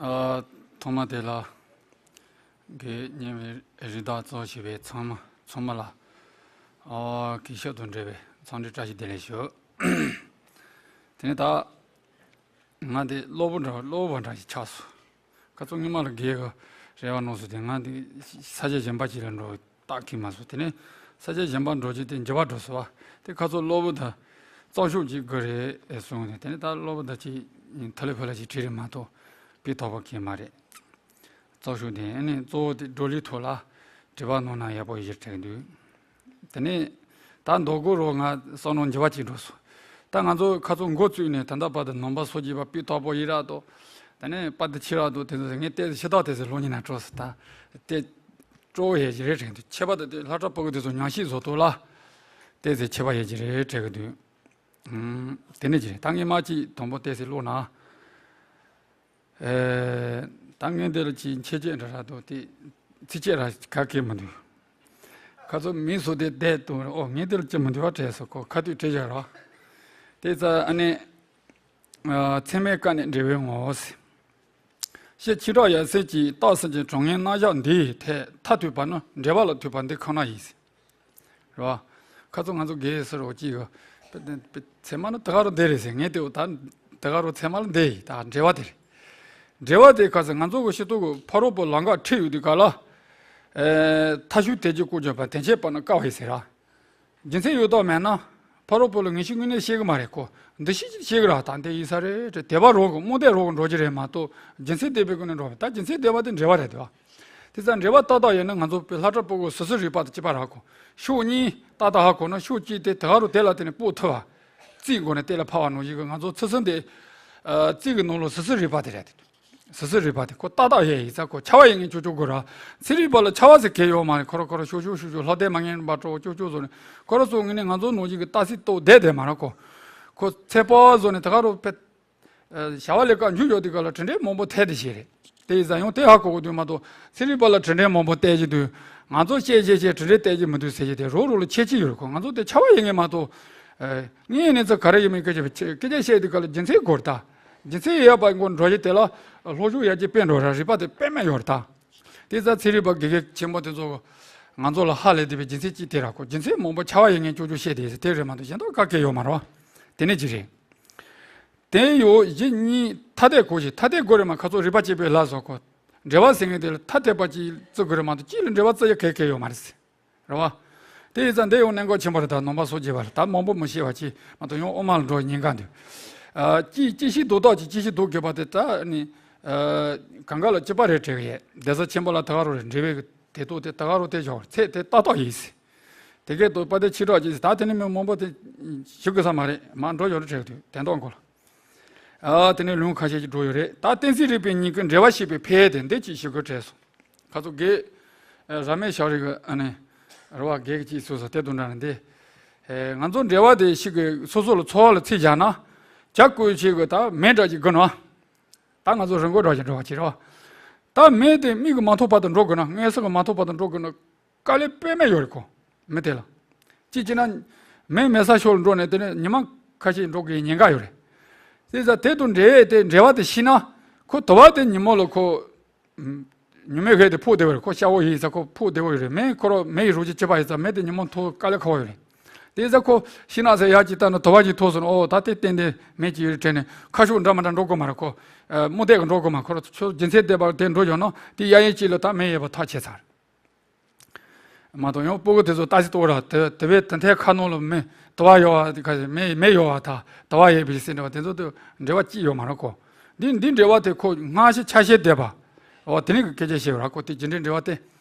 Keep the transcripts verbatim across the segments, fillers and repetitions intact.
ཨ། ཐོག་མ་དེ་ལ་གི་ཉེ་བའི་རི་དྭགས་གཙོ་བྱས་པའི་ཚང་མ་ཚང་མ་ལ། ཨ། གི་ཤུགས་དང་འབྲེལ་བའི་འཚམས་འདྲི་བཀྲ་ཤིས་བདེ་ལེགས་ཞུ། དེ་ནས་ད་ང་འདི་གློ་བུར་འདྲ་གློ་བུར་བ་འདྲ་ཞིག་ཆགས་སོང་། ཁ་སང་སྔོན་མ་ལ་རྒས་གི་རེ་བ་གནང་སོང་། དེ་ང་འདི་ས་ཆ་གཞན་པ་ཅིག་ལ་འགྲོ་སྟག་གིས་མ་སོང་། དེ་ནས་ས་ཆ་གཞན་པ་འགྲོ་རྒྱུ་དེ་འགྱུར་བ་འགྲོ་སོང་བ། དེ་ཁ་སང་གློ་བུར་དུ་གཙང་ཤུགས་ཅིག་དགོས་རེད་གསུངས་ནས། དེ་ནས་ད་གློ་བུར་དུ་ཅིག་ཐ་ལི་ཕུ་ལ་ཅིག་ཁྲིད་རེད་མ་གཏོགས་དཔེ་ཐོགས་པ་གང་ཡང་མ་རེད། གཙང་ཤུགས་དེ་ཨ་ནི་གཙོ་བོ་དེ་བགྲོ་གླེང་ཐོག་ལ་དྲི་བ་གནང་ན་ཡག་པོ་ཡོད་དྲན་འདུག། དེ་ནས་ད་མདོ་སྐོར་རོ་ང་བསམ་བློ་འགྱུར་བ་ཅིག་འགྲོ་སོང་། ད་ང་ཚོ་ཁ་ཚོ་འགོ་བཙུགས་ནས་ད་ལྟ་བར་དུ་ནང་པ་སོགས་ཀྱི་བ་དཔེ་ཐོགས་པོ་ཡིན་ར་དོ། དེ་ནས་པ་དེ་ཕྱི་ར་དོ་དེ་ཚོ་ངས་བལྟས་ཕྱི་ཐག་དེ་ཚོ་ལོ་ཉིན་ན་སྤྲོ་སོང་། ད་དེ་སྤྲོ་བོ་ཡས་ཀྱི་རེད་དྲན་འདུག། ཁྱད་པར་དུ་དེ་ལྷ་བྲག་ཕུ་གུ་དེ་ཚོ་ཉམས་ཞིབ་བཟོ་ཐུབ་ལ་བལྟས་ཚེ་ཁྱད་པར་ཡས་ཀྱི་རེད་དྲན་གི་འདུག། ཨུམ། དེ་ནས་ཀྱི་ད་ངས་མ་ཅིག་དང་པོ་བལྟས་ཚེ་ཀློག་ན། ཨེ། ད་ངས་འདི་ལ་ཅིག་མཆེད་བརྗོད་འདྲ་ར་འདུག་སྟེ། ཚིགས་བཅད་ར་ག་གེ་མི་འདུག། ཁ་ཚོ་མིང་སོགས་དེ་བསྡད་དུ་ཨོ་ངས་འདི་ལ་ཅི་མི་འདུག་བ་དྲན་སོང་། ཁོ་ཁ་ཐུག་བྲིས་བཞག་ར། དེ་ཙ་ཨ་ནི། ཨ། ཚད་མའི་བཀའ་ནི་འབྲེལ་བའི་ངོ་བོ་ཟེར། སྤྱིར་ཆོས་གྲགས་ཡབ་སྲས་ཀྱིས་རྟགས་གསལ་གྱི་གྲངས་ངེས་རྣམ་གཞག་འདིའི་ཐད་མཐའ་ཐུག་པ་ནི་འབྲེལ་བ་ལ་ཐུག་པ་འདི་ཁོ་ན་ཡིན་ཟེར། རེད་བ། ཁ་ཚོ་ང་ཚོ་དགེ་ཟེར་རོ་གཅིག་གི། ཚད་མ་ནི་དེ་ག་རུ་འདི་རེད་ཟེར། ངས་དེ་ད་དེ་ག་རུ་ཚད་མ་ལ་འདི་ཡིན། ད་འབྲེལ་བ་དེ་རེད། འབྲེལ་བ་དེ་ཁ་ཚོ་ང་ཚོ་གི་སྤྱི་ཚོགས་ཀྱི་ཕ་རོལ་པོ་ལམ་ཁ་ཁྲིད་ཡོད་དུས་ག་ལ། ཨེ། མཐའ་དཔྱོད་དལ་གྱིས་སྐོར་གྱུར་པ་དེ་འཆད་པ་ནི་དཀའ་བས་ཟེར་ར། རྒྱུ་མཚན་ཡོད་མདོག་མེད་ན། ཕ་རོལ་པོ་ལ་ངེས་ཤེས་དངོས་གནས་ཤེས་གི་མ་རེད་ཁོ། འདུ་ཤེས་ཀྱིས་ཤེས་གི་ར། ད་འདི་ཡིན་ས་རེད་དེ་དད་པ་རོགས་གི་རྨོངས་དད་རོགས་གི་འགྲོ་རྒྱུ་རེད་མ་གཏོགས་རྒྱུ་མཚན་ལྡན་པའི་སྒོ་ནས་འགྲོ་བ་ད་རྒྱུ་མཚན་ལྡན་པ་དེ་འབྲེལ་བ་རེད་དེ་བ། དེ་ཙང་འབྲེལ་བ་ཏག་ཏག་ཡོད་ན་ང་ཚོ་བོད་ལྷ་བྲག་ཕུ་གུ་སོ་སོའི་རིག་པ་དང་གཅིག་པ་རག་གོ། ཕྱོགས་གཉིས་ཏག་ཏག་ཧ་གོ་ན་ཕྱོགས་གཅིག་དེ་དེ་ག་རུ་དེ་ལ་དེ་ནས་སྤོ་ཐུབ་བ། རྩིས་སྒོ་ནས་གཏན་ལ་ཕབ་པ་ནང་བཞིན་གི་ང་ཚོ་ཚུལ་གསུམ་དེ། ཨ། རྩིས་ཀྱི་ནང་ལོགས་སོ་སོའི་རིག་པ་དེ་རེད་དེ། སོ་སོའི་རིག་པ་དེ་ཁོ་ཏག་ཏག་ཡས་ཡིན་ཙང་ཁོ་ཆ་བ་ཡིན་ངེས་ཅོག་ཅོག་དགོས་ར། ཚན་རིག་པ་ལ་ཆ་བ་ཟེར་གལ་ཡོད་མ་རེད། ཁོ་ར་ཁོ་ར་ཤོག་ཤོག་ཤོག་ཤོག་ལྷག་ལྡན་མ་ངན་པ་ཀྲོག་ཅོག་ཅོག་བཟོ་ནས་ཁོ་ར་སོ་ངེས་ནས་ང་ཚོ་ནང་བཞིན་གི་ཏག་སི་ཏོག་བསྡད་བསྡད་མ་ར་ཁོ། ཁོ་ཚད་པ་བཟོ་ནས་དེ་ག་རུ་ཕེ། བྱ་བ་ལས་ཀ་འཇུག་ཡོད་དུས་ག་ལ་དྲིན་དྲན་མང་པོ་ཐེབས་ཏེ་བྱས་རེད། དེ་ཡིན་ཙང་ཡང་དེ་ཧ་གོ་གི་འདུག་མ་གཏོགས་ཚན་རིག་པ་ལ་དྲིན་དྲན་མང་པོ་བསྟན་གྱི་འདུག། ང་ཚོ་བཤད་བཤད་བཤད་དྲིན་དྲན་བསྟན་གྱི་མི་འདུག་ཟེར་གྱི་དེ་རོགས་རོགས་ལ་ཁྱད་ཆོས་ཡོད་རེད་ཁོ། ང་ཚོ་དེ་ཆ་བ་ཡིན་ངེས་མ་གཏོགས། ཨ། ངས་ནི་ཚོ་ག་རེ་ཡིན་མིན་སྐད་ཆ་སྐད་ཆ་བཤད་དུས་ག་ལ་རྒྱུ་མཚན་དགོས་རེད་ད། རྒྱུ་མཚན་ཡོད་པ་ངོ་འགྲོ་རྒྱུ་དེ་ལ་ལྷོ་ཕྱོགས་ཡར་རྒྱས་དཔེ་འགྲོ་ར་རིག་པ་དེ་དཔེ་མེད་ཡོད་རེད་ད། དེ་ཙང་ཚན་རིག་པ་དགེ་རྒན་ཆེན་པོ་དེ་ཚོ་ང་ཚོ་ལ་ཧ་ལས་བསྡད་པའི་རྒྱུ་མཚན་གཅིག་དེ་ར་ཁོ། རྒྱུ་མཚན་མང་པོ་ཆ་བ་ཡིན་ངེས་ཅོག་ཅོག་བཤད་དེ་དེ་རེད་མ་གཏོགས་གཞན་དག་ག་གེ་ཡོད་མ་རེད་བ། དེ་ནས་ཅི་རེད། དེ་ཡོད་གཞི་གཉིས་ཐ་དད་གོ་ཞིག་ཐ་དད་གོ་རེད་མ། ཁ་ཚོ་རིག་པ་གཅིག་པའི་ལ་བཟོ་གོ། འབྲེལ་བ་ཟེར་མཁན་དེ་ལ་ཐ་དད་པ་གཅིག་བརྩི་དགོས་རེད་མ་གཏོགས་གཅིག་ལ་འབྲེལ་བ་བརྩི་ཡ་གལ་གལ་ཡོད་མ་རེད་ཟེར། རེད་བ། དེ་ཡིན་ཙང་འདི་ཡང་གནད་འགག་ཆེན་པོ་རེད། ད་ནང་པ་སོགས་བྱས་པ་རེད། ད་མང་པོ་མི་ཤེས་པ་ཅིག་མ་གཏོགས་ཡང་དབུ་མ་ལ་འགྲོ་ཉེན་ཁ་འདུག། ཨ། གཅིག་གཅིག་ཤེས་ལྡོག་ཐབས་ཀྱིས་གཅིག་ཤེས་ལྡོག་དགོས་པ་དེ་ད་ནི། ཨ། གང་ག་ལ་གཅིག་པ་རེད་དྲན་གི་ཡས། གདན་ས་ཆེན་པོ་ལ་ད་ག་རུ་རེད། འབྲེལ་བའི་དེ་ཐོག་དེ་ད་ག་རུ་དེ་བཞག་ཚད་དེ་ཏག་ཏག་ཡིན་ཟེར། དེ་གས་དོ་པ་དེ་ཕྱི་དྲགས་ཀྱིས་ད་དེ་ནི་མི་མང་པོ་དེ་ཞུ་དགོས་ས་མ་རེད། མ་འགྲོ་ཡོད་རེད་དྲན་གི་འདུག། དོན་དག་མགོ་ལ། ཨ། དེ་ནས་ལུང་ཁ་ཤས་ཀྱིས་འགྲོ་ཡོད་རེད། ད་གཏན་ཚིགས་རིག་པའི་ཉིན་གྱི་འབྲེལ་བ་ཞེས་པའི་ཕལ་དེ་འདི་གཅིག་ཞུ་དགོས་དྲན་སོང་། ཁ་ཚོ་དགེ། ཨ། ར་མེ་ཤ་རི་གི་ཨ་ནི། ར་བ་དགེ་གི་གཅིག་སོ་སོ་དེ་དུ་འདྲ་ནི་འདི། ཨེ། ང་ཚོ་འབྲེལ་བ་དེ་ཞིག་གི་སོ་སོ་ལ་ཚོར་བ་ལ་ཚིག་བཞག་ན། ཇ་བསྐོལ་བྱེད་གི་ད་མེ་འདྲ་ཅིག་དགོས་ན། ད་ང་ཚོ་རི་མགོ་འདྲ་ཅིག་འགྲོ་བ་ཅིག་རེད་བ། ད་མེ་དེ་མིག་གིས་མ་མཐོང་བར་དུ་འགྲོ་དགོས་ན། མངོན་སུམ་གྱིས་མ་མཐོང་བར་དུ་འགྲོ་དགོས་ན། དཀའ་ལས་དཔེ་མེད་ཡོད་རེད་ཁོ། མི་དེ་ལ། གཅིག་བྱས་ན། མེ་མེད་ས་ཕྱོགས་ལ་འགྲོ་ནས་དེ་ནས་ཉི་མ་ཁ་ཤས་འགྲོ་དགོས་ཉེན་ཁ་ཡོད་རེད། དེ་ཙང་དེ་དང་འབྲེལ་དེ་འབྲེལ་བ་དེ་ཤེས་ན། ཁོ་དུ་བ་དེ་ཉིན་མོ་ལ་ཁོ། ཉི་མའི་འོད་དེ་ཕོག་བདེ་བ་རེད། ཁོ་ཤ་བོ་ཡིན་ཙང་ཁོ་ཕོག་བདེ་བ་ཡོད་རེད། མེ་ཁོ་རང་མེ་ཡི་རོ་ཅིག་གཅིག་པ་ཡིན་ཙང་མེ་དེ་ཉིན་མོ་མཐོང་དཀའ་ལས་ཁག་པོ་ཡོད་རེད། དེ་ཙང་ཁོ་ཤིང་ནགས་ཟེར་ཡག་ཅིག་བཏང་ན་དུ་བ་ཅིག་ཐོགས་སོང་ན། ཨོ་ད་དེ་ཏན་ཏན་མེ་ཅིག་ཡོད་རེད་དྲན་ནས་ཁ་ཕྱོགས་འདྲ་མི་འདྲ་འགྲོ་དགོས་མ་རེད་ཁོ། རྨོངས་དད་ཀྱིས་འགྲོ་དགོས་མ། ཁོ་རང་ཚོ་རྒྱུ་མཚན་ལྡན་པ་དེ་འགྲོ་ཡོང་ན་དེ་གཡས་གཡོན་གཅིག་ལ་ད་མེ་ཡོད་པ་ཐག་ཆོད་ཚར། མ་གཏོགས་ཡང་སྤུ་གུ་དེ་ཚོ་ཏག་ཙི་ལྟོས་ར། དེ་དེ་བས་དེ་འཐའི་ཁ་ནང་ལ་མེ་དུ་བ་ཡོད་བ་དེ་ག་མེ་མེ་ཡོད་བ་ད་དུ་བ་ཡོད་པའི་ཟེར་འདྲ་བ་དེ་ཚོ་དེ་འབྲེལ་བ་ཅི་ཡོད་མ་རེད་ཁོ། འདི་འདི་འབྲེལ་བ་དེ་ཁོ་སྔ་ཕྱི་ཆ་ཤས་བསྡད་པ། འོ་དེ་ནས་གི་སྐད་ཆ་བཤད་པ་ར་ཁོ། དེ་རྒྱུ་འབྲས་འབྲེལ་བ་དེ།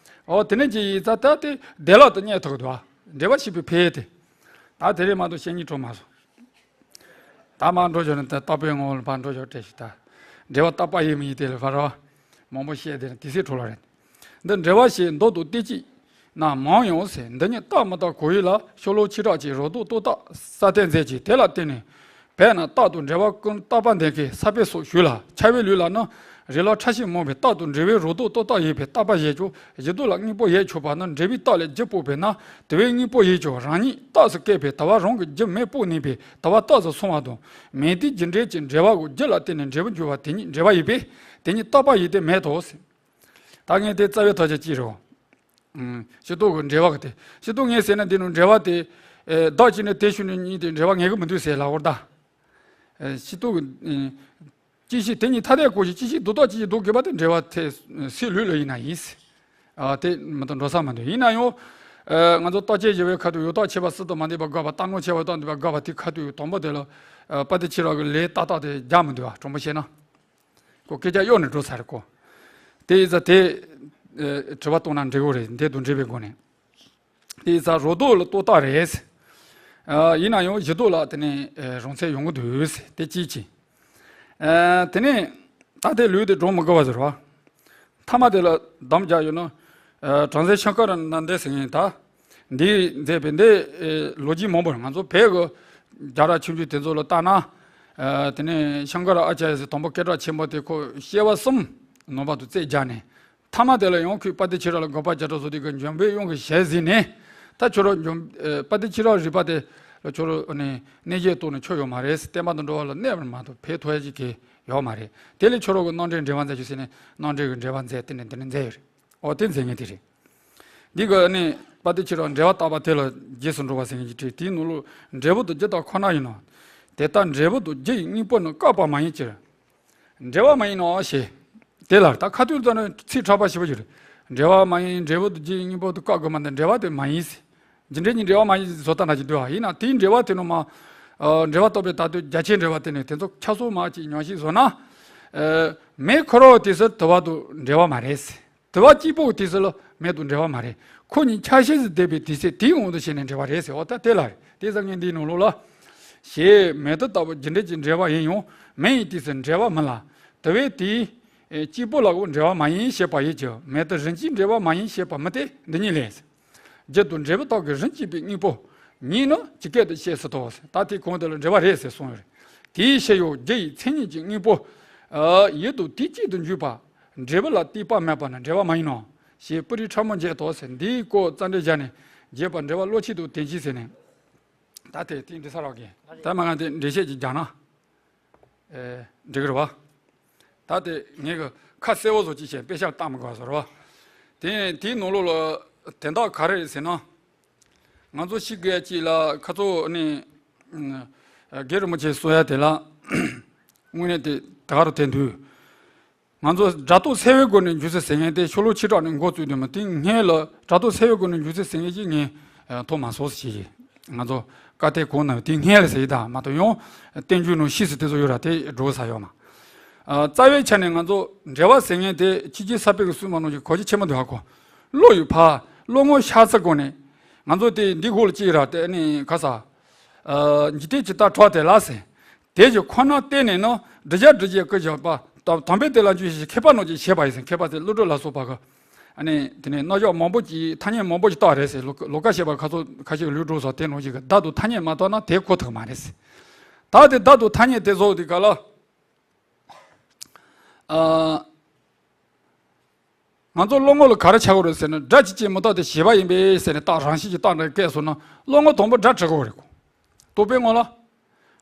འོ་དེ་ནས་ཅི་ཡིན་ཙང་ད་དེ་བདེ་བླག་ཏུ་རྙེད་ཐུབ་ཀྱི་འདུག་བ། འབྲེལ་བ་ཞེས་པའི་ཕལ་དེ། ད་དེ་རེད་མ་གཏོགས་བཤད་སྙིང་བྲོ་མ་སོང་། ད་མར་འགྲོ་ཞོར་ནས་ད་རྟག་པའི་ངོ་བོ་ལ་ཕར་འགྲོ་ཞོར་བྲལ་ཞིག་ད། འབྲེལ་བ་རྟག་པ་ཡིན་མི་ཡིན་དེ་ལ་ཕར་རོ། མང་པོ་བཤད་དེ་དེ་སྲིད་འཕྲོ་ལ་རེད། འདི་འབྲེལ་བ་ཞེས་མདོ་དང་ཏི་ཅི་ན་མང་ཡང་ཟེར། འདི་ཉིད་རྟག་མི་རྟག་གང་ཡིན་ལ་ཤོ་ལོ་ཆོས་གྲགས་ཀྱིས་རང་ལྡོག་ཏུ་རྟགས་གསལ་བསྟན་མཛད་ཅིང་། དེ་ལ་བརྟེན་ནས་བས་ན་རྟགས་དང་འབྲེལ་བ་ཀུན་རྟག་པ་འདོད་མཁན་ས་པཎ་སོགས་ཞུས་ལ། འཆལ་བའི་ལུགས་ལ་ནི་ རེ་ལ་ཕྲ་ཞིང་མང་བའི་རྟགས་དང་འབྲེལ་བའི་རོ་ལྡོག་ལྟོ་ལྟག་ཡིན་པས་རྟག་པ་བཞེད་ཀྱང་བཞི་ལྡོག་ལ་དངོས་པོ་བཞེད་ཆོག་པ་ནི་འབྲེལ་བའི་རྟགས་ལས་རྒྱུ་སྤོགས་པས་ན། དེ་བས་དངོས་པོ་བཞེད་ཀྱང་རང་ཉིད་རྟགས་སུ་བཀོད་པའི་དུ་བ་རང་གི་རྒྱུ་མེད་དཔོག་ནུས་པས་དུ་བ་རྟགས་སུ་སོང་བ་དང་། མེད་དུས་རྒྱུ་འབྲས་ཀྱི་འབྲེལ་བ་གོ་རྒྱུ་ལ་བརྟེན་ནས་འབྲས་བུ་འབྱུང་བ་དེ་ཉིད་འབྲེལ་བ་ཡིན་པས་དེ་ཉིད་རྟག་པ་ཡིན་ཏེ་མེད་དོ། ད་ངས་དེ་རྩ་བའི་ཐག་བཅད་ཅིག་རེད། ཨུམ། སྤྱི་ལྡོག་གི་འབྲེལ་བ་གི་དེ། སྤྱི་ལྡོག་ངས་ཟེར་ན་འདི་ནང་འབྲེལ་བ་དེ། ཨེ། བདག་གཅིག་ནི་དེ་ཤུལ་ནི་གཉིས་དེ་འབྲེལ་བ་ངེས་གི་མི་འདུག་ཟེར་ལབ་བར་ད། ཨེ། སྤྱི་ལྡོག་གི། ཨེ། སྐྱེ་ཤི་དེ་གཉིས་ཐ་དད་གོ་ཤེས་སྐྱེ་ཤི་ལྡོག་ལྟ་སྐྱེ་ཤི་ལྡོག་དགོས་པ་དེ་འབྲེལ་བ་དེ་སྲིད་ལུགས་ལ་ཡིན་ན་ཡིན། ཨ། དེ་མི་དང་འགྲོ་ས་མི་འདུག་ཡིན་ན་ཡང་། ཨེ། ང་ཚོ་རྟག་དཔྱད་བྱེད་པའི་ཁ་ཐུག་ཡོད་རྟགས་ཆད་པ་སྲིད་དུ་མ་འདས་པ་དགག་པ། རྟག་སྣང་ཆད་པ་རྟག་འདས་པ་དགག་པ་དེ་ཁ་ཐུག་དང་པོ་དེ་ལ། ཨེ། དཔལ་ལྡན་ཁྱེད་རང་གི་ལན་ཏག་ཏག་དེ་རྒྱག་མི་འདུག་བ། དྲང་པོ་བཤད་ན། ཁོ་སྐད་ཆ་གཡོག་ནས་འགྲོ་ཚར་རེད་ཁོ། དེ་ཡིན་ཙང་དེ། ཨེ། དྲི་བ་གཏོང་ན་འགྲིག་གི་རེད། འདི་དང་འབྲེལ་བའི་སྒོ་ནས། དེ་ཡིན་ཙང་རོ་ལྡོག་ལ་ལྟོ་ལྟག་རེད། ཨ། ཡིན་ན་ཡང་བཞི་ལྡོག་ལ་དེ་ནས། ཨེ། རང་མཚན་ཡོང་གི་འདུག་དེ་གཅིག་བྱས། ཨ། དེ་ནས་ད་དེ་ལུགས་དེ་སྒྲུང་མི་དགོས་པ་ཟེར་བ། མཐའ་མ་དེ་ལ་དམ་བཅའ་ཡོད་ན། ཨ། བྲམ་ཟེ་ཤང་ཀ་ར་ནན་དེ་ཟེར་མཁན་ད། འདི་མཛད་པའི་འདི། ཨེ། ལོ་རྒྱུས་མང་པོ་རེད། ང་ཚོ་བོད་ཀྱི་རྒྱལ་རབས་ཆུང་ཆུང་དེ་ཚོ་ལ་བལྟས་ན། ཨ། དེ་ནས་ཤང་ཀ་ར་ཨ་ཙརྱ་ཟེར་དང་པོ་སྐད་གྲགས་ཆེན་པོ་དེ་ཁོ་སྐྱེ་བ་གསུམ་ནང་པ་དུ་རྩད་རྒྱག་ནས། མཐའ་མ་དེ་ལ་ཡང་ཁོས་དཔལ་ལྡན་ཁྱེད་རང་ལ་དགག་པ་བརྒྱ་ཕྲག་བཟོ་དུས་ཀྱི་འཇམ་དཔལ་དབྱངས་ཀྱི་ཞལ་གཟིགས་ནས། ད་ཁྱོད་རང་འཇམ། ཨེ། དཔལ་ལྡན་ཁྱེད་རང་རིག་པ་དེ་ལ་ཁྱོད་རང་ནས་གནས་བཤད་གཏོང་ནས་ཆོ་ཡོད་མ་རེད། བསྟན་པ་དང་འགྲོ་བ་ལ་གནོད་པ་མ་གཏོགས་ཕན་ཐོགས་ཡ་ཅིག་གི་ཡོད་མ་རེད། དེ་ལས་ཁྱོད་རང་གི་རྣམ་འགྲེལ་འགྲེལ་པ་མཛད་ཆོག་ཟེར་ནས་རྣམ་འགྲེལ་གྱི་འགྲེལ་པ་མཛད། དེ་ནས་དེ་ནས་མཛད་ཡོད་རེད། འོ། དེ་མཛད་མཁན་དེ་རེད། འདི་ག་ནས་དཔལ་ལྡན་ཁྱེད་རང་འགྲེལ་པ་བརྟག་པ་དེ་ལ་རྗེས་སུ་འགྲོ་བ་ཟེར་མཁན་ཅིག་བྲིས། དེའི་ནང་ལོགས་འབྲས་བུ་དང་རྒྱུ་དག་ཁོ་ན་ཡིན་ནོ། དེ་ལྟར་འབྲས་བུ་དང་རྒྱུ་ཡི་དངོས་པོ་ནི་བཀག་པ་མ་ཡིན་ཕྱིར། འབྲེལ་བ་མ་ཡིན་ནོ་ཞེས། དེ་ལ་ད་ཁ་ཐུག་ལ་ད་ནི་ཚིག་ཕྲ་བ་ཞེ་པོ་ཅིག་རེད། འབྲེལ་བ་མ་ཡིན། འབྲས་བུ་དང་རྒྱུ་ཡི་དངོས་པོ་དེ་བཀག་དགོས་མ་འདི་འབྲེལ་བ་དེ་མ་ཡིན་ཟེར། རྒྱུ་འབྲས་གཉིས་འབྲེལ་བ་མ་ཡིན་ཟེར་བཟོ་ལྟ་འདྲ་ཅིག་འདུག་ཨ། ཡིན་ན་དེའི་འབྲེལ་བ་དེ་ནོ་མ། ཨ། འབྲེལ་བ་རྟོགས་པའི་དག་ཏུ་རྒྱ་ཆེན་འབྲེལ་བ་དེ་ནི་དེ་ཚོ་ཁྱབ་སོང་མ་ཅིག་ཉམས་ཞིབ་བཟོ་ན། ཨ། མེ་ཁོ་རང་དུས་སུ་དུ་བ་དང་འབྲེལ་བ་མ་རེད་ཟེར། དུ་བ་གཅིག་པོ་དུས་སུ་ལ་མེ་དང་འབྲེལ་བ་མ་རེད། ཁོ་གཉིས་ཆ་ཤས་སུ་འདས་པའི་དུས་ཚོད་དེའི་དབང་དུ་བྱས་ནས་འབྲེལ་བ་རེད་ཟེར་བ་ད་དེ་ལ་རེད། དེ་ཙམ་ངས་འདིའི་ནང་ལོགས་ལ། ཞེས་མེ་དུ་ལྟ་བུ་རྒྱུ་འབྲས་ཀྱི་འབྲེལ་བ་ཡིན་ཡང་མེ་ཡི་དུས་སུ་འབྲེལ་བ་མིན་ལ། དུ་བས་དེའི་གཅིག་པོ་ལ་འབྲེལ་བ་མ་ཡིན་ཞེས་པ་ཡིན་གྱི། མེ་དུ་རིན་གྱིས་འབྲེལ་བ་མ་ཡིན་ཞེས་པ་མིན་ཏེ་འདི་ཉིད་ལས། རྒྱུ་དང་འབྲས་བུ་དག་གི་རིན་གྱིས་པའི་དངོས་པོ་ཉིད་ནི་ཇི་སྐད་དུ་བཤད་སྲིད་དོ། ད་དེ་གོང་དེ་ལ་འབྲེལ་བ་རེད་ཟེར་གསུངས་ཡོད་རེད། དེའི་ཕྱིར་ཡང་རྒྱུ་ཡི་མཚན་ཉིད་ཀྱི་དངོས་པོ། ཨ། ཡུལ་དང་དུས་གཅིག་ཏུ་འཇུག་པ། འབྲས་བུ་ལ་གཏོད་པ་མེད་པ་ནི་འབྲེལ་བ་མ་ཡིན་ནོ། ཞེས་པུ་རི་ཕྲ་མོ་མཛད་དོ་ཟེར། འདིའི་སྐོར་རྩ་འགྲེལ་བཞག་ནས་རྒྱས་པ་འགྲེལ་པ་བློ་ཆོས་དང་དོན་གཅིག་ཟེར་ནས། ད་དེ་དེ་འདི་ས་རག་གི། ད་མ་ང་དེ་འགྲེལ་བཤད་ཅིག་རྒྱག་ན། ཨེ། འགྲིག་གི་རེད་བ། ད་དེ་ངས་གི་ཁ་གསལ་བོ་བཟོ་ཅིག་བྱས་དཔེ་ཆ་བཏང་མི་དགོས་བཟོ་རེད་བ། དེ་དེའི་ནང་ལོགས་ལ་དོན་དག་ག་རེ་རེད་ཟེར་ན། ང་ཚོ་ཤི་དགོས་ཅིག་ལ་ཁ་ཚོ་ནི། ཨ། རྒན་རིན་པོ་ཆེ་གསུང་ཡ་དེ་ལ། དངོས་གནས་དེ་ད་ག་རུ་དེ་འདུག་ང་ཚོ་སྒྲ་རྟོག་སེལ་བའི་སྒོ་ནས་འཇུག་ཚུལ་ཟེར་མཁན་དེ་ཤོ་ལོ་ཆེ་དྲགས་ནས་འགོ་བཙུགས་དུས་མ་དེ་སྔོན་ལ་སྒྲ་རྟོག་སེལ་བའི་སྒོ་ནས་འཇུག་ཚུལ་ཟེར་མཁན་ཅིག་ངས་མཐོང་མ་སོང་ཟེར་གྱི། ང་ཚོ་བཀའ་ཐེ་གོང་ན་དེ་སྔོན་ལ་ཟེར་གྱི། ད་མ་གཏོགས་ཡང་བསྟན་འགྱུར་ནང་ཤེས་སུ་དེ་ཚོ་ཡོད་ར་དེ་འགྲོ་ས་ཡོད་མ། ཨ། རྩ་བའི་ཆ་ནས་ང་ཚོ་འབྲེལ་བ་ཟེར་མཁན་དེ་ཕྱི་རྒྱལ་ས་པའི་གི་སྲུང་མ་ནང་བཞིན་གོ་རྒྱུ་ཆེན་པོ་འདུག་ཧ་གོ། བློ་ཡི་ཕ། བློ་ངོར་ཤར་ཚུལ་སྒོ་ནས། ང་ཚོ་དེ་འདི་གོ་ལ་ཅིག་ར་དེ་ནི་ག་ས། ཨ། འཇིག་རྟེན་ཇི་ལྟར་གྲགས་དེ་ལ་ཟེར། དེ་བཞིན་ཁོ་ན་བརྟེན་ནས་ནི་བསྒྲུབ་བྱ་སྒྲུབ་བྱེད་ཀྱི་བཞག་པ་དང་དམ་པའི་དེ་ལ་འཇུག་ཞེས་མཁས་པ་རྣམས་ཀྱིས་བྱས་པ་ཡིན་ཟེར། མཁས་པ་དེ་ཀླུ་སྒྲུབ་ལ་སོགས་པ་གི། ཨ་ནི་དེ་ནས་རྣམ་གཞག་མང་པོ་ཅིག་ཐ་སྙད་མང་པོ་ཅིག་བཏགས་རེད་ཟེར། ལོ་ལོ་ཀ་བཤད་པ་ཁ་ཚོ་ཁ་ཤས་ཀྱི་ལུས་འགྲོ་སོགས་དེ་ནང་བཞིན་གྱི་བརྡ་དང་ཐ་སྙད་མ་བཏགས་ན་དེ་གོ་ཐུབ་མ་རེད་ཟེར། ད་དེ་བརྡ་དང་ཐ་སྙད་དེ་བཟོ་དེ་ག་ལ། ཨ། ང་ཚོ་བློ་ངོ་ལ་ག་རེ་ཆགས་ཀྱི་རེད་ཟེར་ན། སྒྲ་ཇི་སྐད་མི་རྟག་སྟེ་བྱས་པ་ཡིན་པས་ཟེར་ནས་རྟགས་རང་བཞིན་གྱི་རྟགས་འདྲ་སྐད་སོང་ན་བློ་ངོ་དང་པོ་སྒྲ་གྲགས་ཀྱི་རེད་གོ། རྟོག་པའི་ངོ་ལ།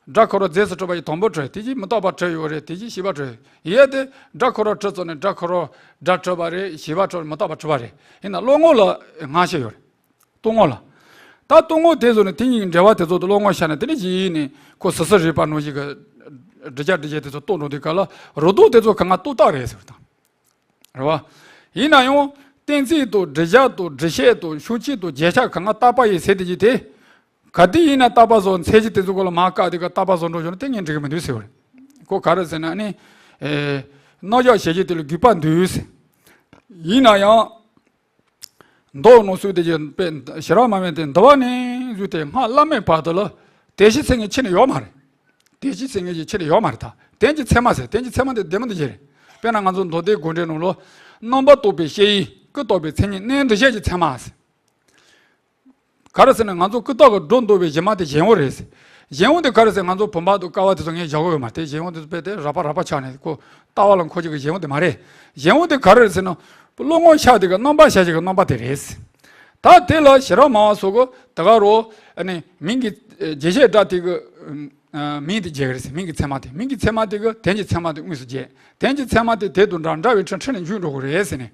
སྒྲ་ཁོ་རང་རྫས་སུ་གྲུབ་པ་ཡི་དང་པོ་གྲུབ། དེ་རྗེས་མི་རྟག་པ་གྲུབ་ཡོད་རེད། དེ་རྗེས་བྱས་པ་གྲུབ་ཡོད་དེ། སྒྲ་ཁོ་རང་གྲུབ་ཙམ་ནས་སྒྲ་ཁོ་རང་སྒྲ་གྲུབ་པ་རེད། བྱས་པ་གྲུབ། མི་རྟག་པ་གྲུབ་པ་རེད། ཡིན་ན་བློ་ངོ་ལ་སྔ་ཕྱི་ཡོད་རེད། རྟོག་ངོ་ལ། ད་རྟོག་ངོ་དེ་ཚོ་ནི་དེ་གཉིས་ཀྱི་འབྲེལ་བ་དེ་ཚོ་དུ་བློ་ངོ་ཤར་ནས་དེ་ནི་གཞི་ཡིན་ནས་ཁོ་སི་སི་རེད་པ་ནོ་ཞིག་གི་སྒྲུབ་བྱ་སྒྲུབ་བྱེད་དེ་ཚོ་རྟོགས་འགྲོ་དུས་ག་ལ་རོ་ལྡོག་དེ་ཚོ་གང་ག་རྟོག་བཏགས་རེད་ཟེར་བ་དང་། རེད་བ། ཡིན་ན་ཡང་གཏན་ཚིགས་དང་སྒྲུབ་བྱ་དང་སྒྲུབ་བྱེད་དང་ཤུགས་ཆེ་དང་རྗེས་ཁྱབ་གང་ག་རྟག་པ་ཡིན་ཟེར་དེ་ཅི་དེ། ག་དུས་ཡིན་ན་རྟག་པ་བཟོ་མཚན་གཞི་དེ་ཚོ་གོ་ལ་མ་བཀག་དེ་ག་རྟག་པ་བཟོ་འགྲོ་བྱུང་ན་དེ་ངས་འགྲིག་གི་མི་འདུག་ཟེར་བ་རེད། ཁོ་ག་རེ་ཟེར་ན་ཨ་ནི། ཨེ། རྣམ་གཞག་བྱེད་རྒྱུ་དེ་ལ་དགོས་པ་འདུག་ཟེར། ཡིན་ན་ཡང་། མདོ་ནང་གསུངས་དེ་ཅི་དཔེ་ཞེ་དྲག་མ་མེད་དེ་འདི་བ་ནས་བཟུང་སྟེ་སྔགས་བླ་མེད་བར་དུ་ལ་དོན་སྤྱི་ཚད་ངས་ཕྱི་ནས་ཡོད་མ་རེད། དོན་སྤྱི་ཚད་ངས་ཀྱི་ཕྱི་ནས་ཡོད་མ་རེད་ད། དོན་གྱི་ཚད་མ་ཟེར། དོན་གྱི་ཚད་མ་དེ་བདེན་མི་འདི་ཅི་རེད། དཔེར་ན་ང་ཚོ་མདོ་སྡེ་དགོངས་འགྲེལ་ནང་ལ། རྣམ་པར་རྟོག་པའི་ཤེས་ཡུལ་སྐུར་བཏགས་པའི་མཚན་ཉིད་རྣམ་འགྲེལ་བཤད་ཀྱི་ཚད་མ་ཟེར། ག་རེ་ཟེར་ན་ང་ཚོ་ཀུན་བརྟགས་ཀྱི་སྒྲོ་འདོགས་པའི་གཞི་མ་དེ་གཞན་དབང་རེད་ཟེར། གཞན་དབང་དེ་ག་རེ་ཟེར། ང་ཚོ་བུམ་པ་དང་ཀ་བ་དེ་ཚོ་ངས་བཞག་གི་ཡོད་མ་རེད། གཞན་དབང་དེ་ཚོ་དཔེ་དེ་རགས་པ་རགས་པ་ཆགས་ནས་ཁོ་ལྟ་བ་ལ་འཁོར་རྒྱུ་གི་གཞན་དབང་དེ་མ་རེད། གཞན་དབང་དེ་ག་རེ་རེད་ཟེར་ན། བློ་ངོར་ཤར་དེ་གི་རྣམ་པར་ཤར་བྱེད་ཀྱི་རྣམ་པ་དེ་རེད། ད་དེ་ལ་ཞི་རགས་སྨྲ་བ་སོགས་ཀྱིས་དེ་ག་རུ་ཨ་ནི་མིང་གི་ཨེ་བརྗོད་བྱའི་སྒྲ་དེ་གི་ཨ་མིང་དེ་བརྗོད་ཀྱི་རེད་ཟེར། མིང་གི་མཚན་མ་དེ། མིང་གི་མཚན་མ་དེ་གིས་དོན་གྱི་མཚན་མ་དེ་དངོས་སུ་བརྗོད། དོན་གྱི་མཚན་མ་དེ་དེ་དང་འདྲ། འདྲ་བའི་ཕྲད་ཕྲད་ནས་འཇུག་འགྲོ་གི་རེད་ཟེར་ནས།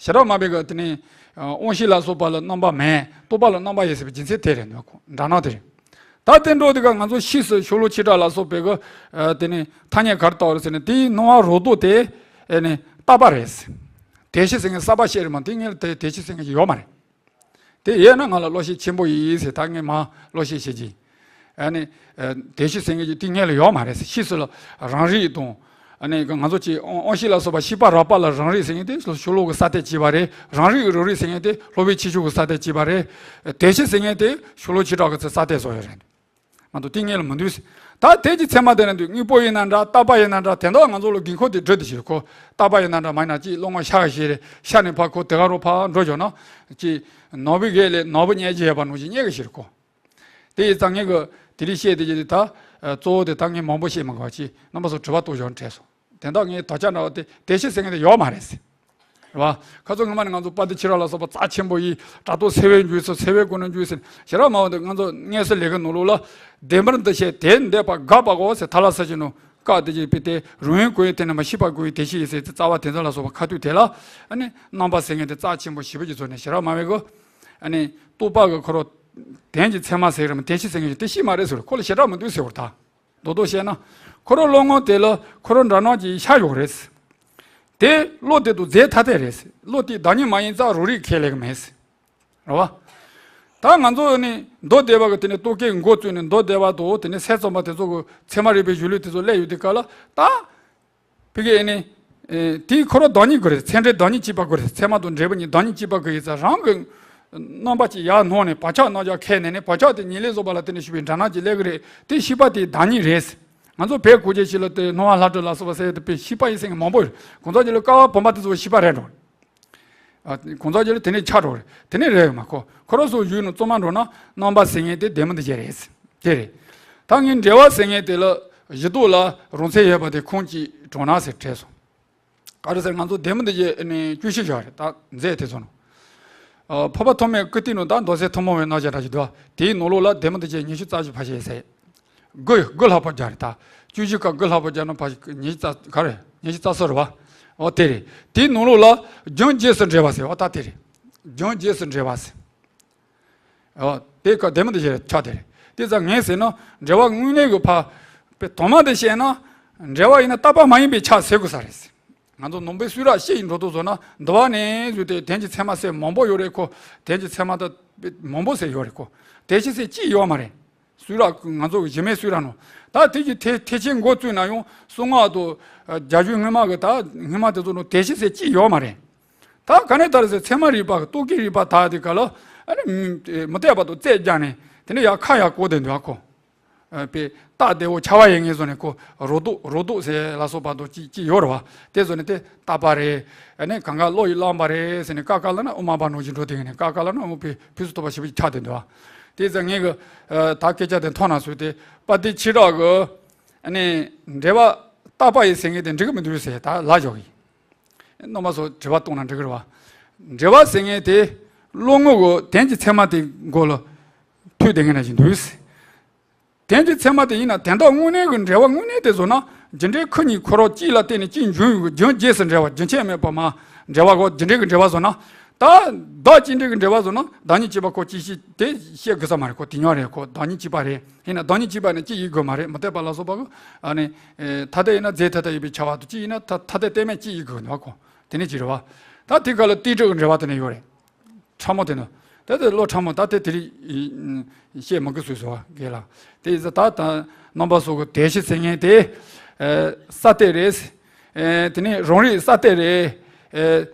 ཞི་རགས་སྨྲ་བས་ཀྱི་དེ་ནི་དབང་ཤེས་ལ་སོགས་པ་ལ་རྣམ་པ་མེད། རྟོག་པ་ལ་རྣམ་པ་ཡོད་ཟེར་བའི་རྒྱུ་མཚན་དེ་རེད། འདོད་ཁོ་འདྲ་སྣང་དེ་རེད། ད་དེ་འགྲོ་དེ་ག་ང་ཚོ་ཕྱིས་སུ་ཤོ་ལོ་ཀ་ཤཱི་ཀ་ལ་སོགས་པས་ཀྱི་ཨ་དེ་ནི་ཐ་སྙད་ག་རེ་བཏགས་རེད་ཟེར་ན། དེའི་སྣང་བ་རོ་རྟོག་དེ་ཨེ་ནི་རྟག་པ་རེད། དོན་སྤྱི་ཟེར་མཁན་གསར་པ་བཤད་རེད་མ། དེ་སྔོན་ལ་དེ་དོན་སྤྱི་ཟེར་མཁན་ཞིག་ཡོད་མ་རེད། དེ་ཡོད་ན་ང་ལ་བློ་ཤེས་ཆེན་པོ་ཡིན་ཟེར། ད་ངས་མར་བློ་ཤེས་བྱེད་ཀྱི། ཨ་ནི་ཨ་དོན་སྤྱི་ཟེར་མཁན་གྱི་དེ་སྔོན་ལ་ཡོད་མ་རེད་ཟེར། ཕྱིས་སུ་ལ་རང་རིག་དང་། ཨ་ནི་ང་ཚོ་ཅིག་དབང་དབང་ཤེས་ལ་སོགས་པ་ཤེས་པ་རགས་པ་ལ་རང་རིག་ཟེར་མཁན་དེ་ཤོ་ལོ་ཀའི་གསར་གཏོད་བྱས་པ་རེད། རང་རིག་གི་རང་རིག་ཟེར་མཁན་དེ་སློབ་དཔོན་ཆོས་སྐྱོང་གིས་གསར་གཏོད་བྱས་པ་རེད། དོན་སྤྱི་ཟེར་མཁན་དེ་ཤོ་ལོ་ཀ་ཤཱི་ཀ་གིས་གསར་གཏོད་བཟོས་ཡོད་རེད། མ་གཏོགས་དེ་སྔོན་ལ་མི་འདུག་ཟེར། ད་དོན་གྱི་མཚན་མ་དེ་ན་འདུག་དངོས་པོ་ཡིན་ན་འདྲ། རྟག་པ་ཡིན་ན་འདྲ། དོན་དག་ང་ཚོ་ལ་དགོས་མཁོ་དེ་སྒྲུབ་དེ་བྱེད་ཁོ། རྟག་པ་ཡིན་ན་འདྲ། མ་ཡིན་ན་ཅིག་བློ་ངོར་ཤར་བ་ཞིག་རེད། ཤར་ནས་ཕར་ཁོ་དེ་ག་རུ་ཕར་འགྲོ་བཞག་ན་ཅིག་ནོར་བུའི་གེགས་ལས་ནོར་བུ་རྙེད་ཀྱི་ཡོད་པ་ནང་བཞིན་རྙེད་ཀྱི་ཞིག་རེད་ཁོ། དེ་ཡི་རྩ་ངེས་ཀྱི་དེ་རིགས་བཤད་དེ་ཀྱི་ད་གཙོ་བོ་དེ་ད་ངས་མང་པོ་བཤད་མི་དགོས་པ། ཅིག་རྣམ་པ་ཚོ་དྲི་བ་གཏོང་བཞག་ན་དྲན་སོང་། དེ་འདྲ་ངས་དོགས་ཆ་འདྲ་བ་དེ་དོན་སྤྱི་ཟེར་མཁན་དེ་ཡོད་མ་རེད་ཟེར། རེད་བ། ཁ་སང་སྔོན་མ་ནས་ང་ཚོ་དཔལ་ལྡན་ཁྱེད་རང་ལ་སོགས་པ་རྩ་ཆེན་པོ་ཡིས་དྲ་ཐོག་འཚེ་བའི་འཇུག་ཟེར། འཚེ་བའི་སྒོ་ནས་འཇུག་ཟེར། ཞི་རགས་སྨྲ་བ་འདི་ང་ཚོ་དངོས་སུ་ལས་ཀའི་ནང་ལོགས་ལ་བདེན་པར་འདུ་བྱེད་དེ་འདོད་པ་དགག་པའོ་ཟེར། ཐ་ལ་ས་ཅི་ནུ་ཀ་དེ་ཅིག་པའི་དེ་རང་ཡུལ་ཀུན་ཡིན་དེ་ནི་མ་ཤེས་པ་ཀུན་ཡིན་དེ་ཤེས་ཡིན་ཟེར། རྩ་བ་དེ་ཚོ་ལ་སོགས་པ་ཁ་ཐུག་དེ་ལ་ཨ་ནི་རྣམ་པ་ཟེར་མཁན་དེ་རྩ་ཆེན་པོ་ཞེ་པོ་ཅིག་བཟོས་ནས་ཞི་རགས་སྨྲ་བས་གི་ཨ་ནི་རྟོག་པ་གི་ཁོ་རང་དོན་གྱི་མཚན་མ་ཟེར་རེད་མ། དོན་སྤྱི་ཟེར་མཁན་ཞིག་དེ་ཤེས་མ་རེད་ཟེར། ཁོ་ལ་ཞི་རགས་མི་འདུག་ཟེར་བ་རེད་ད། མདོར་བསྡུས་བཤད་ན། ཁོ་རང་བློ་ངོར་དེ་ལ་ཁོ་རང་འདྲ་སྣང་ཅིག་ཤར་ཡོད་རེད། དེ་བློ་དེ་དང་རྫས་ཐ་དད་རེད། བློ་དེ་བདག་ཉིད་མ་ཡིན་ཙང་རང་རིག་ཁས་ལེན་གྱི་མེད། རེད་བ། ད་ང་ཚོ་ནི་མདོ་སྡེ་པ་གི་དེ་ནས་རྟོག་གེའི་མགོ་བཙུགས་ནས་མདོ་སྡེ་པ་དང་དེ་ནས་སྲས་བཙུན་པ་དེ་ཚོ་གི་ཚད་མ་རིག་པའི་གཞུང་ལུགས་དེ་ཚོ་སླེབས་ཡོད་དུས་སྐབས་ལ་ད། ཕ་གི་ཨེ་ནི། ཨེ་དེའི་ཁོ་རང་བདག་ཉིད་དགོས་རེད། ཚད་འབྲས་བདག་ཉིད་གཅིག་པ་དགོས་རེད། ཚད་མ་དང་འབྲས་བུ་གཉིས་བདག་ཉིད་གཅིག་པ་དགོས་ཡིན་ཙང་རང་གི་རྣམ་པ་ཅིག་ཡར་སྣང་ནས་བག་ཆགས་རྣམ་གཞག་ཁས་ནས་ནི་བག་ཆགས་དེ་ཉིད་ལས་བཟོ་བ་ལ་བརྟེན་ནས་ཞུགས་པའི་འདྲ་སྣང་ཅིག་སླེབས་ཀྱི་རེད། དེ་ཤེས་པ་དེ་བདག་ཉིད་རེད། ང་ཚོ་བོད་གོ་རྒྱུ་ཞིག་ལ་དེ་སྣང་བ་ལྷ་བྲིས་ལ་སོགས་པ་ཟེར་ཡ་དེ་དཔེ་ཤེས་པ་ཡིན་ཟེར་མཁན་མང་པོ་ཡོད། གང་ཟག་ཅིག་ལ་ཀ་བ་བུམ་པ་དེ་ཚོ་ཤེས་པ་རེད་འགྲོ། ཨ་གང་ཟག་ཅིག་ལ་དེ་ནས་ཆགས་འགྲོ་རེད། དེ་ནས་རེད་ཡོད་མ་ཁོ། ཁོ་རང་ཚོ་ཡུལ་ནང་བཙུན་མ་འགྲོ་ན་རྣམ་པ་ཟེར་མཁན་དེ་བདེན་མིན་འདུ་བྱེད་རེད། དེ་རེད། ད་ངས་འབྲེལ་བ་ཟེར་མཁན་དེ་ལ་གཞི་ལྡོག་ལ་རང་མཚན་ཡོད་པ་དེ་ཁུངས་གཅིག་དྲངས་ན་ཟེར་དྲན་སོང་། ག་རེ་ཟེར། ང་ཚོ་བདེན་མིན་འདུ་བྱེད་ནས་དཀྱུས་ཤིག་བཞག་རེད། ད་མཛད་དེ་ཚོ་ནང་། ཨ་འཕགས་པ་ཐོགས་མེད་ཀིརྟི་ནང་ད་མདོ་སྲིད་ཐུན་མོང་བའི་རྣམ་གཞག་འདྲ་ཞིག་འདུག་དེའི་ནང་ལོགས་ལ་བདེན་མིན་འདུ་བྱེད་ཉི་ཤུ་རྩ་བཞི་ཕར་བཤད་ཟེར། དགུ་དགུ་ལྷག་པོ་སྦྱར་རེད་ད། བཅུ་བཞི་ཀ་དགུ་ལྷག་པོ་སྦྱར་ན་ཕར་ཉི་ཤུ་རྩ་ག་རེ། ཉི་ཤུ་རྩ་གསུམ་རེད་བ། འོ་དེ་རེད། དེའི་ནང་ལོགས་ལ་རྒྱུན་རྗེས་སུ་འབྲེལ་བ་ཟེར་བ་ད་དེ་རེད། རྒྱུན་རྗེས་སུ་འབྲེལ་བ་ཟེར། འོ་དེ་ཀ་བདེན་མིན་འདུ་བྱེད་ཆགས་དེ་རེད། དེ་ཙང་ངས་ཟེར་ན་འབྲེལ་བ་དངོས་གནས་ཀྱི་ཕ། དཔེ་དོན་མ་དེ་བཤད་ན། འབྲེལ་བ་ཡིན་ན་རྟག་པ་མ་ཡིན་པའི་ཆ་ཟེར་དགོས་ས་རེད། ང་ཚོ་ནང་པའི་སུ་ར་ཤེས་ཡིན་འགྲོ་དུས་བཟོ་ན་འདི་བ་ནས་བཟོས་ཏེ་དོན་གྱི་མཚན་མ་ཟེར་མང་པོ་ཡོད་རེད་ཁོ། དོན་གྱི་མཚན་མ་ད་མང་པོ་ཟེར་ཡོད་རེད་ཁོ། དོན་གྱི་ཟེར་གཅིག་ཡོད་མ་རེད། སུ་ར་ང་ཚོ་གཞི་མེད་སུ་ར་ནོ། ད་དེ་གི་ཐེ་ཐེག་ཆེན་འགོ་བཙུགས་ན་ཡང་གསང་སྔགས་དང་རྒྱ་གཞུང་སྔོན་མ་གི་ད་སྔོན་མ་དེ་ཚོ་ནང་དོན་གྱི་ཟེར་གཅིག་ཡོད་མ་རེད། ད་ག་ནས་དར་ཟེར་ཚད་མ་རིག་པ་རྟོག་གེའི་རིག་པ་དག་དེ་ག་ལ་ཨ་ནི་མི་བལྟས་པ་དང་རྩད་རྒྱག་ནས་དེ་ནས་ཡར་ཁ་ཡར་བསྐོར་དེ་འདུག་ཨ་ཁོ། ཨ་པའི་རྟགས་བདེ་བོ་འཆར་བ་ཡིན་ངེས་བཟོ་ནས་ཁོ་རོ་རྡོག་རོ་རྡོག་ཟེར་ལ་སོགས་པ་དང་ཅིག་ཅིག་ཡོད་རེད་བ། དེ་བཟོ་ནས་དེ་རྟག་པ་རེད། ཨ་ནི་གང་ག་བློ་ཡིས་བླངས་པ་རེད་ཟེར་ནས་ཀ་ཀ་ལ་ན་དབུ་མ་པ་ནང་བཞིན་འགྲོ་དེ་ནས་ཀ་ཀ་ལ་ན་དབུ་མའི་ཕུན་སུམ་ཚོགས་པ་ཞེ་པོ་ཅིག་ཆགས་དེ་འདུག་ཨ། དེ་ཙང་ངས་གི་ཨ་ད་སྐད་ཆ་དེ་མཐོང་ན་སུས་དེ་དཔལ་ལྡན་ཁྱེད་རང་གི་ཨ་ནི་འབྲེལ་བ་རྟག་པ་ཡིན་ཟེར་མཁན་དེ་འགྲིག་གི་མི་འདུག་ཟེར་ད་ལབ་ཞོག་གི། རྣམ་པ་ཚོ་དྲི་བ་གཏོང་ན་འགྲིག་གི་རེད་བ། འབྲེལ་བ་ཟེར་མཁན་དེ་བློ་ངོ་གི་དོན་གྱི་མཚན་མ་དེ་མགོ་ལ་ཐུག་བསྡད་མཁན་ནང་བཞིན་འདུག་ཟེར། དོན་གྱི་མཚན་མ་དེ་ཡིན་ན་དོན་དག་དངོས་གནས་ཀྱི་འབྲེལ་བ་དངོས་གནས་དེ་བཟོ་ན་རྒྱུ་འབྲས་ཁོ་གཉིས་ཁོ་རང་གཅིག་ལ་བརྟེན་ནས་གཅིག་འབྱུང་ཡོང་གི་རྒྱུན་རྗེས་སུ་འབྲེལ་བ་རྒྱུན་ཆད་མེད་པ་མ་འབྲེལ་བ་གོ་རྒྱུ་འབྲས་ཀྱི་འབྲེལ་བ་བཟོ་ན། ད་བདག་གཅིག་འབྲས་ཀྱི་འབྲེལ་བ་བཟོ་ན་བདག་ཉིད་གཅིག་པ་ཁོ་གཅིག་ཤེས་དེ་བཤད་དགོས་ས་མ་རེད་ཁོ། དེ་ཉོན་རེད་ཁོ། བདག་ཉིད་གཅིག་པ་རེད། ཡིན་ན་བདག་ཉིད་གཅིག་པ་ནི་གཅིག་ཡིན་དགོས་མ་རེད། མི་ལྟ་བ་ལ་སོགས་པ་གི་ཨ་ནི་ཐ་དད་ཡིན་ན་རྫས་ཐ་དད་ཡིན་པས་ཁྱབ་པ་དང་གཅིག་ཡིན་ན་ཐ་ཐ་དད་གཏན་མེད་གཅིག་ཡིན་དགོས་འདུག་ཁོ། དེ་ནི་གཅིག་རེད་བ། ད་དེ་ག་ལ་རྟེན་འབྲེལ་གྱི་འབྲེལ་བ་དེ་ནི་ཡོད་རེད། ཕྲ་མོ་དེ་ནི། ད་དེ་བློ་ཕྲ་མོ་ད་དེ་དེ་རིགས་བཤད་མི་དགོས་སུས་སོ་དགེ་ལ། དེ་ཡིན་ཙང་ད་ད་རྣམ་པ་ཚོ་གི་དོན་གཞི་ཟེར་མཁན་དེ་ཨེ་གསར་གཏོད་རེད། ཨེ་དེ་ནས་རང་རིག་གསར་གཏོད་རེད། ཨེ་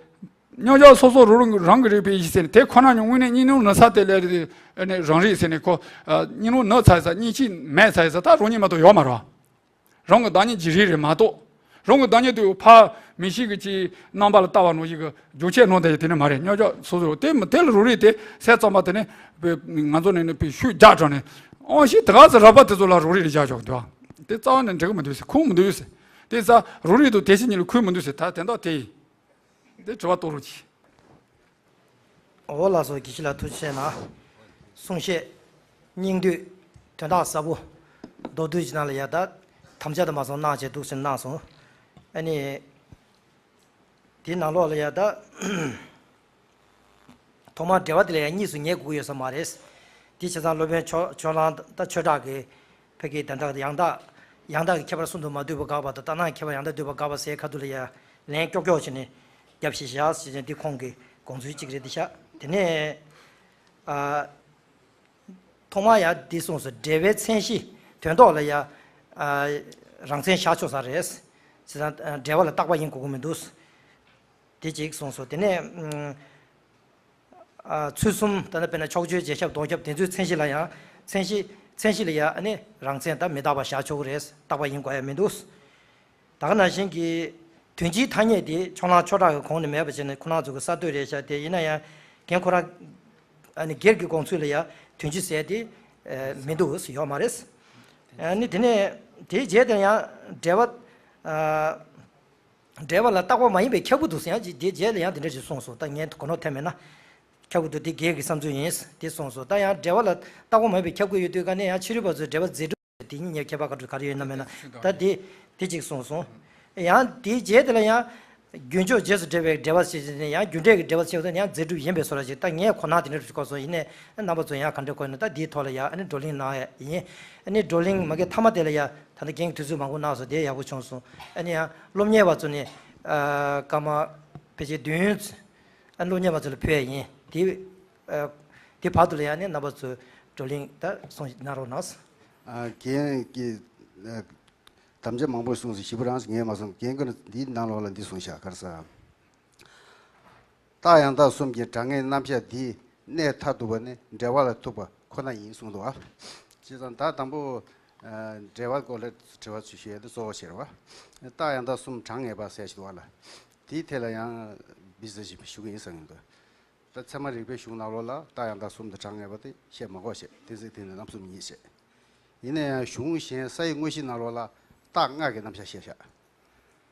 མཉམ་བཞག་སོ་སོ་རང་རང་རང་གི་རིག་པའི་གཞི་ཟེར་ནས་དེ་ཁོ་ན་ཉིད་དངོས་གནས་གཉིས་སྣང་ནུབ་ཚར་དེ་ལས་རེད། ཨེ་ནས་རང་རིག་ཟེར་ནས་ཁོ་ཨ་གཉིས་སྣང་ནུབ་ཚར་ཡིན་ཙང་གཉིས་ཆད་མེད་ཚར་ཡིན་ཙང་ད་རང་ཉིད་མ་གཏོགས་ཡོད་མ་རེད། རང་གི་བདག་ཉིད་ཀྱི་རིག་རེད་མ་གཏོགས། རང་གི་བདག་ཉིད་དུ་ཕར་མིག་ཤེས་ཀྱི་ཅིག་རྣམ་པ་ལ་ལྟ་བ་ནང་བཞིན་གྱི་རྒྱུ་ཆད་སྣང་དེ་དེ་ནི་མ་རེད། མཉམ་བཞག་སོ་སོ་དེ་མི་དེ་ལ་རང་རིག་དེ་སེམས་ཙམ་པ་དེ་ནི་ང་ཚོ་ནས་ནི་པའི་ཤུགས་རྒྱག་དྲགས་ནས་ ཨང་ཞིག་དེ་ག་ཚོད་རག་པ་དེ་ཚོ་ལ་རོགས་རེས་ལ་བཞག་ཆོག་འདུག་དེ་རྩ་བ་ནས་འགྲིག་གི་མི་འདུག་ཟེར། ཁུངས་མི་འདུག་ཟེར། དེ་ཚ་རོགས་རེས་དང་དེ་ཕྱི་གཉིས་ལ་ཁུངས་མི་འདུག་ཟེར། ད་དེ་འདྲ་དེ་ཡིན། དེ་དྲི་བ་གཏོང་རོགས་གྱིས། འོ་ལགས་སོ། དགེ་བཤེས་ལགས་ཐུགས་རྗེ་གནང་། གསུང་བཤད་སྙིང་བསྡུས་དོན་དག་ཟབ་པོ་མདོར་བསྡུས་ཀྱི་ནང་ལ་ཡ་ད་དམ་བཅའ་དང་མ་སོང་གནང་བྱས་འདུག་ཟེར་གནང་སོང་། ཨ་ནི། དེའི་ནང་ལོགས་ལ་ཡ་ད། ཐོག་མར་འགྲེལ་པ་དེ་ལ་ཡང་གཉིས་སུ་ངེས་དགོས་ཀྱི་ཡོད་ས་མ་རེད། དེ་བྱས་ཙང་སློབ་དཔོན་ཕྱོགས་ཕྱོགས་གླང་ད་ཆོས་གྲགས་ཀྱི་ཕ་གི་དན་རྟགས་ཡང་དག་ཡང་དག་གི་ཁྱད་པར་གསུམ་དུ་མ་འདུས་པ་དགག་པ་དང་ལྟར་སྣང་ཁྱད་པར་ཡང་དག་འདུས་པ་དགག་པ་ཟེར་ཁ་ཐུག་ལ་ཡ་ལན་ཀྱོག་ཀྱོག་བྱས་ནས་རྒྱབ་བཤད་བཞག་ཟེར་ནས་འདི་ཁོང་གི་དགོངས་ཚུལ་གཅིག་རེད་འདི་ཤག་དེ་ནས་ཨ། ཐོག་མར་ཡ་འདི་གསུངས་སོ། འགྲེལ་པའི་མཚན་གཞི་དོན་ཐོག་ལ་ཡ། ཨ། རང་མཚན་བཞག་ཆོག་ས་རེད། བྱས་ཙང་འགྲེལ་པ་ལ་རྟག་པ་ཡིན་དགོས་ཀྱི་མི་འདུག་དེ་གཅིག་གསུངས་སོ། དེ་ནས་ཨ། ཚུལ་གསུམ་ད་ནི་དཔེར་ན་ཕྱོགས་ཆོས་རྗེས་ཁྱབ་ལྡོག་ཁྱབ་དེ་ཚོའི་མཚན་གཞི་ལ་ཡང་མཚན་གཞི་མཚན་གཞི་ལ་ཡང་ཨ་ནི་རང་མཚན་ད་མི་རྟག་པ་བཞག་ཆོག་གི་རེད། རྟག་པ་ཡིན་དགོས་ཡ་མི་འདུག་ད་ག་ནང་བཞིན་གྱི་དོན་སྤྱིའི་ཐ་སྙད་དེ་ཕྱོགས་གླང་ཆོས་གྲགས་ཀྱི་གོང་ནས་མེད་པ་བྱས་ནས་ཁོ་རང་ཚོ་གི་གསར་གཏོད་རེད་ཤག་དེ་ཡིན་ན་ཡང་རྒན་ཁོ་རང་ཨ་ནི་སྒེར་གྱི་དགོངས་ཚུལ་ལ་ཡང་དོན་སྤྱི་ཟེར་དེ་མི་འདུག་ཡོད་མ་རེད། ཨ་ནི་དེ་ནས་དེའི་རྗེས་དེ་ཡང་འགྲེལ་པ། འགྲེལ་པ་ལ་རྟག་པ་མ་ཡིན་པའི་ཁྱབ་ཀྱི་འདུག་ཟེར་ཡང་དེའི་རྗེས་ལ་ཡང་དེ་འདྲ་ཞིག་གསུངས་སོང་། ད་ངས་གོ་ནོར་ཐེབས་མེད་ན། ཁྱབ་ཀྱི་འདུག་དེ་སྒེར་གྱི་བསམ་ཚུལ་ཡིན། དེ་གསུངས་སོང་། ད་ཡང་འགྲེལ་པ་ལ་རྟག་པ་མ་ཡིན་པའི་ཁྱབ་ཀྱི་ཡོད་དུས་ག་ནས་ཡང་ཕྱི་རོལ་པ་ཚོས་འགྲེལ་པ་རྫས་གྲུབ་དེ་གཉིས་ཉེ་ཁྱད་པར་ག་འདྲ་ག་རེ་ཡོད་ན་མེད་ན་ད་དེ་དེ་གཅིག་གསུངས་སོང་། ཡང་དེའི་རྗེས་དེ་ལ་ཡང་། རྒྱུན་ཕྱོགས་རྗེས་སུ་འབྲེལ་བའི་འགྲེལ་པ་ཞེས་བྱས་ནས་ཡང་རྒྱུ་འབྲས་ཀྱི་འགྲེལ་པ་ཞེས་པ་དེ་ཡང་རྫས་གྲུབ་ཡིན་པའི་བཟོ་འདྲ་ཞིག་ད་ངས་གོ་ན་དེ་འདྲ་ཞིག་གོ་སོང་། ཡིན་ནའི་རྣམ་པ་ཚོ་ཡང་ག་འདྲ་གོ་ཡོད་ན་ད་དེའི་ཐོག་ལ་ཡང་ཨ་ནི་བགྲོ་གླེང་གནང་ཡ་ཡིན། ཨ་ནི་བགྲོ་གླེང་མ་གི་མཐའ་མ་དེ་ལ་ཡང་ད་ལྟ་རྒན་གྱིས་དུས་ཚོད་མང་པོ་གནང་སོང་། དེ་ཡག་པོ་བྱུང་སོང་། ཨ་ནི་ཡང་སློབ་གཉེར་བ་ཚོ་ནས་སྐར་མ་ཕལ་ཆེར་བདུན་ཨ་ནི་སློབ་གཉེར་བ་ཚོ་ལ་ཕུལ་ཡ་ཡིན། དེ་དེ་བར་དུ་ལ་ཡང་ནི་རྣམ་པ་ཚོས་བགྲོ་གླེང་ད་གསུང་གནང་རོགས་གནང་། རྒན་གྱིས། དམ་བཅའ་མང་པོ་གསུངས་སོང་། ཞིབ་པོ་རང་ངས་མ་གསུངས། རྒན་ཁོ་ན་འདིའི་ནང་ལོགས་ལ་འདི་གསུངས་ཤག་ག་རེ་ཟེར། རྟགས་ཡང་དག་གསུམ་གྱི་གྲངས་ངེས་རྣམ་གཞག་འདིའི་གནད་མཐར་ཐུག་པ་ནི་འགྲེལ་པ་ལ་ཐུག་པ་ཁོ་ན་ཡིན་གསུངས་འདུག་བ། བྱས་ཙང་ད་དང་པོ། འགྲེལ་པ་སྐོར་ལ་དྲི་བ་ཚུར་ཞུ་ཡས་དེ་གཙོ་བོ་བྱས་རེད་བ། རྟགས་ཡང་དག་གསུམ་གྲངས་ངེས་པ་ཟེར་ཞིག་འདུག་བ་ལ། དེའི་ཐད་ལ་ཡང་བི་ཟེར་ཞིག་ཞུ་གི་ཡིན་བསམ་གྱི་འདུག་ད་ཚད་མ་རིགས་པའི་གཞུང་ནང་ལོགས་ལ་རྟགས་ཡང་དག་གསུམ་དང་གྲངས་ངེས་པ་དེ་བཤད་མ་དགོས་ཞེས། གཏན་ཚིགས་དེ་ནི་རྣམ་གསུམ་ཉིད་ཞེས། ཡིན་ན་ཡང་གཞུང་གཞན་ས་ཡི་དངོས་གཞིའི་ནང་ལོགས་ལ་རྟགས་ལྔ་གི་རྣམ་གཞག་བཤད་བཞག་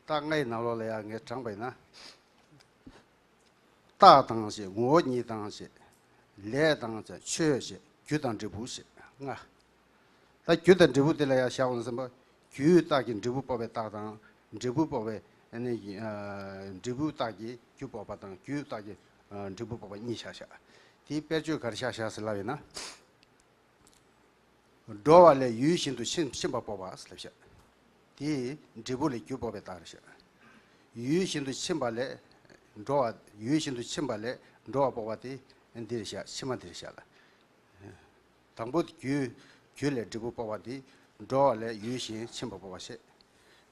རྟགས་ལྔ་ཡི་ནང་ལོགས་ལ་ཡང་ངས་དྲངས་པ་ཡིན་ན། རྟགས་དང་ཞེས། ངོ་བོ་ཉིད་དང་ཞེས། ལས་དང་ཞེས། ཆོས་ཞེས། རྒྱུ་དང་འབྲས་བུ་ཞེས་ལྔ། ད་རྒྱུ་དང་འབྲས་བུ་དེ་ལ་ཡང་བཞག་པ་ན་བསམ་པ། རྒྱུའི་རྟགས་ཀྱིས་འབྲས་བུ་དཔོག་པའི་རྟགས་དང་། འབྲས་བུ་དཔོག་པའི་ནི། འབྲས་བུའི་རྟགས་ཀྱིས་རྒྱུ་དཔོག་པ་དང་རྒྱུའི་རྟགས་ཀྱིས་འབྲས་བུ་དཔོག་པ་གཉིས་བཞག་བཞག་དེའི་དཔེར་བརྗོད་ག་རེ་བཞག་བཞག་ཟེར་ལབ་ཡིན་ན། འགྲོ་བ་ལས་ཡུལ་གཞན་དུ་ཕྱིན་ཕྱིན་པ་དཔོག་པ་ལབ་བཞག་དེ་འབྲས་བུ་ལས་རྒྱུ་དཔོག་པའི་རྟགས་རེད་བཞག་ཡུལ་གཞན་དུ་ཕྱིན་པ་ལས། འགྲོ་བ་ཡུལ་གཞན་དུ་ཕྱིན་པ་ལས་འགྲོ་བ་དཔོག་པ་དེ་འདི་རེད་བཞག་ཕྱི་མ་འདི་རེད་བཞག་ལ། དང་པོ་རྒྱུ། རྒྱུ་ལས་འབྲས་བུ་དཔོག་པ་དེ། འགྲོ་བ་ལས་ཡུལ་གཞན་ཕྱིན་པ་དཔོག་པ་བྱེད།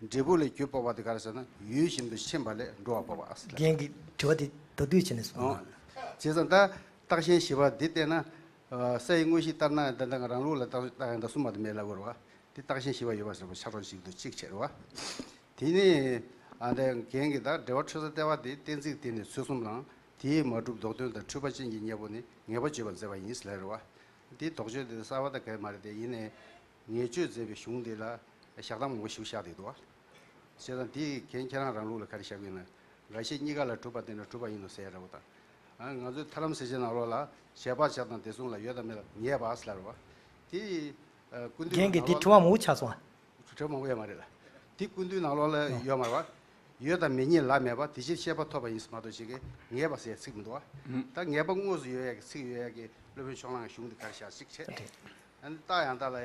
འབྲས་བུ་ལས་རྒྱུ་དཔོག་པ་དེ་ག་རེ་ཟེར་ན་ཡུལ་གཞན་དུ་ཕྱིན་པ་ལས་འགྲོ་བ་དཔོག་པ་ཟེར། རྒན་གྱི་དྲི་བ་དེ་མདོར་བསྡུས་བྱས་ནས་གསུངས། ཨོ། བྱས་ཙང་ད་རྟགས་གཞན་བཞི་པ་འདི་བལྟས་ན། ས་ཡི་དངོས་གཞི་ལྟར་སྣང་ཡང་འདི་འདྲ་རང་ལུགས་ལ་རྟགས་རྟགས་ཡང་དག་གསུམ་མ་གཏོགས་མེད་ལབ་དགོས་རེད་བ། དེ་རྟགས་གཞན་བཞི་པ་ཡོད་པ་ཟེར་བ་ཆ་རོགས་ཞིག་ཏུ་གཅིག་བྱས་རེད་བ། དེ་ནས་ཨ་འདི་རྒན་གྱི་ད་འགྲེལ་པ་འཕྲོས་ས་ལྟེ་བ་དེ་གཏན་ཚིགས་དེ་ནི་ཚུལ་གསུམ་དང་དེས་མ་གྲུབ་ལྡོག་དོན་དང་འཁྲུལ་པ་ཅན་གྱི་གཉེན་པོ་ནི་ངེས་པ་བརྗོད་པར་མཛད་པ་ཡིན་ཟེར་ལབ་རེད་བ། འདིའི་དོགས་གཅོད་དེ་གསར་བ་ད་ག་མ་རེད་དེ་ཡིན་ནའི་ངེས་བརྗོད་མཛད་པའི་གཞུང་འདི་ལ་བཞག་སྟངས་མང་པོ་ཞིག་བཞག་བསྡད་འདུག་བ། བྱས་ཙང་འདི་རྒན་ཁྱེད་རང་རང་ལུགས་ལ་ག་རེ་བཞག་གི་ཡིན་ན། འགའ་ཞིག་གཉིས་ཀ་ལ་གྲུབ་པ་དེ་འདྲ་གྲུབ་པ་ཡིན་ནོ་ཟེར་ཡ་འདྲ་བོ་དང་། ང་ཚོའི་ཐར་ལམ་ཟེར་བྱེད་ནང་ལོགས་ལ་བྱས་པ་བྱས་དང་དེ་གསུམ་ལ་ཡོད་དང་མེད་ལ་ངེས་པ་ཟེར་ལབ་རེད་བ། དེ་ཀུན་བཏུས་རྒན་གྱིས་དེ་དྲི་བ་མང་པོ་ཆགས་སོང་ཨ། དྲི་བ་མང་པོ་ཡོད་མ་རེད་ལ། དེ་ཀུན་བཏུས་ནང་ལོགས་ལ་ཡོད་མ་རེད་བ། ཡོད་དང་མེད་གཉིས་ལ་མེད་པ་དེ་ཕྱིར་ཤེས་པ་ཐོབ་པ་ཡིན་ཟེར་མ་གཏོགས་ཅིག་གིས་ངེས་པ་ཟེར་ཚིག་མི་འདུག་བ། ད་ངེས་པ་དངོས་སུ་ཡོད་ཡ་གི་ཚིག་ཡོད་ཡ་གི་སློབ་དཔོན་ཕྱོགས་གླང་གི་གཞུང་འདི་ག་རེ་བཞག་གཅིག་བྱས། ཨ་ནི་རྟགས་ཡང་དག་ལ་ཡ།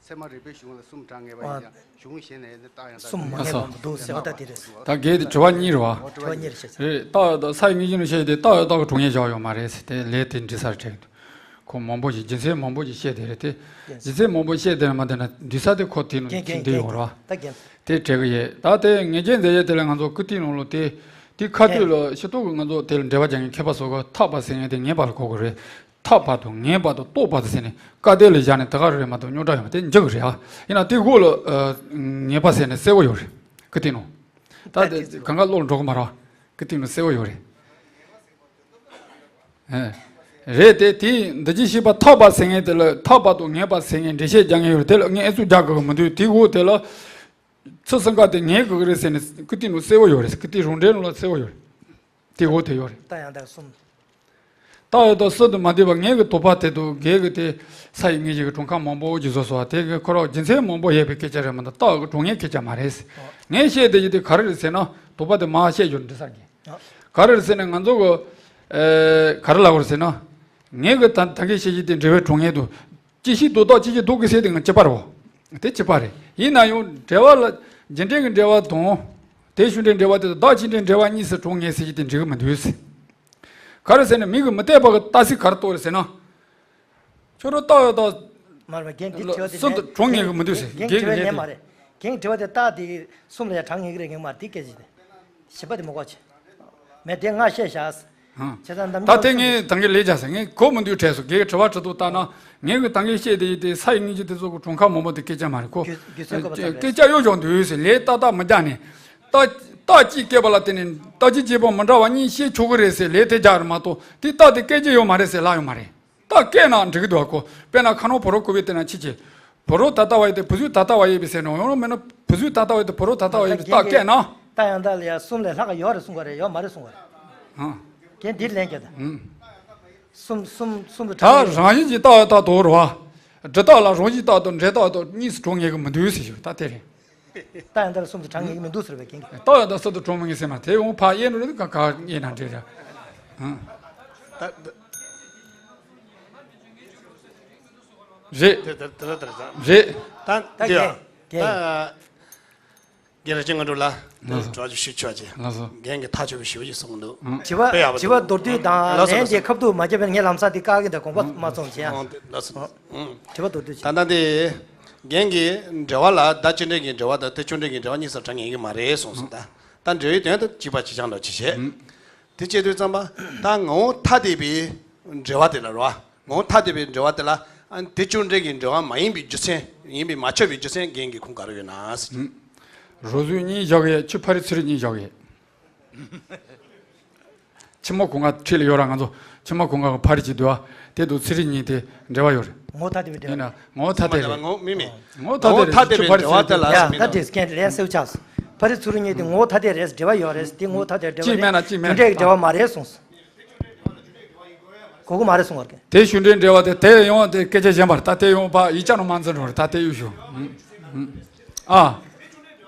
ཚད་མ་རིག་པའི་གཞུང་ལ་གསུམ་གྲངས་ངེས་པ་ཡིན་ཀྱང་གཞུང་གཞན་ནས་ནི་རྟགས་ཡང་དག་གསུམ་མ་ངེས་པ་མི་འདུག་ཟེར་བ་ལྟ་དེ་རེད། ད་གལ་ཏེ་དྲི་བ་གཉིས་རེད་བ། དྲི་བ་གཉིས་རེད་བཤད་ཚེ། རེད། རྟགས་ཡང་དག་ས་ཡི་དངོས་གཞི་ནས་བཤད་དེ་རྟགས་ཡང་དག་གི་གྲུབ་བརྙེས་བཞག་ཡོད་མ་རེད་ཟེར་དེ་ལས་དེ་འདྲི་ས་རེད་དྲན་འདུག་ཁོ་མང་པོ་ཞིག་རྒྱུ་མཚན་མང་པོ་ཞིག་བཤད་དེ་རེད་དེ། རྒྱུ་མཚན་མང་པོ་བཤད་དེ་མ་དེ་ན་འདྲི་ས་དེ་ཁོ་དེ་ནང་རྒན་ཁྱིམ་དེ་རྒན་ཡོད་རེད་བ། ད་རྒན། དེ་དྲན་གི་ཡོད། ད་དེ་ངེས་ཅན་མཛད་ཡས་དེ་ལ་ང་ཚོ་ཀི་ཏི་ནང་ལོ་དེ། དེ་ཁ་ཐུག་ལ་ཤི་ཏོག་གི་ང་ཚོ་དེ་ལ་འབྲེལ་བ་རྒྱག་མཁན་མཁས་པ་ཚོ་གི་ཐག་པ་ཟེར་མཁན་དེ་ངེས་པ་ལ་གོ་དགོས་རེད། ཐག་པ་དང་ངེས་པ་དང་རྟོགས་པ་དང་ཟེར་ནས་བཀའ་གཏེར་ལ་བཞག་ནས་དེ་ག་རེ་རེད་མ་གཏོགས་རྙོག་དྲ་ཡོད་མ་དེ་འཇག་གི་རེད་ཨ། ཡིན་ན་དེ་འོག་ལ་ངེས་པ་ཟེར་ནས་གསལ་པོ་ཡོད་རེད། ཀི་ཏི་ནང་། ད་དེ་གང་ག་བློ་ལ་འགྲོ་གི་མ་རེད་བ། ཀི་ཏི་ནང་གསལ་པོ་ཡོད་རེད། ཨེ། རེད་དེ། དེས་འདི་ཅི་ཤེས་པ་ཐག་པ་ཟེར་མཁན་དེ་ལ་ཐག་པ་དང་ངེས་པ་ཟེར་མཁན་འགྲེལ་བཤད་རྒྱག་མཁན་ཡོད་རེད། དེ་ལ་ངས་ཨེ་ཚུགས་རྒྱག་དགོས་ཀྱི་མི་འདུག་དེའི་འོག་དེ་ལ་ཚུལ་གསུམ་ཀ་དེ་ངེས་དགོས་ཀྱི་རེད་ཟེར་ནས་ཀི་ཏི་ནང་གསལ་བོ་ཡོད་རེད། ཀི་ཏི་རང་འགྲེལ་ནང་ལ་གསལ་བོ་ཡོད་རེད། དེའི་འོག་དེ་ཡོད་རེད། རྟགས་ཡང་དག་གསུམ། རྟགས་ཡང་དག་གསུམ་དུ་མ་འདུས་པ་ངེས་ཀྱི་དོགས་པ་དེ་དང་འགལ་གྱི་དེ་ས་ཡི་དངོས་གཞི་གི་གྲངས་ཀ་མང་པོ་ཞིག་བཟོ་སོང་བ་དེ་གི་ཁོ་རང་རྒྱུ་མཚན་མང་པོ་ཡོད་པའི་སྐད་ཆ་རེད་མ་གཏོགས་རྟགས་ཀྱི་གྲངས་ངེས་སྐད་ཆ་མ་རེད། ངས་བཤད་བསྡད་རྒྱུ་དེ་ག་རེ་རེད་ཟེར་ན། དོགས་པ་དེ་མར་བཤད་རྒྱུ་འདྲི་ས་གི། ག་རེ་རེད་ཟེར་ན་ང་ཚོ་གི་ཨེ་ག་རེ་ལབ་དགོས་རེད་ཟེར་ན། ངེས་ཀྱི་ད་ད་གིན་བཤད་རྒྱུ་དེ་འབྲེལ་བའི་གྲངས་ངེས་དང་། ཅི་ཞིག་ལྡོག་རྟགས་ཅི་ཞིག་ལྡོག་གི་ཟེར་དེ་ང་གཅིག་པ་རེད་བ། དེ་གཅིག་པ་རེད། ཡིན་ན་ཡང་འབྲེལ་བ་ལ་རྒྱུ་འབྲས་ཀྱི་འབྲེལ་བ་དང་། དེ་ཤུགས་འབྲས་འབྲེལ་བ་དེ་དང་བདག་ཅི་འབྲས་འབྲེལ་བ་གཉིས་སུ་གྲངས་ངེས་ཟེར་རྒྱུ་དེ་འགྲིག་གི་མི་འདུག་ཟེར། ག་རེ་ཟེར་ན་མིང་གི་མི་བཏགས་པ་གི་རྟགས་ཚིག་ག་རེ་གཏོགས་རེད་ཟེར་ན། ཁྱོད་རང་རྟགས་ཡང་དག་མར་བ་རྒན་འདི་ཨ་ཁྱོད་དེ་གསུམ་དུ་གྲངས་ངེས་ཀྱི་མི་འདུག་ཟེར། རྒན་རྒན་དྲི་བའི་ལན་དེ་མ་རེད། རྒན་དྲི་བ་དེ་རྟགས་དེ་གསུམ་ལ་ཡང་གྲངས་ངེས་ཀྱི་རེད། རྒན་མ་རེད་དེ་སྐད་ཆ་དེ། བཞི་པ་དེ་མི་གོ་ཆེ། མེད་དེ་ང་བཤད་བཞག་ཟེར། ཨང་། བྱས་ཙང་འདམ་ད་དེ་ངས་ད་གིན་ལས་བྱ་ཟེར། ངས་གོ་མི་འདུག་དྲན་སོང་། རྒན་གྱི་དྲི་བ་དྲི་དུས་ལྟར་ན། ངས་གི་ད་གིན་བཤད་དེ་ཡིན་ཏེ་ས་ཡི་དངོས་གཞི་དེ་ཚོ་གི་གྲངས་ཀ་མང་པོ་དེ་སྐད་ཆ་མ་རེད་ཁོ། རྒྱུ་རྒྱུ་མཚན་གོ་བ་ཙམ་རེད། སྐད་ཆ་གཡོ་ཞོག་འདུག་ཟེར། ལན་ཏག་ཏག་མི་རྒྱག་ནས། རྟགས་རྟགས་གཅིག་སྐྱེས་པ་ལ་བརྟེན་ནས་རྟགས་གཅིག་སྐྱེས་པ་མི་འདྲ་བ་གཉིས་བཤད་ཆོག་གི་རེད་ཟེར་ལན་དེ་རྒྱག་རེད་མ་གཏོགས་དེ་རྟགས་དེ་སྐད་ཆ་ཡོད་མ་རེད་ཟེར་ལབ་ཡོད་མ་རེད། རྟགས་སྐད་ན་འགྲིག་གི་འདུག་གོ། དཔེར་ན་ཁ་ནང་ཕོ་རོ་ཀུ་བེ་དེ་ན་ཕྱི་ཆེ། ཕོ་རོ་ད་ལྟ་བ་ཡི་དེ་བུ་ཟུག་ད་ལྟ་བ་ཡི་བི་ཟེར་ནོ་ཡོང་རོགས་མེད་ན་བུ་ཟུག་ད་ལྟ་བ་ཡི་དེ་ཕོ་རོ་ད་ལྟ་བ་ཡི་བི་རྟགས་སྐད་ན། རྟགས་ཡང་དག་ལ་ཡང་གསུམ་ལས་ལྷག་ག་ཡོད་རེད་གསུང་ག་རེད། ཡོད་མ་རེད་གསུང་ག་རེད། ཨང་། རྒན་འདིར་ལན་རྒྱག་ད། ཨང་། གསུམ་གསུམ་གསུམ་དུ་ད་གྲངས་ངེས། རང་བཞིན་གྱི་རྟགས་ཡང་དག་དོར་བ། སྒྲུབ་རྟགས་ལ་རང་བཞིན་རྟགས་དང་འབྲས་རྟགས་དང་གཉིས་སུ་གྲངས་ངེས་ཀྱི་མི་འདུག་ཟེར་ཞུ་ད་དེ་རེད། རྟགས་ཡང་དག་ལ་གསུམ་དུ་གྲངས་ངེས་ཀྱི་མི་འདུག་ཟེར་བའི་རྒན་གྱིས། རྟགས་ཡང་དག་གསུམ་དུ་གྲངས་མི་ངེས་ཟེར་མ་དེ་འོང་ཕ་གཡས་ནོ་རེད་ག་ག་གཡས་ན་འདྲེ་ར། ཨང་། ད་ད། རེད། དེ་དེ་དེ་རེད་དེ་རེད་ད། རེད། ད་ད་འདི་ཡ། རྒན་རྒན། ད། རྒན་ར་ཅན་ང་འགྲོ་ལ། ལགས་སོ། གྲོགས་ཅིག་ཞུ་ཆོག་ཅིག་ལགས་སོ། རྒན་གྱི་ཐག་ཆོད་པའི་ཞུ་བ་ཞིག་གསུངས་འདུག་དྲི་བ་དཔེ་ཡག་པོ་དྲི་བ་འདུག་མདོར་བསྡུས་དང་ལགས་སོ་ལན་ལགས་སོ། དེ་ཁ་ཐུག་མ་བརྒྱབ་པའི་ངས་ལམ་སང་དེ་བཀག་གི་འདུག་དགོངས་པ་མ་ཚོམས་བྱས་ཨང་། ལགས་སོ། དྲི་བ་མདོར་བསྡུས་ད་ཅིག་ལྟ་འདི། རྒན་གྱིས་འབྲེལ་བ་ལ་བདག་རྐྱེན་འབྲས་ཀྱི་འབྲེལ་བ་དང་དེ་ཆོས་འབྲས་ཀྱི་འབྲེལ་བ་གཉིས་སུ་གྲངས་ངེས་ཀྱི་མ་རེད་གསུངས་སོང་ད། ད་འབྲེལ་བའི་དོན་དུ་གཅིག་པ་གཅིག་རྐྱང་འདྲ་ཅིག་བྱས། དེ་བྱེད་དུས་ཙམ་པ་ད་ངོ་བོ་ཐ་དད་པའི་འབྲེལ་བ་དེ་ལ་རོ། ངོ་བོ་ཐ་དད་པའི་འབྲེལ་བ་དེ་ལ་ཨ་དེ་ཆོས་འབྲས་ཀྱི་འབྲེལ་བ་མ་ཡིན་པའི་རྒྱུ་མཚན་ཡིན་པས་མ་ཁྱབ་པའི་རྒྱུ་མཚན་རྒན་གྱི་ཁུངས་ག་རེ་ཡོད་ན་ཟེར། རོ་བཟོས་གཉིས་བཞག་གི་ཡོད། ཆུ་ཕ་རི་ཚུ་རི་གཉིས་བཞག་གི་ཡོད། ཕྱི་མ་གོང་ག་ཁྲིད་ལ་ཡོད་ར་ང་ཚོ། ཕྱི་མ་གོང་ག་ཕ་རི་གཅིག་འདུག་ཨ། དེ་དུ་ཚུ་རི་གཉིས་དེ་འབྲེལ་བ་ཡོད་རེད། ངོ་བོ་ཐ་དད་པའི་འབྲེལ་ཡིན་ན་བ། ངོ་བོ་ཐ་དད་རེད། ངོ་མི་མི། ངོ་བོ་ཐ་དད་རེད། ཐ་དད་པའི་ཆུ་ཕ་རི་འབྲེལ་བ་ཚུ་རི་དེ་ལ་ཡ་ད་དེ་སྐད་ལན་གསལ་ཆགས་སོང་། ཕ་རི་ཚུ་རི་གཉིས་དེ་ངོ་བོ་ཐ་དད་རེད། འབྲེལ་བ་ཡོད་རེད། དེ་ངོ་བོ་ཐ་དད་འབྲེལ་བ་གཅིག་མེད་ན་གཅིག་མེད་རྒྱུ་འབྲས་ཀྱི་འབྲེལ་བ་མ་རེད་གསུངས་སོང་། གོ་གི་མ་རེད་གསུང་བར་གི། དེ་ཤུགས་འབྲས་འབྲེལ་བ་དེ་དེ་ཡོང་དེ་སྐད་ཆ་གཞན་པར་ད་དེ་ཡོང་པ་ཡིག་ཆ་ནང་མ་འཛིན་རོགས་ད་དེ་ཡོད་ཤོག་ཨ།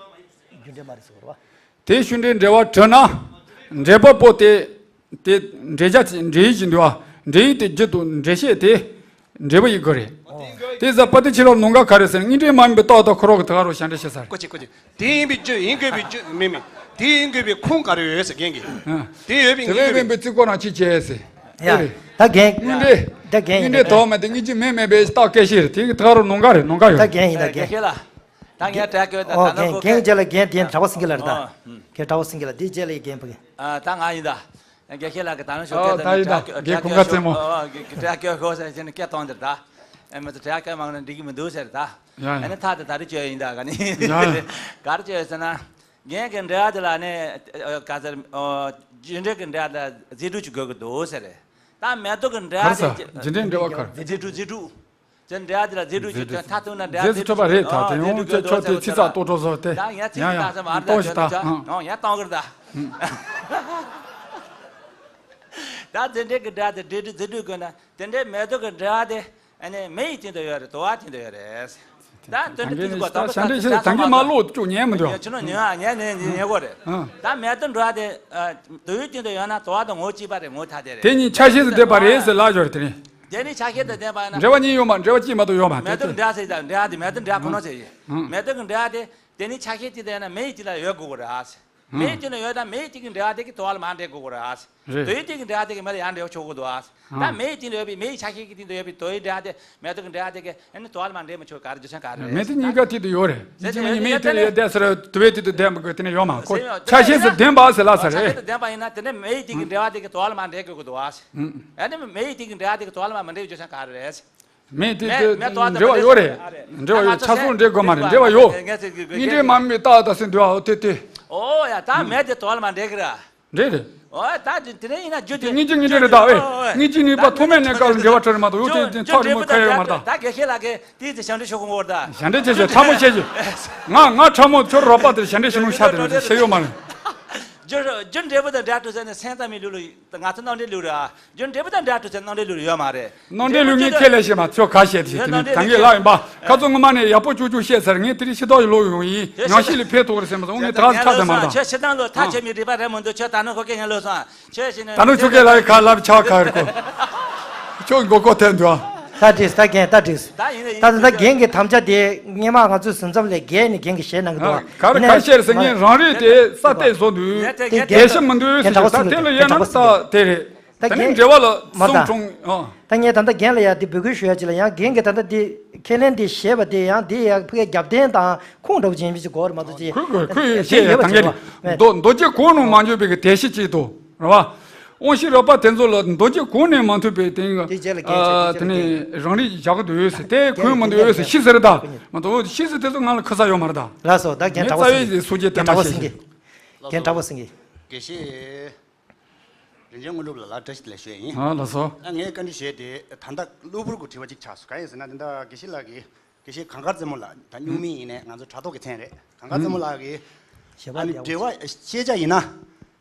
རྒྱུ་འབྲས་མ་རེད་ཟེར་བ། དེ་ཤུགས་འབྲས་འབྲེལ་བ་བྲི་ན། འབྲེལ་པ་པོ་དེ། དེ་འབྲེལ་བྱ་འབྲེལ་ཡིག་ཅིག་འདུག་བ། འབྲེལ་ཡིག་དེ་རྒྱུ་དང་འགྲེལ་བཤད་དེ། འབྲེལ་བ་ཡིག་དགོས་རེད། དེ་ཟ་པ་ཏི་ཆི་ལ་ནོང་ག་ག་རེ་ཟེར་དངོས་འབྲེལ་མ་ཡིན་པའི་རྟགས་དང་ཁོ་རོག་གི་དེ་ག་རོ་ཞན་འདྲ་བཤད་ས་རེད། ཀོ་ཅི་ཀོ་ཅི། དེ་ཡིན་པའི་རྒྱུ་ཡིན་དགོས་པའི་རྒྱུ་མིན་མིན། དེ་ཡིན་དགོས་པའི་ཁུངས་ག་རེ་ཡོད་ཟེར་རྒན་གྱིས། ཨ། དེ་ཡོད་པའི་དེ་ངེས་བས་པའི་པའི་རྩིས་སྐོར་རང་ཅི་བྱས་ཟེར། ཡ། ཨེ་རེད། ད་རྒན། དངོས་འབྲེལ། ད་རྒན་ཡིན་དངོས་འབྲེལ་ད་དོགས་མེད་དེ་དངོས་གཞི་མེད་མེད་པའི་རྟགས་སྐད་ཤེས་རེད། དེ་གི་ད་རུ་ནོང་ག་རེད་ནོང་ག་ཡོད། ད་རྒན་ཡིན་ད་རྒན། རྒན་ཤེས་ལ། ད་ངས་དྲ་སྐྱོད་ད་ཨོ་ད་ནོ་རྒན་ཁོ་རྒན་རྗེས་ལ་རྒན་དེ་གྲྭ་པ་སེང་གེ་ལ་རེད་ད། ཨོ། ཨུམ། རྒན་གྲྭ་པ་སེང་གེ་ལ་དེ་རྗེས་ལ་རྒན་ཕ་གི། ཨ་ད་ང་ཡིན་ད། རྒན་ཤེས་ལ་གི་ད་ནོ་ཤོག་ཨོ་ད་ད་ཡིན་ད་དྲ་རྒན་ཁོང་ཁ་རྩེད་མོ། ཨོ་ཨོ་དྲ་སྐྱོད་ཤོག་ཟེར་བྱས་ནས་སྐད་གཏོང་དེར་ད། ཨེ་མི་ཚོ་དྲ་སྐྱོད་མང་ན་འགྲིག་གི་མི་འདུག་ཟེར་ད། ཡ་ཡ། ཨ་ནི་ཐག་དེ་ད་རེ་གཅོད་ཡིན་ད་ག་ནི། ཡ་ཡ། ག་རེ་གཅོད་ཟེར་ན། རྒན་གྱི་འབྲེལ་བ་དེ་ལ་ནི། ཨ་ག་ཟེར། ཨོ། རྒྱུ་འབྲས་ཀྱི་འབྲེལ་བ་དེ་ལ་རྫས་གྲུབ་ཅིག་དགོས་ཀྱི་འདུག་ཟེར། ད་མེ་ཏོག་གི་འབྲེལ་བ་དེ། ག་རེ་ཟེར། རྒྱུ་འབྲས་འབྲེལ་བ་ག་རེ། རྫས་གྲུབ་རྫས་གྲུབ། དེ་འབྲེལ་བ་དེ་ལ་རྫས་གྲུབ་ཀྱི་དོན་མཐའ་ཐུག་ན་འབྲེལ་བ་རྫས་གྲུབ་ཐོབ་པ་རེད་ད། དེ་ཡང་ཁྱོད་ཁྱོད་དེ་ཚིག་ཚགས་ཏོག་ཏོག་བཟོ་དེ། ད་ཡང་ཚིག་ཡང་ཚིག་ཡང་ད་སེམས་ཨ་ཏོག་ཞིག་ད་ཡང་ཡང་གཏོང་གི་རེད་ད། ད་རྫས་འབྲས་ཀྱི་འབྲེལ་བ་དེ་འབྲེལ་གྲུབ་རྫས་གྲུབ་དགོས་ན་དེ་འདྲའི་མེ་ཏོག་གི་འབྲེལ་བ་དེ་ཨ་ནི་མེ་ཡི་སྟེང་དུ་ཡོད་རེད། དུ་བ་སྟེང་དུ་ཡོད་རེད། ད་དོན་དུ་དེ་ཚོ་གོ་དོག་པ་ཤ་འདྲེ་ཤ་ད་གིན་མ་ལོག་བཅུག་ཉན་མི་འདུག་ཆུ་ནང་ཉོན་ཨ་ཉན་ཉན་ཉན་གོ་རེད། ཨ། ད་མེ་ཏོག་འབྲེལ་བ་དེ་དུ་བའི་སྟེང་དུ་ཡོད་ན་དུ་བ་དང་ངོ་བོ་གཅིག་པ་རེད། ངོ་ཐ་དད་རེད། དེ་གཉིས་ཆ་ཤས་སུ་ལྡན་པ་རེད་ཟེར་ལབ་ཡོད་རེད་དེ་ནི། དེ་ནི་ཆ་ཤས་དང་ལྡན་པ་ཡིན་ན། འབྲེལ་བ་གཉིས་ཡོད་མ་འབྲེལ་བ་གཅིག་མ་གཏོགས་ཡོད་མ་མེ་ཏོག་འབྲེལ་ཟེར་ད་འབྲེལ་བ་དེ་མེ་ཏོག་འབྲེལ་ཁོ་ན་ཟེར་ཡིན། མེ་ཏོག་གི་འབྲེལ་བ་དེ་དེ་ནི་ཆ་ཤས་གཅིག་དང་ཡོད་ན་མེ་ཡི་དེ་ལ་ཡོད་དགོས་ཀྱི་རེད་ཨ་ཟེར། མེ་ཡི་དེ་ལ་ཡོད་ན་མེ་ཡི་དེ་གི་འབྲེལ་བ་དེ་གི་དུ་བ་ལ་མར་འབྲེལ་དགོས་ཀྱི་རེད་ཨ་ཟེར། རེད། དུ་ཡི་དེ་གི་འབྲེལ་བ་དེ་གི་མེ་ལ་ཡར་འབྲེལ་ཆོག་གི་འདུག་ཨ་ཟེར། ད་མེ་ཡི་དེ་ལ་ཡོད་པའི་མེ་ཡི་ཆ་ཤས་ཀྱི་སྟེང་དུ་ཡོད་པའི་དུ་ཡི་འབྲེལ་བ་དེ་མེ་ཏོག་གི་འབྲེལ་བ་དེ་གི་ཨ་ནི་དུ་བ་ལ་མར་འབྲེལ་མི་ཆོག་ག་རེ་རྒྱུ་མཚན་ག་རེ་རེད། མེ་ཏོག་གཉིས་ཀ་དེ་དུ་ཡོད་རེད། དེ་ཅི་མ་ཡིན་མེ་ཏོག་ལ་ཡོད་དེ་ཟེར་དུ་བའི་དེ་དུ་ལྡན་པ་དེ་ནི་ཡོད་མ་ཁོ་ཆ་ཤས་སུ་ལྡན་པ་ཟེར་ལ་ས་རེད། ཆ་ཤས་སུ་ལྡན་པ་ཡིན་ན་དེ་ནི་མེ་ཡི་དེ་གི་འབྲེལ་བ་དེ་གི་དུ་བ་ལ་མར་འབྲེལ་དགོས་ཀྱི་འདུག་ཨ་ཟེར། ཨ་ནི་མེ་ཡི་དེ་གི་འབྲེལ་བ་དེ་གི་དུ་བ་ལ་མར་མི་འབྲེལ་རྒྱུ་མཚན་ག་རེ་རེད། མེ་དེ་མེ་དེ་མེ་ཏོག་འབྲེལ་བ་ཡོད་རེད། འབྲེལ་བ་ཡོད། ཆ་སོགས་འབྲེལ་དགོས་མ་རེད། འབྲེལ་བ་ཡོད། དངོས་འབྲེལ་མ་ཡིན་པའི་རྟགས་དང་ཟེར་འདུག་ཨ་འོ་དེ་དེ། ཨོ་ཡ་ད་མེ་དེ་དུ་བ་ལ་མར་འབྲེལ་གི་ར། འདྲེ་རེད། ཨོ་ད་དེ་དེ་རིང་ཡིན་ན་རྒྱུ་དེ་དངོས་གཞི་དངོས་འབྲེལ་རེད་ད། ཨེ་དངོས་གཞི་ནུས་པ་ཐོག་མེད་ནས་བཀག་ལ་འབྲེལ་བ་གྲོལ་རེད་མ་གཏོགས་འོ་དེ་དེ་ཐག་རིང་མོ་ཁ་ཡོད་མ་རེད་ད། ད་དགེ་བཤེས་ལགས་ཀྱིས་དེའི་ཚེ་ཞབས་འདྲེན་ཞུ་དགོས་འོར་ད། ཞབས་འདྲེན་བྱེད་ཞེས་ཕྲ་མོ་བྱེད་ཞེས། ང་ང་ཕྲ་མོ་ཁྱོད་རོགས་པ་དེར་ཞབས་འདྲེན་ཞུ་མོ་ཤ་དེ་ནི་ཞེས་ཡོད་མ་རེད། རྒྱུ་རྒྱུ་འབྲས་བུ་དང་འབྲས་བུ་ཟེར་ནས་སེམས་ཙམ་མི་ལུགས་ལ་ང་ཚོ་རྣམ་འདྲེན་ལུགས་རེད་ཨ། རྒྱུ་འབྲས་བུ་དང་འབྲས་བུ་ཟེར་རྣམ་འདྲེན་ལུགས་རེད་ཡོད་མ་རེད། རྣམ་འདྲེན་ལུགས་ངས་ཁས་ལེན་ཞེས་མ་ཁྱོད་ག་བཤད་དེ་དེ་ནི་ད་ངས་ལབ་ཡིན་པ་ཁ་ཚོ་ངོ་མ་ནས་ཡག་པོ་ཅུག་ཅུག་བཤད་ཚར། ངས་དེ་རིང་ཤི་ཐོག་ཡི་ལོག་ཡོང་ཡིན་ངང་ཤི་ལས་ཕེབས་ཐུབ་རེད་སེམས་པ་ངས་ད་ག་ཚོད་ཐག་དེ་མ་རེད་ད། ཁྱོད་ཤི་ཐང་ལོ་ཐག་ཆོད་མི་རིག་པ་རེད་མི་འདུག་ཁྱོད་ད་ནི་ཁོ་སྐད་ངན་ལོས་སོང་། ཁྱོད་ཤི་ནས་ད་ནི་ཁྱོད་སྐད་ལ་ཡི་ཁ་ལབ་ཆག་ཁ་རེད་ཁོ། ཁྱོད་མགོ་སྐོར་ཐེབས་འདུག་ཨ། ད་འགྲིགས་ད་རྒན་ད་འགྲིགས། ད་ད་ད་རྒན་གྱི་དམ་བཅའ་དེ་སྔས་མ་ང་ཚོའི་ཟིན་མཚམས་ལས་བརྒལ་ནས་རྒན་གྱིས་བཤད་གནང་གི་འདུག་ཨ། ག་རེ་ག་རེ་བཤད་རེད་ཟེར་ངས་རང་རིགས་དེ་ས་གཏད་བཟོ་འདུག་དེ་རྒན་ཤི་མི་འདུག་ཟེར་ད་དེ་ལ་ཡང་ན་ས་དེ་རེད། ད་ངས་འབྲེལ་བ་ལ་མ་གསུང་ད་འཁྲུངས་ཨ། ད་ངས་ད་ལྟ་རྒན་ལ་ཡང་འདི་འབོད་སྐུལ་ཞུ་ཡ་ཅིག་ལ་ཡང་རྒན་གྱིས་ད་ལྟ་འདི་ཁས་ལེན་འདི་བཞེས་པ་དེ་ཡང་འདི་ཡང་ཕ་གིའི་རྒྱབ་རྟེན་དང་ཁུངས་འདྲ་པོ་ཅིག་ཡིན་པ་ཅིག་གོ་རེད་མ་གཏོགས་ཅིག་ཁོས་ཁོས་ཁས་ལེན་ཡོད་པ་ད་ངས་ཅིག་གོ་མདོ་མདོ་སྐྱེ་གོང་ནང་མ་འཇོག་པའི་གི་དེ་གཞི་གཅིག་ཏུ་རེད་བ། དབང་ཤེས་རགས་པ་དེ་ཚོ་ལ་མདོ་སྐྱེ་གོང་ནས་མ་ཐོས་པའི་དེ་དེ་རྗེས་ལ་རྒན་བྱས་དེ་དེ་རྗེས་ལ་ནས་རང་རིག་བཞག་གི་འདུག་ཟེར་དེ་གོང་མ་འདུག་ཟེར་ཤི་ཟེར་ད་མ་གཏོགས་ཤི་ཟེར་དེ་ཚོ་ང་ལ་ཁུ་ས་ཡོད་མ་རེད་ད། ལགས་སོ་ད་རྒན་གྲགས་པ་སེང་གེ་རྒན་གྲགས་པ་སེང་གེ་རྒན་གྲགས་པ་སེང་གེ། དགེ་བཤེས། རིན་ཆེན་དངོས་གྲུབ་ལགས་ལ་བཀྲ་ཤིས་བདེ་ལེགས་ཞུ་ཡ་ཡིན། ཨ་ལགས་སོ། ད་ངས་བཀའ་འདྲི་ཞུ་ཡ་དེ་ད་ལྟ་གློ་བུར་གྱི་དྲི་བ་གཅིག་ཆགས་སོང་། གང་ཡིན་ཟེར་ན་དེ་འདྲ་དགེ་བཤེས་ལགས་ཀྱིས་དགེ་བཤེས་གངས་དཀར་རྩེ་མོ་ལགས་ད་སྨྱུག་མིང་ཡིན་ནའི་ང་ཚོ་དྲ་ཐོག་གི་མཚན་རེད། གངས་དཀར་རྩེ་མོ་ལགས་ཀྱིས་ཞེས་པ་ཨ་ནི་ལེའུ་འབྲེལ་བ་ཤེས་བྱ་ཡིན་ན་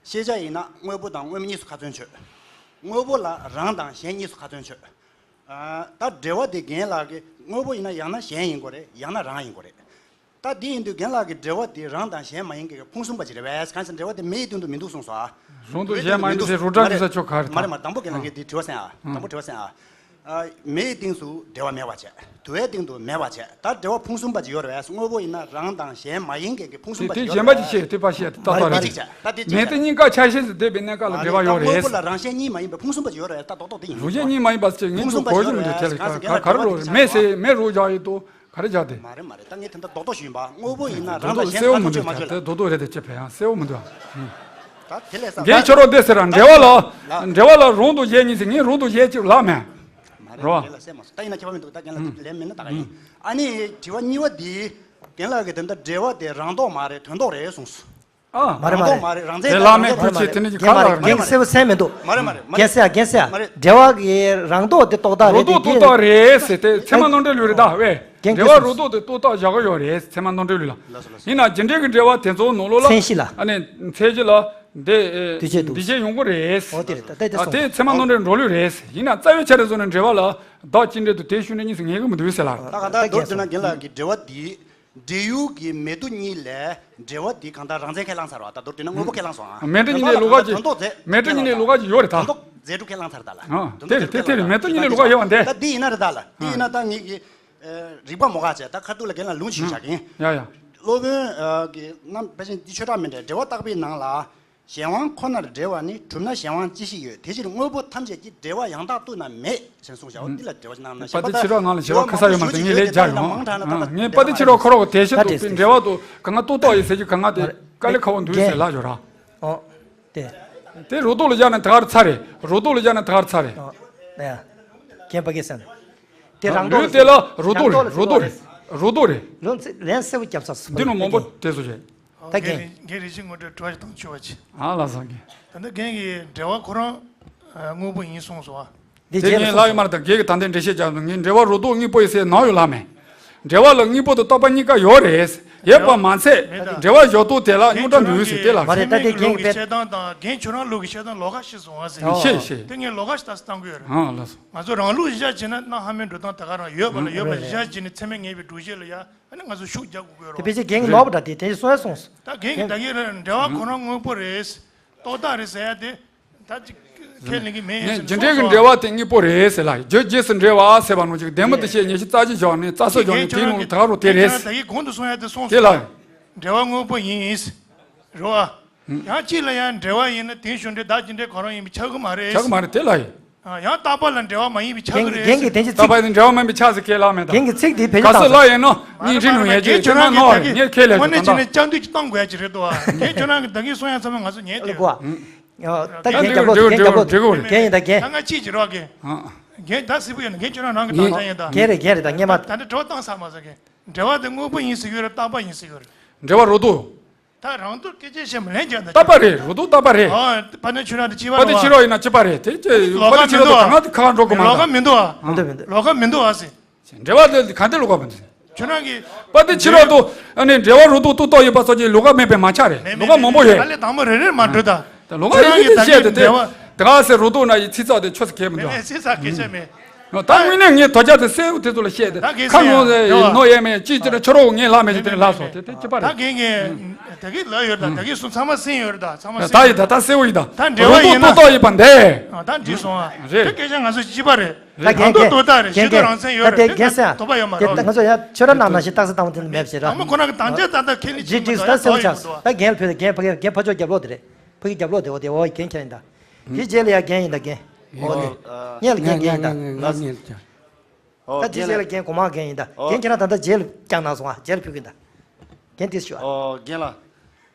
ཤེས་བྱ་ཡིན་ན་དངོས་པོ་དང་དངོས་མེད་གཉིས་སུ་ཁ་ཚོན་ཆོད། དངོས་པོ་ལ་རང་དང་གཞན་གཉིས་སུ་ཁ་ཚོན་ཆོད། ད་འབྲེལ་བ་དེ་རྒན་ལགས་ཀྱིས་དངོས་པོ་ཡིན་ན་ཡང་ན་གཞན་ཡིན་དགོས་རེད་ཡང་ན་རང་ཡིན་དགོས་རེད། ད་འདི་ཡིན་དུས་རྒན་ལགས་ཀྱི་འབྲེལ་བ་དེ་རང་དང་གཞན་མ་ཡིན་གྱི་ཕུང་གསུམ་པ་ཅིག་རེད་པས། གང་ཟེར་འབྲེལ་བ་དེ་མེ་ཡི་སྟེང་དུ་མི་འདུག་གསུངས་སོ། ཨ། རང་དང་གཞན་མ་ཡིན་ཟེར་རུ་དྲ་གི་ས་ཆོག་ག་རེད། མ་རེད་མ་རེད། དང་པོ་རྒན་ལགས་ངས་འདི་དྲི་བ་གསན་ཨ། དང་པོ་དྲི་བ་གསན་ཨ། མེ་ཡི་སྟེང་དུ་འབྲེལ་བ་མེད་པ་བྱས། དུ་བའི་སྟེང་དུ་མེད་པ་བྱས། ད་འབྲེལ་བ་ཕུང་གསུམ་པ་ཅིག་ཡོད་རེད་པས། དངོས་པོ་ཡིན་ན་རང་དང་གཞན་མ་ཡིན་མཁན་གྱི་ཕུང་གསུམ་པ་ཅིག་ཡོད་རེད་པས། དེ་གཞན་པ་ཅིག་བཤད་དེ་པ་བཤད་དེ་ཏག་ཏག་རེད། ད་འདི་གཅིག་བྱས་ད་འདི་གཅིག་བྱས། མེ་དེ་གཉིས་ཀ་ཆ་ཤས་སུ་བསྡད་པའི་གནས་སྐབས་ལ་འབྲེལ་བ་ཡོད་རེད། དངོས་པོ་ལ་རང་གཞན་གཉིས་མ་ཡིན་པའི་ཕུང་གསུམ་པ་ཅིག་ཡོད་རེད་པས། ད་རྡོག་རྡོག་དེ་ཡིན། རང་གཞན་གཉིས་མ་ཡིན་པ་ཟེར་ངས་འདུག་གོ་གི་མི་འདུག་དེ་ལ་ག་ག་རེ་རོ་རེད། མེ་ཟེར་མེ་རོ་བཞག་ཡོད་དོ། ག་རེ་བྱ་དེ། མ་རེད་མ་རེད། ད་ངས་དེ་འདྲ་རྡོག་རྡོག་ཞུས་ཡིན་པ། དངོས་པོ་ཡིན་ན་རང་དང་གཞན་ཁ་ཐུག་ཆོད་མ་ཆོད་ལ། དེ་རྡོག་རྡོག་རེད་དེ་ཅེས་བས་ཡང་གསལ་བོ་མི་འདུག་ད་དེ་ལས་ས་རྒན་ཁྱོད་རོགས་འདི་ཟེར་ར་འབྲེལ་བ་ལ། འབྲེལ་བ་ལ་རང་དང་གཞན་གཉིས་ཟེར་ངས་རང་དང་གཞན་གཅིག་ལབ་མེད། མ་རེད། རོ། རྒན་ལགས་གསལ་མ་སོང་། ད་ཡིན་ན་ཁྱད་པར་མི་འདུག་ད་རྒན་ལགས་འདི་ལན་མེད་ན་ད་ག་ཡིན། ཨ་ནི་དྲི་བ་གཉིས་པ་འདི། རྒན་ལགས་ཀྱིས་དེ་འདྲ་འབྲེལ་བ་དེ་རང་ལྡོག་མ་རེད་དོན་ལྡོག་རེད་གསུངས་སོང་། ཨ། མ་རེད་མ་རེད། རང་ལྡོག་མ་རེད་རང་བཙན་དེ་ལ་མེད། ཁུར་ཆེ་དེ་ནི་གི་ཁ་ལ་རེད། རྒན་གསལ་པོ་གསལ་མི་འདུག་མ་རེད་མ་རེད་མ་རེད། རྒན་གསལ་ཡ་རྒན་གསལ་ཡ། མ་རེད། འབྲེལ་བ་གི་རང་ལྡོག་དེ་ཏག་ཏག་རེད། རང་ལྡོག་ཏག་ཏག་རེད་ཟེར་དེ་ཚད་མ་རྣམ་འགྲེལ་ལུགས་རེད་ད་ཝེ། རྒན་འབྲེལ་བ་རང་ལྡོག་དེ་ཏག་ཏག་བཞག་གི་ཡོད་རེད་ཚད་མ་རྣམ་འགྲེལ་ལུགས་ལ། ཡིན་ན་རྒྱུ་འབྲས་ཀྱི་འབྲེལ་བ་དེ་ཚོ་ནང་ལོགས་ལ་མཚན་གཞི་ལ། ཨ་ནི་མཚན་གཞི་ལ་འདི་འདུས་བྱས་འདུག་འདུས་བྱས་ཡོང་གི་རེད། འོ་དེ་རེད་ད་ལྟ་དེ་སོང་། དེ་ཚད་མ་རྣམ་འགྲེལ་འགྲོ་ལུགས་རེད། ཡིན་ན་རྩ་བའི་ཆ་ནས་བཟུང་ནས་འབྲེལ་བ་ལ་བདག་གཅིག་འབྲེལ་དུ་དེ་ཤུགས་འདྲ་གཉིས་སུ་ངེས་གི་མི་འདུག་ཟེར་ལ། ད་ག་ད་མདོར་བསྡུས་ན་རྒན་ལགས་ཀྱི་འབྲེལ་བ་འདི། འབྲེལ་ཡུལ་གྱི་མེ་དུ་གཉིས་ལས་འབྲེལ་བ་འདི་གང་ལྟར་རང་མཚན་ཁས་བླངས་ཚར་བ་ད་མདོར་བསྡུས་ན་དངོས་པོ་ཁས་བླངས་སོང་ཨ། མེ་དུ་གཉིས་ལས་ལོགས་ཀ་ཅིག་མེ་དུ་གཉིས་ལས་ལོགས་ཀ་ཅིག་ཡོད་རེད་ད། དོན་རྟོགས་རྫས་གྲུབ་ཁས་བླངས་ཚར་ད་ལ། ཨ། དེ་རེད་དེ་དེ་རེད། མེ་དུ་གཉིས་ལས་ལོགས་ཀ་ཡོད་པ་འདི། ད་འདི་ཡིན་ན་རེད་ད་ལ། འདི་ཡིན་ན་ད་ངེད་ཀྱི་རིག་པ་མོ་ག་བྱས་ད་ཁ་ཐུག་ལ་རྒན་ལགས་ལུང་ཞིག་བཞག་གིན། ཡ་ཡ། སློབ་དཔོན་གྱི་རྣམ་པ་ཅན་འདི་ཆོས་གྲགས་མི་འདྲ་འབྲེལ་བ་བརྟག་པའི་ནང་ལ། གཞན་དབང་ཁོ་ནར་འབྲེལ་བ་ནི་གྲུབ་ན་གཞན་དབང་ཅི་ཞིག་ཡོད། དེ་ཕྱིར་དངོས་པོ་ཐམས་ཅད་ཀྱི་འབྲེལ་བ་ཡང་དག་ཏུ་ན་མེད་ཅེས་གསུངས་བཞག་འོ་འདི་ལ་འབྲེལ་བ་ཅི་གནང་ན་ཞེས་པ་ད་ཕ་དེ་ཕྱི་རོལ་ངང་ལ་ཞེས་པ་ཁ་ས་ཡོད་མ་རེད་ངས་ལས་སྦྱར་ཡོང་། ངས་ཕ་དེ་ཕྱི་རོལ་ཁོ་རོག་དེ་བཞིན་དུ་པའི་འབྲེལ་བ་དུ་གང་ང་ལྟོས་ཏོག་ཡིན་ཟེར་གྱི་གང་ང་དེ་དཀའ་ལས་ཁག་པོ་འདུག་ཟེར་ལབ་ཡོད་ར། ཨོ། དེ། དེ་རུ་ཏོག་ལ་སྦྱར་ན་ད་གར་ཚར་རེད། རུ་ཏོག་ལ་སྦྱར་ན་ད་གར་ཚར་རེད། ཨོ། ཡ། རྒན་པ་སྐད་སན། དེ་རང་ལུས་དེ་ལ་རུ་ཏོག་རེད། རུ་ཏོག་རེད། རུ་ཏོག་རེད། ལན་ལན་གསལ་པོ་རྒྱབ་ཚར་སོང་། འདི་ནི་མང་པོ་དེ་ཚོ་བྱས། ད་རྒན། རྒན་རིན་ཆེན་དངོས་གྲུབ་དྲི་བ་ཞིག་བཏང་ཆོག་པ་ཅི། ཨ་ལ་སང་རྒན། ད་ལྟ་རྒན་གྱིས་འབྲེལ་བ་ཁོ་རང་དངོས་པོ་ཡིན་གསུངས་སོང་ཨ། འདི་དེ་རྗེས་ངས་ལ་ལབ་ཡོད་མ་རེད་ད། རྒན་གྱིས་ད་ལྟའི་འགྲེལ་བཤད་རྒྱབ་ནས་ངས་འབྲེལ་བ་རོ་ཏོག་དངོས་པོ་ཡིན་ཟེར་ནང་ཡོད་ལབ་མེད། འབྲེལ་བ་ལ་དངོས་པོ་དང་རྟོག་པ་གཉིས་ཀ་ཡོད་རེད། ཡོད་པ་མ་ཚད་འབྲེལ་བ་བཞག་སྟངས་དེ་ལ་རྙོག་དྲ་འདུག་ཟེར་དེ་ལ། མ་རེད་ད་དེ་རྒན་གྱིས་བཤད་སྟངས་དང་རྒན་ཁྱོད་རང་ལུགས་ཀྱི་བཤད་སྟངས་ལོགས་ཀ་ཤི་སོང་ཨ་ཟེར། ཤེས་ཤེས། དེ་ངས་ལོགས་ཀ་ཞིག་ད་བཏང་གི་ཡོད་རེད། ཨ་ལགས་སོ། ང་ཚོ་རང་ལུགས་གཞི་བྱས་ན་གནའ་སྔ་མོའི་འགྲོ་སྟངས་ད་ག་རང་ཡོད་པ་ལ་ཡོད་པ་གཞི་བྱས་ནས་ཚད་མས་ངེས་པའི་སྒྲུབ་བྱེད་ལ་ཡ། ཨ་ནི་ང་ཚོ་ཤུགས་རྒྱག་དགོས་ཀྱི་རེད། དེ་ཕལ་ཆེར་རྒན་གྱིས་ནོར་བ་འདྲ་དེ་དེ་གསུང་ཡ་གསུངས་སོང་། ད་རྒན་གྱིས་ད་གིན་རེད་འབྲེལ་བ་ཁོ་རང་དངོས་པོ་རེད། རྟོག་བཏགས་རེད་ཟེར་ཡ་དེ། ད་ཅིག་ཁས་ལེན་གྱི་མེད་ཡིན་ངས་ཟེར་རྒྱུ་འབྲས་ཀྱི་འབྲེལ་བ་དེ་དངོས་པོ་རེད་ཟེར་ལ་རྒྱུ་རྗེས་སུ་འབྲེལ་བ་ཟེར་བ་ནང་བཞིན་བདེན་པ་དེ་བཤད་ཉེ་ཞིག་རྩ་ཆེ་བཞག་ནས་རྩ་སོ་བཞག་ནས་དེའི་ནང་ལ་ད་རུ་དེ་རེད། ད་གིན་གོང་དུ་གསུང་ཡ་དེ་གསུངས་དེ་ལ། སོང་། འབྲེལ་བ་དངོས་པོ་ཡིན། རེད་བ། ཡང་གཅིག་ལ་ཡང་འབྲེལ་བ་ཡིན་ན་དེའི་ཤུགས་འབྲས་བདག་གཅིག་འབྲེལ་གང་རུང་ཡིན་པས་ཁྱབ་ཀྱི་མ་རེད། ཁྱབ་ཀྱི་མ་རེད་དེ་ལ་ཡིན། ཡང་རྟག་པ་ལ་འབྲེལ་བ་མ་ཡིན་པས་ཁྱབ་ཀྱི་རེད། རྒན་གྱི་དེ་ཅི་རྟག་པ་ཡིན་འབྲེལ་བ་མ་ཡིན་པས་ཁྱབ་ཟེར་སྐད་ལབ་མེད་ད། རྒན་གྱི་ཚིག་དེ་བེད་སྤྱོད་ག་ཚོད་ལ་ཡིན་ནོ་སྙིང་རྗེ་ནོ་ཡ་ཅེ་ཁྱེད་རང་ནོ་རེད་ངས་ཁས་ལེན་དངོས་གནས་བྱས་ནས་བཅར་འདུག་ཅིག་གཏོང་དགོས་ཡ་ཅིག་རེད་དོ། རྒན་ཁྱོད་རང་གི་ད་གིན་གསུང་ཡ་ཚང་མ་ང་ཚོ་ཉན་ཨ་ལ་དེ་གོ་ཨ། ད་རྒན་རྒྱབ་ལོག་རྒན་རྒྱབ་ལོག་རྒན་ཡིན་ད་རྒན། ད་ང་གཅིག་ཅིག་རོགས་རྒན། རྒན་ད་སྲིད་པོ་ཡོད་ན་རྒན་ཁྱོད་རང་རང་གི་དང་ཆ་ཡིན་ད། རྒན་རེད་རྒན་རེད་ད་སྔས་མ། ད་འདི་དྲི་བ་བཏང་ས་མ་ཟ་རྒན། འབྲེལ་བ་དེ་དངོས་པོ་ཡིན་ཟེར་གྱི་ཡོད་རེད་རྟག་པ་ཡིན་ཟེར་གྱི་ཡོད་རེད། འབྲེལ་བ་རོ་ཏོ། ད་ ད་རང་ཐོག་སྐད་ཆ་བཤད་མི་ལེན་ཀྱང་ད། རྟག་པ་རེད། རུ་ཐོག་རྟག་པ་རེད། ཨ། དཔལ་ལྡན་ཆོས་གྲགས་དེ་སྐྱིད་པ་རེད། དཔལ་ལྡན་ཆོས་གྲགས་ཡིན་ན་སྐྱིད་པ་རེད། དེ་ཅི་ལོགས་ཀ་དཔལ་ལྡན་ཆོས་གྲགས་དེ་གང་ག་ཁ་ཁ་འགྲོ་གི་མ་ལོགས་ཀ་རེད། མི་འདུག་ཨ། འདུག་མི་འདུག་ལོགས་ཀ་མི་འདུག་ཨ་ཟེར། འབྲེལ་བ་དེ་ག་འདྲ་ལོགས་ཀ་མི་འདུག་ཁྱོད་རང་གིས། དཔལ་ལྡན་ཆོས་གྲགས་དང་ཨ་ནི་འབྲེལ་བ་རུ་ཐོག་ཏུ་གཏོགས་ཡོད་པ་སོགས་ཀྱི་ལོགས་ཀ་མེད་པའི་མ་ཆགས་རེད། མེད་ལོགས་ཀ་མང་པོ་ཡོད། ད་ལས་དང་པོ་རེ་རེར་མ་འགྲོ་ད། ད་ལོགས་ཀ་ཡིན་ཡིན་བཤད་དེ་དེ། ད་ག་སེ་རུ་ཐོག་ན་ཡི་ཚིག་ཚགས་དེ་ཆོས་སུ་གལ་མི་འདུག་མེད་མེད་ཚིག་ཚགས་སྐད་ཆ་མེད། ད་དངོས་གནས་ངས་དོ་རྒྱ་དེ་གསལ་བོ་དེ་ཚོ་ལ་བཤད་དེ། ད་གལ་ཁ་སྲིད་ངོ་ཡང་ཡོད་ནོ་ཡས་མེད་ཅིག་ཅི་ན་ཁྱོད་རོགས་ངས་ལྷག་མེད་ཅིག་དེ་ནས་ལྷག་སོང་དེ་དེ་སྐྱིད་པ་ད་རེད། གལ་ངས་ད་གིན་ལབ་ཡོད་ད། ད་གིན་གསུང་ཚང་མ་གསན་ཡོད་རེད་ད། ཚང་མ་གསན་ད་ཡོད་ད། ད་གསལ་བོ་ཡིན་ད། ད་འབྲེལ་བ་རུ་ཐོག་ཡིན་ན་ཏོག་ཏོག་ཡིན་པ་འདས། ཨ། ད་འགྲིག་སོང་ཨ། རེད། དེ་སྐད་ཆ་ང་ཚོ་གཅིག་པ་རེད། ད་རྒན་རྒན་ད་རྒན་རྒན་རྒན་ད་རྒན་སེམས་ད་དོགས་པ་ཡོད་མ་རེད། ད་ང་ཚོ་ཡང་ཁྱོད་རང་ནང་ནང་བཞིན་རྟགས་གསལ་དང་པོ་དེ་ལ་མེད་པ་ཞིག་ར། དང་པོ་ཁོ་རང་གི་དང་ཆ་ད་ད་ཁས་ལེན་བྱེད་མི་འདུག་ད་གསལ་བོ་ཆགས་སོང་། ད་རྒན་ལ་ཕུལ་ད། རྒན་ཕ་གི་རྒན་ཕ་ཕྱོགས་རྒྱབ་ལོག་དེ་རེད། ཕ་གི་རྒྱབ་ལོག་དེ་འོ་དེ་འོ་རྒན་ཁྱེད་རང་ཡིན་ད། དེའི་རྗེས་ལ་ཡང་རྒན་ཡིན་ད་རྒན། འོ་དེ། ངས་ལ་རྒན་རྒན་ཡིན་ད། ད་དེའི་རྗེས་ལ་རྒན་གོང་མ་རྒན་ཡིན་ད། རྒན་ཁྱེད་རང་ད་ལྟ་རྗེས་ལ་བསྐྱངས་གནང་སོང་ཨ། རྗེས་ལ་ཕུལ་གི་ཡིན་ད། རྒན་དེ་ཞུ་ཨ། ཨོ་རྒན་ལགས།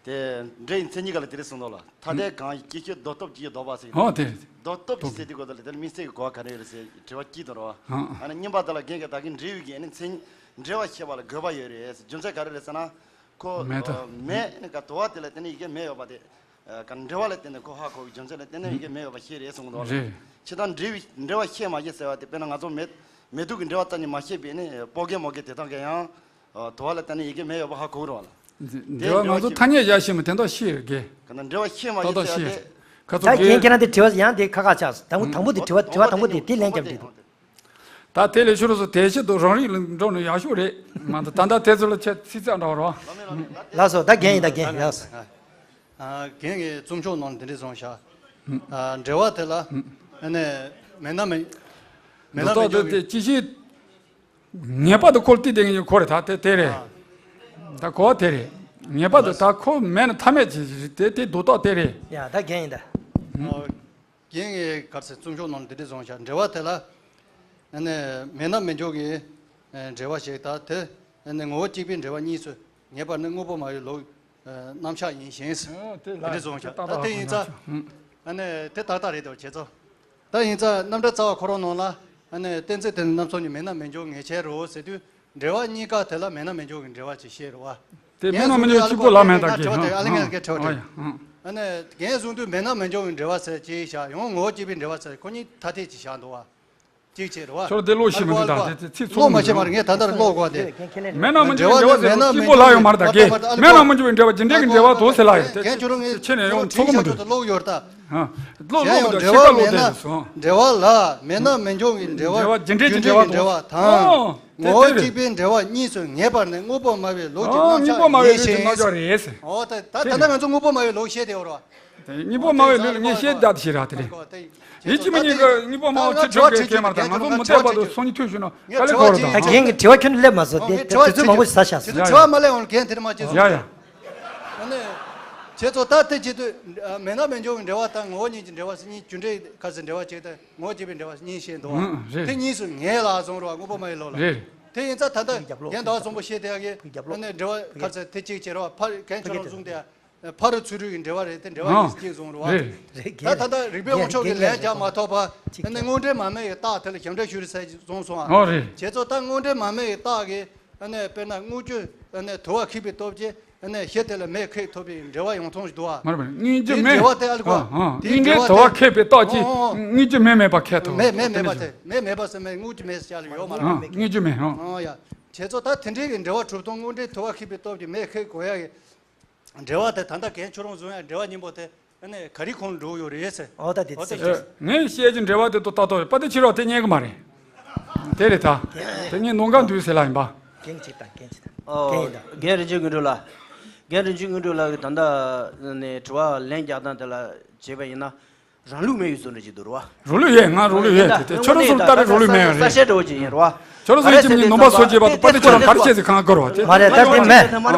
དེ་འདྲ་ཡི་མཚན་ཉིད་ག་ལ་དེ་རེད་གསུངས་འདུག་ལ། ཐ་དད་གང་ཡིན་སྐྱེ་ཤི་ལྡོག་སྟོབས་ཀྱི་ལྡོག་པ་ཟེར་གྱི་འདུག་ཨོ་དེ་རེད། ལྡོག་སྟོབས་ཀྱི་ཟེར་དུས་གོ་ད་ལ་དེ་ལ་དམིགས་བསལ་གྱི་གོ་བ་ག་རེ་ཡོད་རེད་ཟེར་དྲི་བ་སྐྱིད་དུ་རོ། ཨ་ནི་གཉིས་པ་དེ་ལ་རྒན་གྱི་ད་གིན་འབྲེལ་ཡོད་ཀྱི་ཨ་ནི་མཚན་ཉིད་འབྲེལ་བ་ཤེས་པ་ལ་དགོས་པ་ཡོད་རེད་ཟེར། རྒྱུ་མཚན་ག་རེ་རེད་ཟེར་ན། ཁོ་མེད་ད། མེད་ནི་ག་དུ་བ་དེ་ལ་དེ་ནི་ཡི་གེ་མེད་ཡོད་པ་དེ། ག་འབྲེལ་བ་ལ་བརྟེན་ནས་ཁོ་ཧ་གོ་གི་རྒྱུ་མཚན་ལ་བརྟེན་ནས་ཡི་གེ་མེད་ཡོད་པ་ཤེས་རེད་གསུངས་འདུག་ལ། རེད། ཕྱི་དང་འབྲེལ་བའི་འབྲེལ་བ་ཤེས་མ་ཤེས་ཟེར་བ་དེ་དཔེར་ན་ང་ཚོ་མེ་མེ་ཏོག་གི་འབྲེལ་བ་ཙམ་གྱིས་མ་ཤེས་པས་ནི་སྤོ་རྒན་མོ་རྒན་དེ་དག་གིས་ཡང་དུ་བ་ལ་བརྟེན་ནས་ཡི་གེ་མེད་ཡོད་པ་ཧ་གོ་གི་རེད་བ་ལ། འབྲེལ་བ་ང་ཚོ་ཐ་སྙད་ཡ་ཤེས་མི་དེ་འདྲ་ཤེས་རེད་གས། ག་ན་འབྲེལ་བ་ཤེས་མ་ཤེས་ཟེར་བ་དེ། ཁ་ཚོ་ད་རྒན་ཁྱེད་རང་དེ་དྲི་བ་ཡང་དེ་ཁ་ཁ་ཆགས་སོང་། དང་པོ་དང་པོ་དེ་དྲི་བ་དྲི་བ་དང་པོ་དེ་དེ་ལན་རྒྱབ་འདྲི་འདུག་ད་དེ་ལས་ཤོར་སོང་། དེ་ཆེད་དུ་རང་རིགས་ལ་འགྲོ་ནས་ཡག་ཤོས་རེད་མ་གཏོགས་ད་ལྟ་དེ་ཚོ་ལ་ཆེ་ཚིག་ཚགས་འདྲ་བ་རེད་བ། ལགས་སོ། ད་རྒན་ཡིན་ད་རྒན་ལགས་སོ། རྒན་གྱིས་རྩོམ་ཤོག་ནང་འདི་འདྲ་གསུངས་ཤག་འབྲེལ་བ་དེ་ལ་ཨ་ནི་མེད་ན་མེད་མེད་ན་མེད་འགྱུར་གྱི། དེ་ཅི་ཞིག་ངེས་པར་དུ་ཁོ་ལ་བལྟས་བསྡད་མཁན་ཁོ་རེད་ད། དེ་དེ་རེད། ད་གོ་བ་དེ་རེད། ངེས་པར་དུ་ད་ཁོ་མེད་ན་མཐའ་མེད་ཅིག་རེད། དེ་དེ་རྡོག་རྡོག་དེ་རེད། ཡ་ད་རྒན་ཡིན་ད། རྒན་གྱིས་ག་རེ་ཟེར། རྩོམ་ཤོག་ནང་ལ་འདི་འདྲ་གསུངས་ཤག་འབྲེལ་བ་དེ་ལ་ཨ་ནི་མེད་ན་མེད་འགྱུར་གྱི་འབྲེལ་བ་ཞིག་དང་དེ་ཨ་ནི་ངོ་བོ་གཅིག་པའི་འབྲེལ་བ་གཉིས་སུ་ངེས་པར་ནི་དངོས་པོ་སྨྲ་བའི་ལུགས་རྣམ་གཞག་ཡིན་ཞིང་། ཨོ་དེ་ལ་དེ་འདྲ་གསུངས་ཤག་ད་དེ་ཡིན་ཙང་ཨ་ནི་དེ་ཏག་ཏག་རེད་དོ་བྱས་ཙང་། ད་ཡིན་ཙང་རྣམ་འགྲེལ་རྩ་བ་ཁོ་རང་ནང་ལ་ཨ་ནི་གཏན་ཚིགས་དེ་ནི་རྣམ་གསུམ་གཉིས་མེད་ན་མེད་འགྱུར་ངེས་བྱེད་རོ་ཟེར་དུས། འབྲེལ་བ་གཉིས་ཀ་དེ་ལ་མེད་ན་མེད་འགྱུར་གྱི་འབྲེལ་བ་ཅིག་བཤད་རེད་བ། དེ་མེད་ན་མེད་འགྱུར་གཅིག་པོ་ལ་མེད་ད་གི། ཨ་ལེ་ངས་གི་ཁྲོ་ཁྲོ། ཨ་ནི་རྒན་གསུང་དུས་མེད་ན་མེད་འགྱུར་གྱི་འབྲེལ་བ་ཟེར་ཅིག་བཞག་ཡང་ངོ་བོ་གཅིག་པའི་འབྲེལ་བ་ཟེར་ཁོ་གཉིས་ཐ་དད་ཅིག་བཞག་འདུག་བ། གཅིག་བྱས་རེད་བ། ཁྱོད་དེ་ཀློག་ཤེས་མི་འདུག་ད་དེ་ཚིག་ཚུགས་མི་འདུག་ངས་ད་ལྟར་ཀློག་དགོས་ཏེ། མེད་ན་མེད་འགྱུར་གྱི་འབྲེལ་བ་ཟེར་གཅིག་པོ་ལ་ཡོད་མ་རེད་ད་གི། མེད་ན་མེད་འགྱུར་གྱི་འབྲེལ་བ་ཇི་འདྲའི་གི་འབྲེལ་བ་འདུག་ཟེར་ལ་ཡོད་དེ། ཁྱེད་ཚོ་རང་ངས་ཁྱེད་ནས་ཡང་ཚོགས་མི་འདུག་ཀློག་ཡོད་ད། ཀློག་ཀློག་མི་འདུག་ཤེས་པ་ཀློག་དེ་སོང་། འབྲེལ་བ་ལ་མེད་ན་མེད་འགྱུར་གྱི་འབྲེལ་བ། འབྲེལ་བ་རྒྱུ་འབྲས་ཀྱི་འབྲེལ་བ་དང་། ངོ་བོ་གཅིག་པའི་འབྲེལ་བ་གཉིས་སུ་ངེས་པར་ནི་དངོས་པོ་སྨྲ་བའི་ལུགས་ཀྱི་རྣམ་གཞག་ཡིན་ཞིང་། འོ་ད་ད་ལྟ་ང་ཚོ་དངོས་པོ་སྨྲ་བའི་ལུགས་བཤད་དེ་ཡོད་རེད་བ། དངོས་པོ་སྨྲ་བའི་ལུགས་ངས་བཤད་བསྡད་ཤེས་ར་དེ་རེད། ཡིད་ཀྱི་མི་ཉིད་ཀྱི་དངོས་པོ་སྨྲ་བ་ཚིག་གྲུབ་ཀྱི་གེ་མར་དང་ང་ཚོ་མུ་སྟེགས་པ་དང་སོང་ཉིད་ཐོས་ཞུ་ན་དཀའ་ལས་ཁོ་རེ་དང་། ད་རྒན་གྱི་དྲི་བ་ཁྱོན་ནས་སླེབས་མ་སོང་། དེ་དུས་ཚོད་མང་པོ་ཞིག་ཟ་ཤག་ཟེར། དྲི་བ་མ་སླེབས་འོང་རྒན་དེར་མ་བྱེད་སོང་། ཡ་ཡ། ཨ་ནི། བྱས་ཙང་ད་དེ་བྱེད་དུས་མེད་ན་མེད་འགྱུར་གྱི་འབྲེལ་བ་དང་ངོ་བོ་ཉིད་ཀྱི་འབྲེལ་བ་ཟེར་གཉིས་རྒྱུ་འབྲས་ཁ་ཟེར་འབྲེལ་བ་གཅིག་དང་ངོ་བོ་གཅིག་པའི་འབྲེལ་བ་གཉིས་བཤད་འདུག་བ། དེ་གཉིས་སུ་ངེས་ལ་བཟུང་རོགས་དངོས་པོ་སྨྲ་བའི་ལུགས་ལ། དེ་ཡིན་ཙང་ད་ལྟ་རྒན་ཟླ་བ་གསུམ་པོ་བཤད་དེ་ཡ་གི་ཨ་ནི་འབྲེལ་བ་ཁ་ཟེར་དེ་གཅིག་བྱེད་རོགས་ཕར་རྒན་ཁྱོད་རང་གསུངས་དེ་ཡ། ཕ་རོལ་ཚུ་རོལ་གྱི་འབྲེལ་བ་རེད་དེ་འབྲེལ་བ་ཨ་གཉིས་སུ་གཅིག་བཟུང་རོགས། རེད། ད་ད་ལྟ་རིགས་པའི་དབང་ཕྱུག་གི་ལན་རྒྱག་མ་ཐུབ་པ་ཨ་ནི་དངོས་འབྲེལ་མ་སྨྲ་བའི་རྟགས་དེ་ལ་ཞབས་འདྲེན་ཞུ་རེད་ཟེར་གསུངས་སོང་ཨ། རེད། བྱས་ཙང་ད་དངོས་འབྲེལ་མ་སྨྲ་བའི་རྟགས་ཀྱི་ཨ་ནི་དཔེར་ན་དངོས་རྒྱུ་ཨ་ནི་དུ་བ་ཁེགས་པའི་སྟོབས་ཀྱིས་ཨ་ནི་གཞི་དེ་ལ་མེ་ཁེགས་ཐུབ་པའི་འབྲེལ་བ་ཡོང་ཐོང་ཞིག་འདུག་བ། མ་རེད་མ་རེད། དངོས་རྒྱུ་དེའི་མེ། འབྲེལ་བ་དེ་ཨ་ལ་གོ། ཨ་ཨ་དངོས་འབྲེལ་དུ་བ་ཁེགས་པའི་རྟགས་ཀྱིས་ཨོ་ཨོ་དངོས་རྒྱུ་མེ་མེད་པ་ཁེགས་ཐུབ། མེ་མེ་མེད་པ་དེ་མེ་མེད་པ་ཟེར་མེ་དངོས་རྒྱུ་མེ་ཟེར་ཡ་ལ་ཡོད་མ་རེད། ཨ་དངོས་རྒྱུ་མེ་ཨོ། ཨོ་ཡ། བྱས་ཙང་ད་དེ་འདྲའི་གི་འབྲེལ་བ་གྲུབ་སྟངས་དངོས་འབྲེལ་དུ་བ་ཁེགས་པའི་སྟོབས་ཀྱིས་མེ་ཁེགས་དགོས་ཡ་གི་འབྲེལ་བ་དེ་ད་ལྟ་རྒན་ཁྱོད་རང་བཟུང་ཡ་འབྲེལ་བ་སྙིང་པོ་དེ། ཨ་ནི་ག་རེ་ཁོང་འགྲོ་ཡོད་རེད་ཟེར། འོ་ད་དེ་ཨོ་ད་ཚིག་ཨེ། ངས་བཤད་ཀྱི་འབྲེལ་བ་དེ་ཏོག་ཏག་ཏོག་རེད་པ། དེ་ཕྱི་རོགས་དེ་རྙེད་གི་མ་རེད། དེ་རེད་ད། དེ་ངས་ནོར་འགའ་འདུག་ཟེར་ལ་ཡིན་པ། རྒན་གཅིག་དང་རྒན་གཅིག་དང་། ཨོ། རྒན་ཡིན་ད། རྒན་རིན་ཆེན་དངོས་གྲུབ་ལགས། རྒན་རིན་ཆེན་དངོས་གྲུབ་ལགས་ཀྱིས་ད་ལྟ་ནས་དྲི་བ་ལན་རྒྱག་སྟངས་དེ་ལ་བྱས་པ་ཡིན་ན། རང་ལུགས་མེད་པའི་བཟོ་འདྲ་ཅིག་འདུག་རེད་བ། རོ་ལུགས་ཡོད། ང་རོ་ལུགས་ཡོད་དེ་དེ་ཁྱོད་རང་ཚོ་ལྟ་རེ་རོ་ལུགས་མེད་ཡོད་རེད་དེ། ཁྱོད་རང་ཚོ་ཡིན་གྱི་མིན་ནོམ་པ་བཟོ་བྱེད་པ་དང་པ་དེ་ཁྱོད་རང་གར་བྱེད་ཟེར་གང་དགོས་རེད་བ་དེ། མ་རེད་ད་དེ་མེད།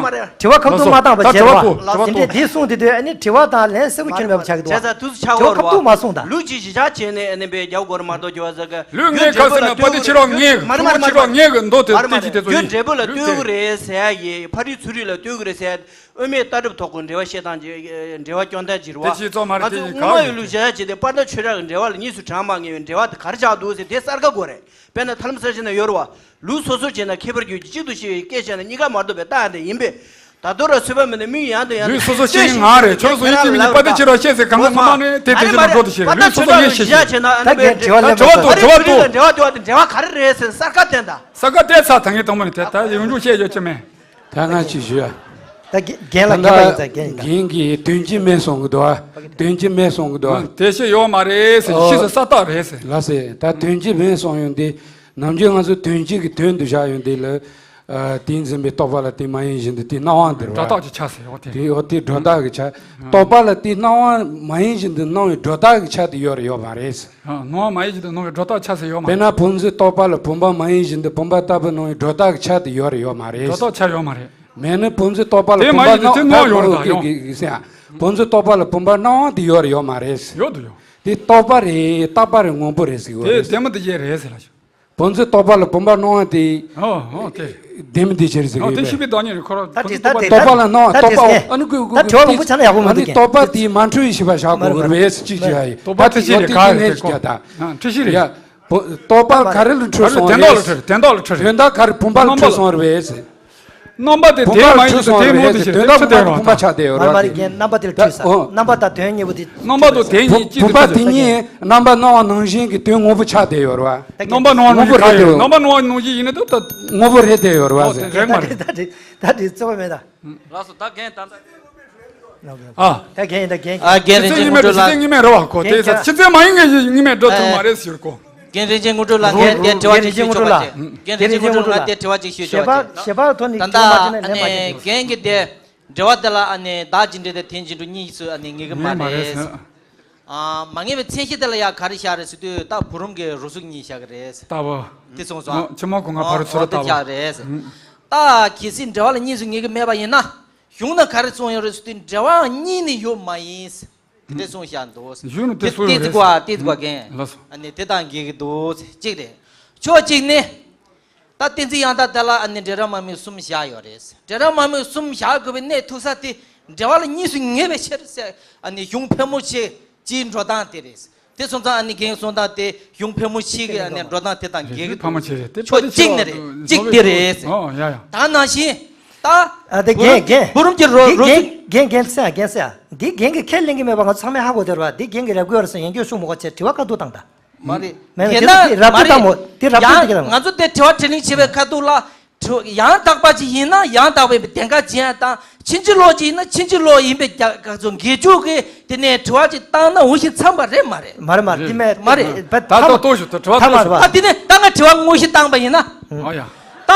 དྲི་བ་ཁ་ཐུག་མ་བཏང་བ་བྱེད་རོགས། ད་དྲི་བ་གོ་དྲི་བ་དེ་གོ། འདྲས་འདི་གསུངས་དེ་དུས་ཨ་ནི་དྲི་བ་དང་ལན་གསལ་པོ་ཁྱོན་མེད་པ་ཆགས་ཀྱི་འདུག་བ། བྱས་ཙང་དུས་སུ་ཆགས་དྲི་བ་ཡོད་ཁ་རེད་ཐུག་བ། མ་གསུངས་ད། ལུགས་ཀྱི་གཞི་ཆགས་བྱས་ནས་ཨ་ནི་པའི་རྒྱབ་སྐོར་མ་གཏོགས་ཀྱི་བ་ཟེར་གི། ལུས་ངས་ཁ་སེར་ན་པ་དེ་ཕྱི་རོགས་ངས་མ་རེད་མ་རེད་ཕྱི་རོགས་ངས་གི་མདོ་དེ་མ་རེད་མ་རེད་དེ་ཅི་དེ་ཚོ་རྒྱུ་ཡིན། འབྲས་བུ་ལ་ལྟོས་གི་རེད་ཟེར་ཡ་ཡི་ཕ་རོལ་ཚུ་རོལ་ལ་ལྟོས་གི་རེད་ཟེར་ཡ། དབུ་མའི་ལྟ་གྲུབ་ཐོག་གི་འབྲེལ་བ་བཤད་སྟངས་ཀྱི་འབྲེལ་བ་སྐྱོན་ལྡན་ཅིག་རེད་བ། དེ་ཅི་ཚོ་མ་རེད་ང་ཚོ་དངོས་སྨྲ་བའི་ལུགས་བྱ་བྱེད་དེ་དཔལ་ལྡན་ཆོས་གྲགས་ཀྱི་འབྲེལ་བ་ལ་གཉིས་སུ་གྲངས་མ་ངེས་པའི་འབྲེལ་བ་དེ་ག་རེ་ཆགས་འདུག་ཟེར་དེ་གསར་ཁ་དགོས་རེད། དཔེར་ན་ཐ་ལམ་གསལ་བྱེད་ན་ཡོད་རེད་བ། ལུགས་སོ་སོར་བྱས་ན་ཁྱད་པར་གྱུར་ཅིག་གཅིག་ཏུ་ཤེས་པའི་སྐད་ཆ་ནི་གཉིས་ཀ་མ་གཏོགས་པའི་རྟགས་དེ་ཡིན་པས། ད་དུང་ར་ཚུད་པ་མིན་ནས་མི་ཡང་དུ་ཡང་ལུས་སོ་སོ་ཤེས་ཡིན་ང་རེད། ཁྱོད་སོ་ཡིན་གཅིག་མིན་གཉིས་པ་དེ་ཁྱེད་རང་ཤེས་ཟེར་གང་ག་ངོ་མ་ནས་དེ་དེ་ཁྱེད་རང་འགྲོ་དུ་ཤེས་རེད། ལུས་སོ་སོ་ངས་ཤེས་ཤེས། ད་འགྲོ་བ་དུ་འགྲོ་བ་དུ། འབྲེལ་བ་དུ་འབྲེལ་བ་ག་རེ་རེད་ཟེར་གསར་ཁ་བསྟན་ད། གསར་ཁ་བསྟན་ཚར། ད་ངས་དང་པོ་ནས་དེ་ད་ཡོང་རྒྱུ་བཤད་ཡོད་ཀྱི་མེད། ད་ང་ཅིག་ཞུ་ཡ། ད་རྒན་ལ་རྒན་པ་ཡིན་ཙང་རྒན་ཡིན་ད། རྒན་གྱིས་དོན་གྱི་མེད་སོང་གི་འདུག་ཨ། དོན་གྱི་མེད་སོང་གི་འདུག་ཨ། དེ་ཤེས་ཡོད་མ་རེད་ཟེར། ཨོ། ཤེས་ས་ས་རྟགས་རེད་ཟེར། ལགས་སེ། ད་དོན་གྱི་མེད་སོང་ཡོང་དེ། ནམ་རྒྱུན་ང་ཚོ་དོན་གྱི་གི་དོན་དུ་བཞག་ཡོང་དེ་ལ། ཨ། དེས་འཛིན་པའི་རྟོག་པ་ལ་དེ་མ་ཡིན་བཞིན་དུ་དེ་སྣང་བ་འདིར་བ། སྒྲོ་བཏགས་ཀྱི་ཆ་ཟེར་ཡོད་དེ། དེ་ཡོད་དེ་སྒྲོ་བཏགས་ཀྱི་ཆ། རྟོག་པ་ལ་དེ་སྣང་བ་མ་ཡིན་བཞིན་དུ་སྣང་བའི་སྒྲོ་བཏགས་ཀྱི་ཆ་དེ་ཡོད་རེད་ཡོད་མ་རེད། ཨ། སྣང་བ་མ་ཡིན་བཞིན་དུ་སྣང་བའི་སྒྲོ་བཏགས་ཆ་ཟེར་ཡོད་མ་དཔེར་ན་རེད། བུམ་འཛིན་རྟོག་པ་ལ་བུམ་པ་མ་ཡིན་བཞིན་དུ་བུམ་པ་ལྟ་བུ་སྣང་བའི་སྒྲོ་བཏགས་ཀྱི་ཆ་དེ་ཡོད་རེད་ཡོད་མ་རེད། སྒྲོ་བཏགས་ཆ་ཡོད་མ་རེད། མེད་ན་བུམ་འཛིན་རྟོག་པ་ལ་དེ་མ་བུམ་པ་ཡིན་དུས་དེ་སྣང་སྣང་ཡོད་རེད་ད་ཡོང་། ཟེར་ཡ། བུམ་འཛིན་རྟོག་པ་ལ་བུམ་པ་སྣང་བ་དེ་ཡོད་རེད་ཡོད་མ་རེད། ཡོད་དུ་ཡོད། དེ་རྟོག་པ་རེད། རྟག་པ་རེད། དངོས་པོ་རེད་ཟེར་གི་ཡོད་དེ་རེད། ལྡན་མིན་འདུ་བྱེད་རེད་ཟེར་ལ་ཞུ། བུམ་འཛིན་རྟོག་པ་ལ་བུམ་པ་སྣང་བ་དེ། ཨོ་ཨོ་དེ། ལྡན་མིན་འདུ་བྱེད་རེད་ཟེར་གི་ཨོ་ཡོད་དེ་པས། ཤེས་པའི་བདག་ཉིད་རེད་ཁོ་ར། ད་བུམ་དེ་འཛིན་རྟོག་པ་ད་རེད། རྟོག་པ་ལ་སྣང་བ། ད་རྟོག་པ། དེ་ཨ་ནི་ཀུ་ཀུ་ད་དྲི་བ་མང་པོ་ཆགས་ན་ཡག་པོ་མ་ཨ་ནི་འདུག་རྟོག་པ་དེ་མ་འཁྲུལ་བའི་ཤེས་པ་བཞག་དགོས་རེད་པས་ཟེར་གཅིག་བྱས་ཡ་ཡིན། རྟོག་པ་ད་དེ་ཡོད་དེ་ག་རེད་ཁོ། ཨ་འཁྲུལ་ཤེས་རེད། ཡ། བུ། རྟོག་པ་ག་རེ་ལ་འཁྲུལ་སོང་བ་རེད། དོན་དག་ལ་འཁྲུལ། དོན་དག་ལ་འཁྲུལ། དོན་དག་ག་རེ་བུམ་པ་ལ་འཁྲུལ་སོང་བ་རེད་པས་ཟེར། རྣམ་པ་དེ་བུམ་པ་དེ་མ་ཡིན་དུས་དེ་སྔོན་དུ་ཞིག་དོན་དག་བུམ་པ་ལ་བུམ་པ་ཆགས་བསྡད་ཡོད་རེད་བ། མ་རེད་རྒན། རྣམ་པ་དེ་ལ་འཁྲུལ་ས། ཨོ། རྣམ་པ་དང་དོན་གཉིས་པོ་དེ། རྣམ་པ་དང་དོན་གཉིས་གཅིག་ཏུ་བུམ་པ་དེ་གཉིས་རྣམ་པ་སྣང་བ་ནང་བཞིན་གྱི་དོན་དངོས་པོ་ཆགས་བསྡད་ཡོད་རེད་བ། རྣམ་པ་སྣང་བ་ནང་བཞིན་ག་ཡོད། རྣམ་པ་སྣང་བ་ནང་བཞིན་ཡིན་ན་ད་ད། དངོས་པོ་རེད་བསྡད་ཡོད་རེད་བ། ཨོ་དེ་རེད་མ་རེད། ད་དེ་ད་དེ་རྩོད་པ་མེད་ད། ལགས་སོ། ད་རྒན་ད་ད། ཨ། ད་རྒན་ཡིན་ད་རྒན། ཨ། རྒན་རིན་ཆེན་དངོས་གྲུབ་ལགས། ཕྱི་ཚེས་ཉི་མའི་རེད་ཕྱི་ཚེས་ཉི་མའི་རེད་བ་ཁོ། དེ་ཕྱི་ཚེས་མ་ཡིན་ངས་ཉི་མའི་འགྲོ་ཐུབ་མ་རེད་ཟེར་ཁོ། རྒན་རིན་ཆེན་དངོས་གྲུབ་ལགས། ངས་དེ་དྲི་བ་ཅིག་ཞུ་ཆོག་པ་བྱེད། རྒན་རིན་ཆེན་དངོས་གྲུབ་ལགས། དེ་དྲི་བ་ཅིག་ཞུ་ཆོག་པ་བྱེད། ད་ལྟ་ཨ་ནི་རྒན་གྱི་དེ་འབྲེལ་བ་དེ་ལ་ཨ་ནི་བདག་རྗེས་འབྲེལ་དེ་དེ་འཇིགས་འགྲོ་གཉིས་སུ་ཨ་ནི་ངེས་གི་མ་རེད། ཨ། མ་ངེས་པའི་མཚན་གཞི་དེ་ལ་ཡང་ག་རེ་བཞག་རེད་ཟེར་དུས་ད་བུ་རམ་གྱི་རོ་གཟུགས་གཉིས་བཞག་གི་རེད། ལྟ་བུ། དེ་སོང་སོང་། ཕྱི་མ་གོང་ཁ་ཕ་རུ་ཚུ་རུ་ལྟ་བུ། ཨོ་དེ་བཞག་རེད། ད་གལ་སྲིད་འབྲེལ་བ་ལ་གཉིས་སུ་ངེས་གི་མེད་པ་ཡིན་ན། གཞུང་ན་ག་རེ་གསུངས་ཡོད་རེད་ཟེར་དུས་འབྲེལ་བ་གཉིས་ནི་ཡོད་མ་ཡིན། དེ་འདྲ་གསུངས་བཞག་འདུག། གཞུང་ན་དེ་གསུངས་ཡོད་རེད། དེ་ཚིག་གོ་ཨ་དེ་ཚིག་གོ་རྒན། ལགས་སོ། ཨ་ནི་དེ་དང་འགལ་གི་འདུག་གཅིག་རེད། ཕྱོགས་གཅིག་ནས། ད་གཏན་ཚིགས་ཡང་དག་དེ་ལ་ཨ་ནི་འབྲེལ་རབ་མ་དམིགས་གསུམ་བཞག་ཡོད་རེད། འབྲེལ་རབ་མ་དམིགས་གསུམ་བཞག་དགོས་པའི་གནད་ཐུག་ས་དེ་འབྲེལ་བ་ལ་གཉིས་སུ་ངེས་པའི་ཕྱིར་ཟེར་ཨ་ནི་གཞུང་ཕལ་མོ་ཆེ་སྤྱིའི་འགྲོ་སྟངས་དེ་རེད། དེ་སོང་ཙང་ཨ་ནི་རྒན་གསུངས་སྟངས་དེ་གཞུང་ཕལ་མོ་ཆེ་གི་ཨ་ནི་འགྲོ་སྟངས་དེ་དང་འགལ་གི་འདུག། ཕལ་མོ་ཆེ་རེད། དེ་ཕྱོགས་གཅིག་ནས་རེད། གཅིག་དེ་རེད་ཟེར། ཨོ་ཡ་ཡ། ད་ནང་བཞིན་ད་ཨ་དེ་བུ་རམ་རྒན་རྒན་བུ་རམ་གྱི་རོ་རོ་རྒན་རྒན་རྒན་ཟེར་ཡ་རྒན་ཟེར་ཡ། འདི་རྒན་གྱི་ཁས་ལེན་གི་མེད་པ་ང་ཚོ་ཚང་མས་ཧ་གོ་བསྡད་རེད་བ། འདི་རྒན་གྱི་རབ་དགོས་རེད་ཟེར་ཡང་སྐྱོན་གསུངས་མ་གོ་ཆེ་དྲི་བ་བཀའ་བསྡུར་བཏང་ད། མ་རེད། མེད་མེད་དེ་དེ་རབ་ཏུ་བཏང་མོ། དེ་རབ་ཏུ་དེ་ག་ལ། ང་ཚོ་དེ་དྲི་བ་དྲིས་ལན་བྱེད་པའི་ཁ་ཐུག་ལ། དྲི་ཡང་དག་པ་ཅིག་ཡིན་ན་ཡང་དག་པའི་གདེང་ཁ་འཇིན་ཡ་དང་ཕྱིན་ཅི་ལོག་ཅིག་ཡིན་ན་ཕྱིན་ཅི་ལོག་ཡིན་པའི་རྒྱ་ག་ཚོད་འགལ་འཇུག་གི་དེ་ནས་དྲི་བ་ཅིག་བཏང་ན་འོ་ཞིག་འཚམ་པ་རེད་མ་རེད། མ་རེད་མ་རེད། དེ་མེད་མ་རེད། ད་ལྟ་ཏོག་ཞུ་ཐུབ་དྲི་བ་ཐ་མ་ཐུབ་རེད་བ། ད་དེ་ནས་ད་ང་དྲི་བ་དངོས་གཞི་བཏང་པ་ཡིན་ན། ཨོ་ཡ། ད་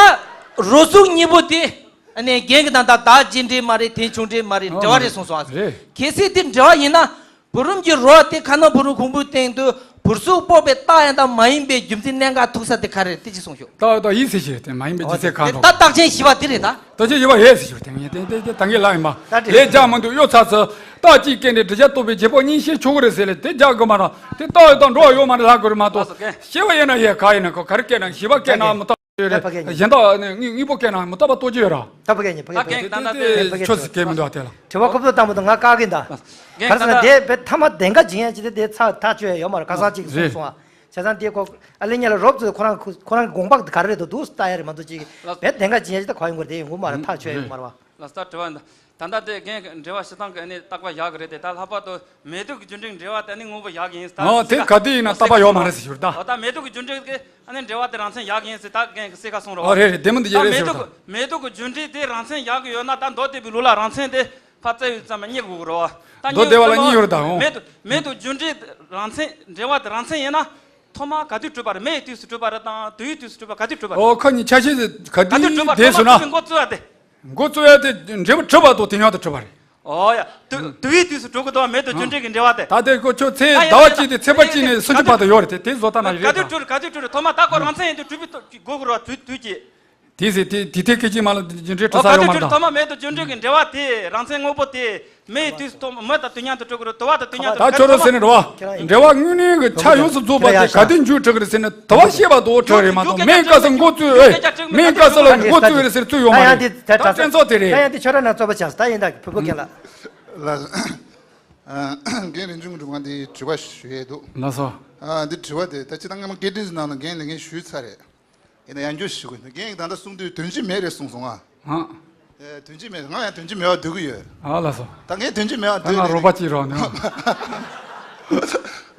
རོ་གཟུགས་གཉིས་པོ་དེ་ཨ་ནི་རྒན་གྱི་ད་ལྟ་བདག་རྗེས་འབྲེལ་མ་རེད། དེ་ཆུང་འབྲེལ་མ་རེད། འབྲེལ་བ་རེད་གསུངས་སོང་ཨ། རེད། གལ་སྲིད་དེ་འབྲེལ་བ་ཡིན་ན། བུ་རམ་གྱི་རོ་དེ་ཁ་ནང་བུ་རམ་གོང་བུའི་སྟེང་དུ་བུར་གཟུགས་ཕོག་པའི་རྟགས་ཡང་དག་མ་ཡིན་པའི་རྒྱུ་མཚན་གནད་འགག་ཐུག་ས་དེ་ག་རེ་རེད། དེ་ཅིག་གསུངས་ཤོག། རྟགས་དང་ཡིན་ཟེར་ཞིག་དེ་མ་ཡིན་པའི་རྒྱུ་མཚན་གང་དེ་རེད། ད་རྟགས་ཅན་བཞི་པ་དེ་རེད་ད། རྟགས་ཅན་བཞི་པ་ཡོད་ཟེར་ཞིག་དེ་ངས་དེ་དེ་དེ་ད་ངས་ལབ་ཡིན་པ། ད་དེ་ལས་རྒྱག་མི་འདུག། གཡོ་ཚར་ཚར། རྟགས་གཅིག་སྐད་ནས་འདྲི་བྱ་རྟོག་པའི་བྱེད་པོ་གཉིས་ཤེས་ཆོག་གི་རེད་ཟེར་ལས་དེ་རྒྱག་དགོས་མ་རེད། དེ་རྟགས་ཡོད་དང་འགྲོ་བ་ཡོད་མ་རེད་ལབ་དགོས་རེད་མ་གཏོགས། ལགས་སོ་རྒན། ཤེས་པ་ཡོད་ན་ཡོད། ག་ཡིན་ན་ག་རེ་སྐད་ན་བཞི་པ་སྐད་ན་མི་རྟག་པ་ཡོད་རེད། ད་རྒན་གྱིས། གཞན་དག་ནི་དངོས་པོ་སྐད་ན་མི་རྟག་པ་རྟོགས་ཀྱི་ཡོད་ར། ད་ཕ་གི་ནི་ཕ་གི་ད་གན་ད་ད་དེ་ཕ་གི་ཆོས་སུ་སྐད་མི་འདུག་དེ་ལ། དྲི་བ་ཁོ་ཚོ་བཏང་མི་འདུག། ང་བཀག་གི་ད། གན་ག་ད་ད། ག་རེ་ཟེར་ན་དེ་བས་ཐ་མ་གདེང་ཁ་འཇིན་ཡ་ཅི་དེ་དེ་ཚ་ཐག་ཆོད་ཡ་ཡོད་མ་རེད། ག་ས་ཅིག་གསུངས་སོང་ཨ། བྱས་ཙང་དེ་ཁོ་ཨ་ལེ་ཉེ་ལ་རོབ་ཙམ་ཁོ་རང་ཁོ་རང་གི་དགོངས་པ་ག་རེ་རེད་འདུག་ལྟ་ཡ་རེད་མ་གཏོགས་ཅིག་བས་གདེང་ཁ་འཇིན་ཡ་ཅི་ད་ག་ཡོང་གི་རེད། དེ་ཡོང་གི་མ་རེད། ཐག་ཆོད་ཡ་ཡོད་མ་རེད་བ། ལགས་སོ། ད་དྲི་བ་འདི་ད་ལྟ་དེ་རྒན་གྱིས་འགྲེལ་བ་ཞུ་སྟངས་ཀྱི་ཨ་ནི་བརྟག་པ་བཞག་གི་རེད་དེ། ད་ལྷག་པར་དུ་མེ་ཏོག་གི་རྒྱུ་འབྲས་འགྲེལ་བ་དེ་ཨ་ནི་དངོས་པོ་བཞག་གི་ཡིན་ཟེར། ད་ཨོ་དེ་ག་དུས་ཡིན་ན་བརྟག་པ་ཡོད་མ་རེད་ཟེར་ཞུ་རེད་ད། ཨོ་ད་མེ་ཏོག་གི་རྒྱུ་འབྲས་ཀྱི་ཨ་ནི་འགྲེལ་བ་དེ་རང་མཚན་བཞག་གི་ཡིན་ཟེར་ད་རྒན་གྱིས་གསལ་ཁ་གསུངས་རོགས། ཨོ་རེད་རེད། དེ་མི་འདི་ད་ཡོད་རེད་མེ་ཟེར་ཏོག་ཞུ་རེད་ད། མེ་ཏོག་གི་རྒྱུ་འབྲས་དེ་རང་མཚན་བཞག་གི་ཡོད་ན་ད་མདོ་སྡེ་པའི་ལུགས་ལ་རང་མཚན་དེ་ཕར་བཙལ་ཡོད་ཙམ་པ་རྙེད་དགོས་ཀྱི་རེད་བ། ད་མདོ་སྡེ་པ་ལ་གཉིས་ཡོད་རེད་ད། ཨོ་མེ་ཏོག་མེ་ཏོག་རྒྱུ་འབྲས་རང་མཚན་འགྲེལ་བ་དེ་རང་མཚན་ཡིན་ན། ཐོག་མ་ག་དུས་གྲུབ་པ་རེད། མེ་ཡི་དུས་སུ་གྲུབ་པ་རེད་དང་དུས་ཡི་དུས་སུ་གྲུབ་པ་ག་དུས་གྲུབ་པ་རེད། ཨོ་ཁ་གཉིས་ཆ་ཤས་ག་དུས་གྲུབ་པ་དུས་དེ་ཐོག་མ་ཟེར་ན། གྲུབ་པའི་འགོ་བཙུགས་ཡ་དེ། འགོ་བཙུགས་ཡ་དེ་འབྲས་བུ་གྲུབ་པ་དང་དེ་སྔོན་དུ་གྲུབ་པ་རེད། ཨོ་ཡ། དུ་དུས་ཡི་དུས་སུ་གྲུབ་ཀྱི་འདུག་བ། མེ་ཏོག་རྒྱུ་འབྲས་ཀྱི་འབྲེལ་བ་དེ། ད་དེ་ཁོ་ཆོ་ཚེས་ཟླ་བ་གཅིག་དེ་ཚེས་པ་གཅིག་ནས་སུམ་ཅུ་བར་དུ་ཡོད་རེད་དེ། དེ་བཟོ་ལྟ་ན་ཡོད་རེད་ད། ག་དུས་གྲུབ་རེད། ག་དུས་གྲུབ་རེད། ཐོག་མ་ད་ཁོ་རང་མཚན་ཡིན་དུས་གྲུབ་པའི་དུས་ཀྱི་སྒོ་གི་རོ་དུས་དུས་ཀྱི། དེ་ཟེར་དེ་དེ་ཐད་ཀྱི་ཅིག་མ་ལ་རྒྱུ་འབྲས་གྲུབ་ས་ཡོད་མ་རེད་ད། ཐོག་མ་མེ་ཏོག་རྒྱུ་འབྲས་ཀྱི་འབྲེལ་བ་དེ་རང་མཚན་དངོས་པོ་དེ་མེ་ཡི་དུས་སུ་ཐོག་མ་མེ་དང་དུས་མཉམ་དུ་གྲུབ་ཀྱི་རེད། དུ་བ་དང་དུས་མཉམ་དུ་ད་ཁྱོད་རང་ཟེར་ནས་རེད་བ། འབྲེལ་བ་དངོས་གནས་ཀྱི་ཆ་ཡོངས་སུ་རྫོགས་པ་དེ་ག་དུས་འཇུག་གྲུབ་ཀྱི་རེད་ཟེར་ན་དུ་བ་ཤེས་པ་དང་གྲུབ་རེད་མ་གཏོགས་མེ་སྐབས་སུ་འགོ་བཙུགས་ཨེ་མེ་སྐབས་སུ་ལ་འགོ་བཙུགས་རེད་ཟེར་ཚུལ་ཡོད་མ་རེད། ད་དྲན་ཚོགས་དེ་རེད། ད་ཡང་དེ་ཁྱོད་རང་ན་རྩོད་པ་བྱས་ད་ཡིན་ད་ཕུ་བོ་རྒན་ལགས། ལ། རྒན་རིན་ཆུང་གི་འགྲོ་ག་འདི་དྲི་བ་ཞུ་ཡས་འདུག། ལགས་སོ། ཨ་འདི་དྲི་བ་དེ་ད་ཅི་ད་སྔ་མ་སྐད་འཕྲིན་ནང་ལ་རྒན་ལ་རྒན་ཞུས་ཚར་རེད། ཡིན་ན་ཡང་བསྐྱར་ཞུ་དགོས་འདུག། རྒན་གྱིས་ད་ལྟ་གསུང་དུས་དོན་སྤྱི་མེད་རེད་གསུངས་སོང་ཨ། ཨ། ཨེ། དོན་གཅིག་མེད། ང་ཡང་དོན་གཅིག་མེད་པ་སྡོད་ཀྱི་ཡོད། ཨ་ལགས་སོ། ད་ངས་དོན་གཅིག་མེད་པ་ད་སྡོད་ང་ལས་རོགས་པ་ཅིག་རོགས་ནས།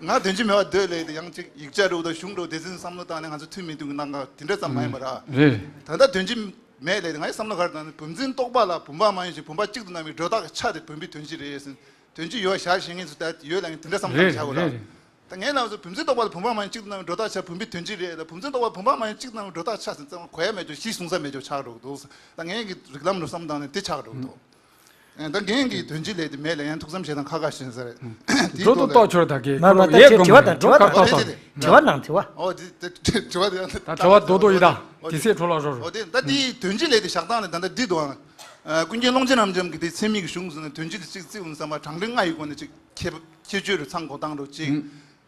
ང་དོན་གཅིག་མེད་པ་སྡོད་ལས་དེ་ཡང་ཅིག་ཡིག་ཆ་རུ་དང་གཞུང་རུ་དེ་ཚོ་བསམ་བློ་བཏང་ནས་ང་ཚོ་ཐུན་མིན་འདུག་གི་གནང་ག་དེ་འདྲ་ཙམ་མ་ཡིན་པ་ར། རེད། ད་ལྟ་དོན་གཅིག་མེད་ལས་དེ་ངའི་བསམ་བློ་ག་རེ་བཏང་ནས་བུམ་འཛིན་རྟོག་པ་ལ་བུམ་པ་མ་ཡིན་ཞིང་བུམ་པ་གཅིག་ཏུ་སྣང་བའི་སྒྲོ་བཏགས་ཀྱི་ཆ་དེ་བུམ་པའི་དོན་གཅིག་རེད་ཟེར། དོན་གཅིག་ཡོད་བཞག་བཞིན་ངེས་སུ་ད་ཡོད་ལ་ངས་དེ་འདྲ་བསམ་བློ་བཏང་བྱ་དགོས་ར། རེད་རེད། ད་ངའི་ལམ་སུ་བུམ་འཛིན་རྟོག་པ་ལ་བུམ་པ་མ་ཡིན་གཅིག་ཏུ་སྣང་བའི་སྒྲོ་བཏགས་ཆ་བུམ་པའི་དོན་སྤྱི་རེད་ལ། བུམ་འཛིན་རྟོག་པ་བུམ་པ་མ་ཡིན་གཅིག་ཏུ་སྣང་བའི་སྒྲོ་བཏགས་ཆ་ཟེར་ཙང་གོ་ཡ་མེད་ཅོག་གཞི་གསུང་ས་མེད་ཅོག་ཆགས་འགྲོ་གི་འདུག་ད་ངའི་གི་རིགས་ལམ་རུ་བསམ་བཏང་ནས་དེ་ཆགས་འགྲོ་གི་འདུག་ཨེ། ད་རྒན་གྱི་དོན་སྤྱི་ལས་དེ་མེད་ལ་ཡང་ཐུགས་བསམ་བཞེས་དང་ཁ་ཁ་ཞེས་ཟེར། དེའི་འགྲོ་ཐོག་དུ་ལ་རྟོགས་ཆོས་ད་གི་མ་མ་ཁོ་ད་ཡེ་ཁྱེད་དྲི་བ་དང་དྲི་བ་དང་དྲི་བ་དང་དྲི་བ་དང་དྲི་བ་ནང་དྲི་བ། ཨོ་དེ་དེ་དྲི་བ་དེ་ད་དྲི་བ་རྡོག་རྡོག་ཡིན་ད། དེ་སྲིད་འཕྲོ་བརླག་རོ་རོ། ཨོ་དེ་ད་དེའི་དོན་སྤྱི་ལས་དེ་བཞག་སྟངས་ལས་ད་ད་འདི་དུའང་ཀུན་མཁྱེན་ཀློང་ཆེན་རབ་འབྱམས་ཀྱི་དེ་ཚད་མིན་གྱི་གཞུང་ཟེར་ན་དོན་སྤྱི་དེ་གཅིག་བརྩིས་འོང་བསམ་པ་གྲངས་འདྲེན་ལྔ་ཡི་སྒོ་ནས་གཅིག་ཁྱད་ཁྱད་ཆོས་རུ་ཚང་གོ་སྟངས་རུ་གཅིག་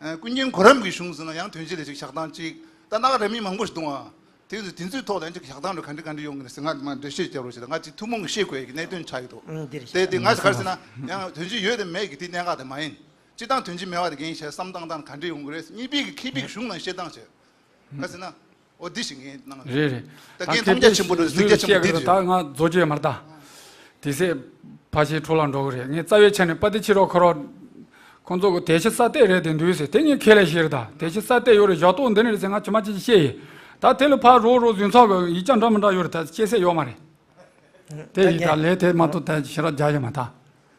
ཨ། ཀུན་མཁྱེན་གོ་རམས་ཀྱི་གཞུང་ཟེར་ན་ཡང་དོན་སྤྱི་ལས་ཅིག་བཞག་སྟངས་གཅིག་ད་སྣ་ཁ་ར་མི་མང་པོ་ཞིག་འདུག་ཨ། དེ་ཚོ་དེ་ཚོའི་ཐོག་ལ་ཡང་ཅིག་བཞག་སྟངས་རུ་ག་འདྲ་ག་འདྲ་ཡོང་གི་ན་ཟེར་ང་མ་འགྲེལ་བཤད་རྒྱབ་རོགས་བྱེད་དང་། ང་ཅིག་ཐུན་མོང་གི་ཤེས་དགོས་ཀྱི་གནད་དོན་ཆགས་ཀྱི་འདུག་ཨང་། འདིར་དེ་དེ་ང་ཅིག་ག་རེ་ཟེར་ན་ཡང་དོན་སྤྱི་ཡོད་དེ་མེད་ཀྱི་དེ་གནད་འགག་དེ་མ་ཡིན། སྤྱི་བཏང་དོན་སྤྱི་མེད་པ་དེ་རྒན་ཡིན་ཤག་བསམ་སྟངས་སྟངས་ག་འདྲ་ཡོང་གི་རེད། གཉིས་པའི་གི་མཁས་པའི་གི་གཞུང་ནང་བཤད་སྟངས་བྱས་ག་རེ་ཟེར་ན། ཨོ་འདི་ཞིག་ངས་གནང་། རེད་རེད། ད་ད་རྒན་མཐོང་རྒྱ་ཆེན་པོ་འདུག་གཟིགས་རྒྱ་ཆེན་པོ་འདི་རེད། ད་ང་རྫོགས་རྒྱུ་ཡོད་མ་རེད་ད། དེ་སྲིད་ཕ་ཤེས་འཕྲོ་ལ་འགྲོ་གི་རེད། ངས་རྩ་བའི་ཆ་ནས་དཔལ་ལྡན་ཕྱི་རོགས་ཁོ་རོགས་ཁོང་ཚོ་གི་དེ་ཤི་ས་གཏད་རེད་དེ་འདུག་ཟེར། དེ་ངས་ཁས་ལེན་ཞིག་རེད་ད། དེ་ཤི་ས་གཏད་ཡོད་རེད། བཞག་ཏོག་འདི་ནས་རེད་ཟེར་ང་ཇི་མ་ཇི་བཤད་ཡིན། ད་དེ་ལ་ཕར་རོགས་རོགས་རྫུན་ཚོགས་གི་ཡིག་ཆ་འདྲ་མི་འདྲ་ཡོད་རེད། ད་སྐྱེ་ས་ཡོད་མ་རེད། དེ་ཡིན་ད་ལས་དེ་མ་གཏོགས་ད་ཞེ་དྲག་རྒྱག་ཡོད་མ་ད།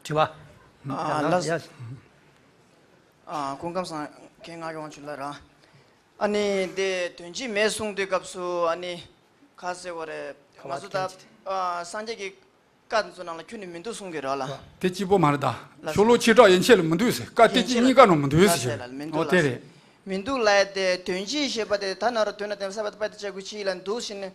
དྲི་བ། ཨ་ལགས། ཨ་སྐུ་ཁམས་བཟང་། མཁན་ང་གི་དབང་ཕྱུག་ལ་ར། ཨ་ནི་དེ་དོན་གཅིག་མེད་གསུང་དུས་སྐབས་སུ་ཨ་ནི་ཁ་ཟེར་བ་རེད། ང་ཚོ་ད་ཨ་སངས་རྒྱས་ཀྱི་བཀའ་དེ་ཚོ་ནང་ལ་ཁྱོན་ནས་མི་འདུག་གསུང་གི་རེད་ལ། དེ་གཅིག་པོ་མ་རེད་ད། ལགས་སོ། ཤོ་ལོ་ཆོས་གྲགས་ཡན་ཆད་ལ་མི་འདུག་ཟེར། བཀའ་བསྟན་བཅོས་གཉིས་ཀ་ནང་མི་འདུག་ཟེར། ལགས་སོ། ལ་མི་འདུག་ཨོ་དེ་ལ་རེད། མི་འདུག་ལབ་ཡ་དེ་དོན་གཅིག་ཞེས་པ་དེ་ད་ན་རོ་དོན་ན་དེ་ས་བ་དཔེ་དེ་བྱ་དགོས་ཆི་ཡིན་ལ་འདུག་ཟེར་ནས།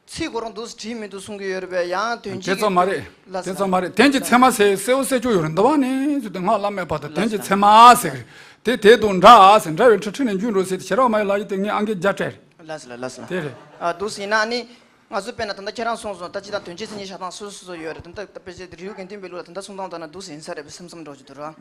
ཚིག་ཁོ་རང་འདུག་སེ་བྲིས་མི་འདུག་གསུང་གི་ཡོད་རེད་པས། ཡང་དོན་གཅིག་དེ་ཙམ་མ་རེད། ལ་དེ་ཙམ་མ་རེད། དོན་གྱི་ཚད་མ་ཟེར་གསལ་བོ་གསལ་ཆོག་ཡོད་རེད། འདི་བ་ནི་ཟེར་ཏེ་སྔགས་བླ་མེད་པ་དང་དོན་གྱི་ཚད་མ་ཟེར་གི་རེད། དེ་དེ་དང་འདྲ་ཟེར། འདྲ་བའི་ཁྲི་ཁྲི་ནས་འཇུག་འགྲོ་ཟེར་ཏེ་ཞེ་དྲག་མ་ཡི་ལ་ཡི་དེ་ངས་ཨང་ཀི་བརྒྱ་སྤྲད་རེད། ལ་ཟེར་ལ་ལ་ཟེར་ལ། དེ་རེད། ཨ་འདུག་སེ་ཡིན་ན་ནི། ང་ཚོ་དཔེར་ན་ད་ལྟ་ཁྱེད་རང་གསུངས་སོང་། ད་སྤྱི་དང་དོན་གཅིག་མཚན་ཉིད་བཞག་སྟངས་སོ་སོ་སོ་ཡོད་རེད། ད་ལྟ་དཔེ་ཆ་དེ་རིའུ་དགེ་འདུན་པའི་ལུགས་ལ་ད་ལྟ་གསུང་སྟངས་ལྟར་ན་འདུག་སེ་ཡིན་ས་རེད་པས་བསམ་བསམ་འགྲོ་གི་འདུག་ར།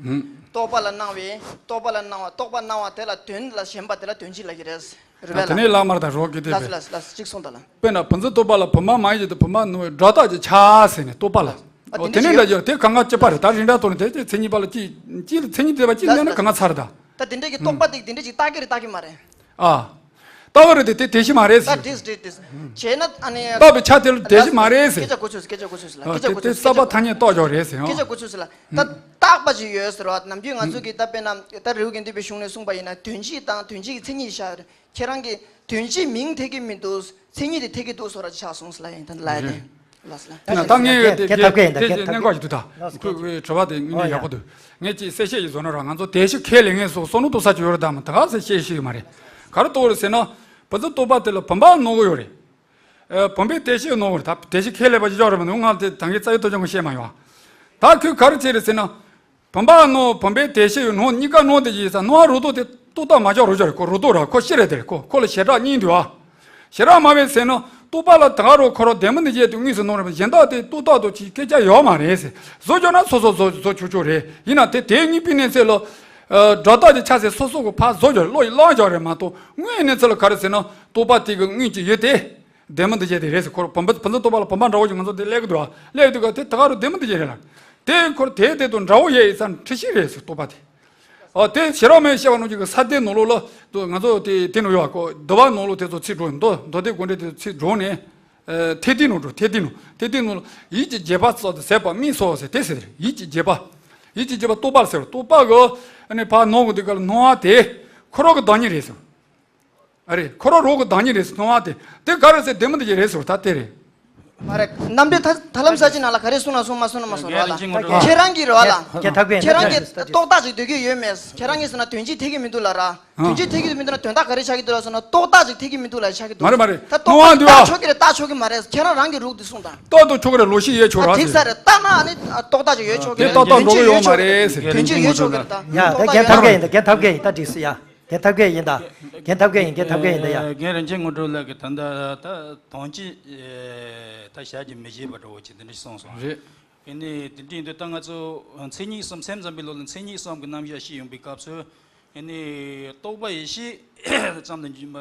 རྟོག་པ་ལ་སྣང་བའི་རྟོག་པ་ལ་སྣང་བ་རྟོག་པ་སྣང་བ་དེ་ལ་དོན་ལ་ཞེན་པ་དེ་ལ་དོན་གཅིག་ལབ་ཀྱི་རེད། རེད་པས་ལ། དེ་ནས་བླ་མར་དང་རོགས་ཀྱི་དེ་ལ་པས། ལ་ལ་ལ་གཅིག་གསུངས་དང་ལ། དཔེར་ན་བུམ་འཛིན་རྟོག་པ་ལ་བུམ་པ་མ་ཡིན་ཞིང་དུ་བུམ་པ་སྣང་བའི་སྒྲོ་བཏགས་ཀྱི་ཆ་ཟེར་ནས་རྟོག་པ་ལ། ཨ་ཨོ་དེ་དེ་ནས་འདྲ་ཡོད་དེ་གང་ག་གཅིག་པ་རེད། ད་རིགས་འདྲ་ཐོག་ནས་དེ་དེ་མཚན་ཉིད་པ་ལ་གཅིག་གཅིག་ལ་མཚན་ཉིད་དེ་བ་གཅིག་ལ་གནས་ན་ལ་གང་ག་ཚར་ད། ད་དེ་འདྲ་གི་རྟོག་པ་དེ་དེ་འདྲ་ཅིག་བཏགས་ཀྱི་རེད་བཏགས་ཀྱི་མ་རེད། ཨ། ལྟ་བ་རེད་དེ་དེ་དེ་བཞིན་མ་རེད་ཟེར། ད་དེ་དེ་དེ་བྱས་ན་ཨ་ནི་ལྟ་བའི་ཆ་དེ་ལ་དེ་བཞིན་མ་རེད་ཟེར། སྐད་ཆ་གོ་ཆོད་སྐད་ཆ་གོ་ཆོད་ལ། ཨ་སྐད་ཆ་དེ་གོ་དེ་ཆོད་ས་པ་ཐ་སྙད་རྟོགས་འཇོག་རེད་ཟེར། སྐད་ཆ་གོ་ཆོད་ལ། ད་རྟག་པ་ཅིག་ཡོད་ཟེར་བ། ནམ་རྒྱུན་ང་ཚོ་གི་ད་དཔེར་ན་ད་རེའུ་དགེ་འདུན་པའི་གཞུང་ནས་གསུངས་པ་ཡིན་ན་དོན་སྤྱི་དང་དོན་སྤྱི་གི་མཚན་ཉིད་བཞག་ཁྱེད་རང་གི་དོན་སྤྱི་མིང་ཐེག་གི་མི་འདུག་མཚན་ཉིད་དེ་ཐེག་གི་འདུག་སོ་ར་ཆགས་སོང་ཟེར་ལ་ཡིན་ད་ལ་ཡིན། ལགས་སོ་ལ། ད་ངས་དེ་དེ་དེ་གནད་འགག་ཅིག་འདུག་ད། ཁོས་ཁོས་དྲི་བ་དེ་དངོས་གནས་ཡག་པོ་འདུག་ངས་ཅིག་གསལ་བཤད་ཡིན་བཟོ་ན་ར། ང་ཚོ་དེ་ཤི་ཁས་ལེན་ངེས་སོ་སོ་ནུ་ཏོ་ས་ཅིག་ཡོད་རེད་དམ་ད་ག་ཟེར་བཤད་ཤེས་ཀྱི་མ་རེད། ག་རེ་གཏོགས་རེད་ཟེར་ན། བུམ་འཛིན་རྟོག་པ་དེ་ལ་བུམ་པ་སྣང་གི་ཡོད་རེད། ཨ་བུམ་པའི་དེ་ཤི་སྣང་གི་རེད། ད་དེ་ཤི་ཁས་ལེན་པ་ཅིག་ཡོད་རེད་མ་གཏོགས་ང་དེ་ད་ངས་རྩ་བའི་ཐོ་ཅང་གི་བཤད་མ་ཡོང་། ད་ཁོས་ག་རེ་བྱས་རེད་ཟེར་ན། བུམ་པ་སྣང་བུམ་པའི་དེ་ཤི་ཡོད་སྣང་གཉིས་ཀ་སྣང་དེ་ཡིན་ས་སྣང་བ་རོ་ཏོ་དེ་རྟོག་བཏགས་མ་ཆགས་རོ་ཅོ་རེད། ཁོ་རོ་ཏོ་ར་ཁོ་ཤི་རེད་དེ་རེད། ཁོ་ཁོ་ལ་ཞེ་དྲག་གཉིས་འདུག་ཨ། ཞེ་དྲག་མ་བས་ཟེར་ན་རྟོག་པ་ལ་ད་ག་རོ་ཁོ་རོ་བདེན་པ་འདི་བྱས་དུས་དངོས་སུ་སྣང་རེད་པ། གཞན་དག་དེ་རྟོག་བཏགས་དུ་ཅིག་སྐད་ཆ་ཡོད་མ་རེད་ཟེར། བཟོ་བཅོས་ན་སོ་སོ་བཟོ་བཟོ་ཆོག་ཆོག་རེད། ཡིན་ན་དེ་དེའི་གཉིས་པའི་གནས་ཚད་ལ། སྒྲོ་བཏགས་ཀྱི་ཆ་ཟེར་སོ་སོ་གི་ཕར་བཟོ་བཅོས་བློ་ཡིས་བླངས་བཅོས་རེད་མ་གཏོགས་དངོས་གནས་ཚད་ལ་ག་རེ་ཟེར་ན་རྟོག་པ་དེ་གི་དངོས་ཀྱི་ཡོད་དེ། བདེན་པ་འདི་བྱས་དེ་རེད་ཟེར། ཁོར་བུམ་པ་བུམ་འཛིན་རྟོག་པ་ལ་བུམ་པ་འདྲ་བོ་ཞིག་ང་ཚོ་དེ་སླེབས་ཀྱི་འདུག་ཨ། སླེབས་དུས་ག་དེ་ད་ག་རུ་བདེན་པ་འདི་བྱས་རེད་ལ། དེ་ཁོར་དེ་དེ་དང་འདྲ་བོ་ཡས་ཡིན་ཙང་འཁྲུལ་ཤེས་རེད་ཟེར་རྟོག་པ་དེ། ཨོ་དེ་ཤེས་རབ་མའི་བཤད་པ་ནང་བཞིན་གྱི་ས་སྡེ་ནང་ལོགས་ལ་དུ་ང་ཚོ་དེ་དེ་ནང་ཡོད་ཨ། ཁོ་འདུལ་བ་ནང་ལོགས་དེ་ཚོ་ཚིག་འགྲོ་མདོ་མདོ་སྡེ་དགོངས་འགྲེལ་དེ་ཚོ་ཚིག་འགྲོ་ནས། ཨ་ཐེག་བསྡུས་ནང་འགྲོ། ཐེག་བསྡུས་ནང་ཐེག་བསྡུས་ནང་ལ་ཡིད་ཀྱི་བརྗེད་པ་སོགས་དང་ཟད་པ་དམིགས་སོགས་ཟེར་དེ་ཟེར་རེད། ཡིད་ཀྱི་བརྗེད་པ། ཡིད་ཀྱི་བརྗེད་པ་རྟོག་པ་ཟེར་བ། རྟོག་པ་གི་ཨ་ནི་ཕར་སྣང་གི་དུས་སྐབས་ལ་སྣང་བ་དེ་ཁོ་རང་གི་བདག་ཉིད་རེད་ཟེར། ཨ་རེད། ཁོ་རང་རང་གི་བདག་ཉིད་རེད་ཟེར་སྣང་བ་དེ། དེ་ག་རེ་ཟེར་བདེན་པ་འདི་ཅི་རེད་ཟེར་བ་ད་དེ་རེད། མ་རེད། རྣམ་འགྲེལ་ཐ་ཐར་ལམ་ས་ཅི་ནང་ལ་ག་རེ་གསུངས་ན་གསུངས་མ་གསུངས་ན་མ་གསུངས་ར་ལ། ཁྱེད་རང་གི་རེད་བ་ལ། རྒན་ཐབས་རྒན་ཁྱེད་རང་གི་རྟོག་བཏགས་ཅིག་འདོད་ཀྱི་ཡོད་མེད། ཁྱེད་རང་གིས་ཟེར་ན་དོན་གཅིག་ཐེག་གི་མི་འདུག་ལ་ར། དོན་གཅིག་ཐེག་གི་མི་འདུག་ན་དོན་དག་ག་རེ་ཆགས་ཀྱི་འདུག་ལ་ཟེར་ན་རྟོག་བཏགས་ཅིག་ཐེག་གི་མི་འདུག་ལ་ཆགས་ཀྱི་འདུག་མ་རེད་མ་རེད། ད་རྟོག་བཏགས་ཆོག་གི་རེད་བཏགས་ཆོག་གི་མ་རེད། ཁྱེད་རང་རང་གི་རུག་འདི་གསུངས་དང་། རྟོག་ཏུ་ཆོག་གི་རེད་ལོ་ཤི་ཡོད་ཆོག་ར་ཐིག་ས་ཟེར། རེད་བཏགས་ན་ཨ་ནི་རྟོག་བཏགས་ཅིག་ཡོད་ཆོག་གི་དེ་རེད། རྟོག་བཏགས་འགྲོ་གི་ཡོད་མ་རེད་ཟེར། དོན་གཅིག་ཡོད་ཆོག་གི་རེད་ད། ཡ་ད་རྒན་ཐབས་རྒན་ཡིན་ད། རྒན་ཐབས་རྒན་ཡིན་ད་འགྲིག་སི་ཡ། རྒན་ཐབས་རྒན་ཡིན་ད། རྒན་ཐབས་རྒན་ཡིན། རྒན་ཐབས་རྒན་ཡིན་ད་ཡ། རྒན་རིན་ཆེན་དངོས་གྲུབ་ལགས་ཀྱིས་ད་ལྟ་ད་དོན་གཅིག་ད་བྱ་རྒྱུ་མི་བྱེད་པ་འདྲ་བོ་ཅིག་འདི་འདྲ་གསུངས་སོང་། རེད། ཨ་ནི་དེ་འདྲ་ཡིན་དུས་ད་ང་ཚོ་མཚན་ཉིད་གསུམ་སེམས་ཙམ་པའི་ལོ་ལ་མཚན་ཉིད་གསུམ་གྱི་རྣམ་གཞག་ཤེས་ཡོང་པའི་སྐབས་སུ་ ཨ་ནི་རྟོག་པ་ཡེ་ཤེས་ཙམ་དུ་འཇུག་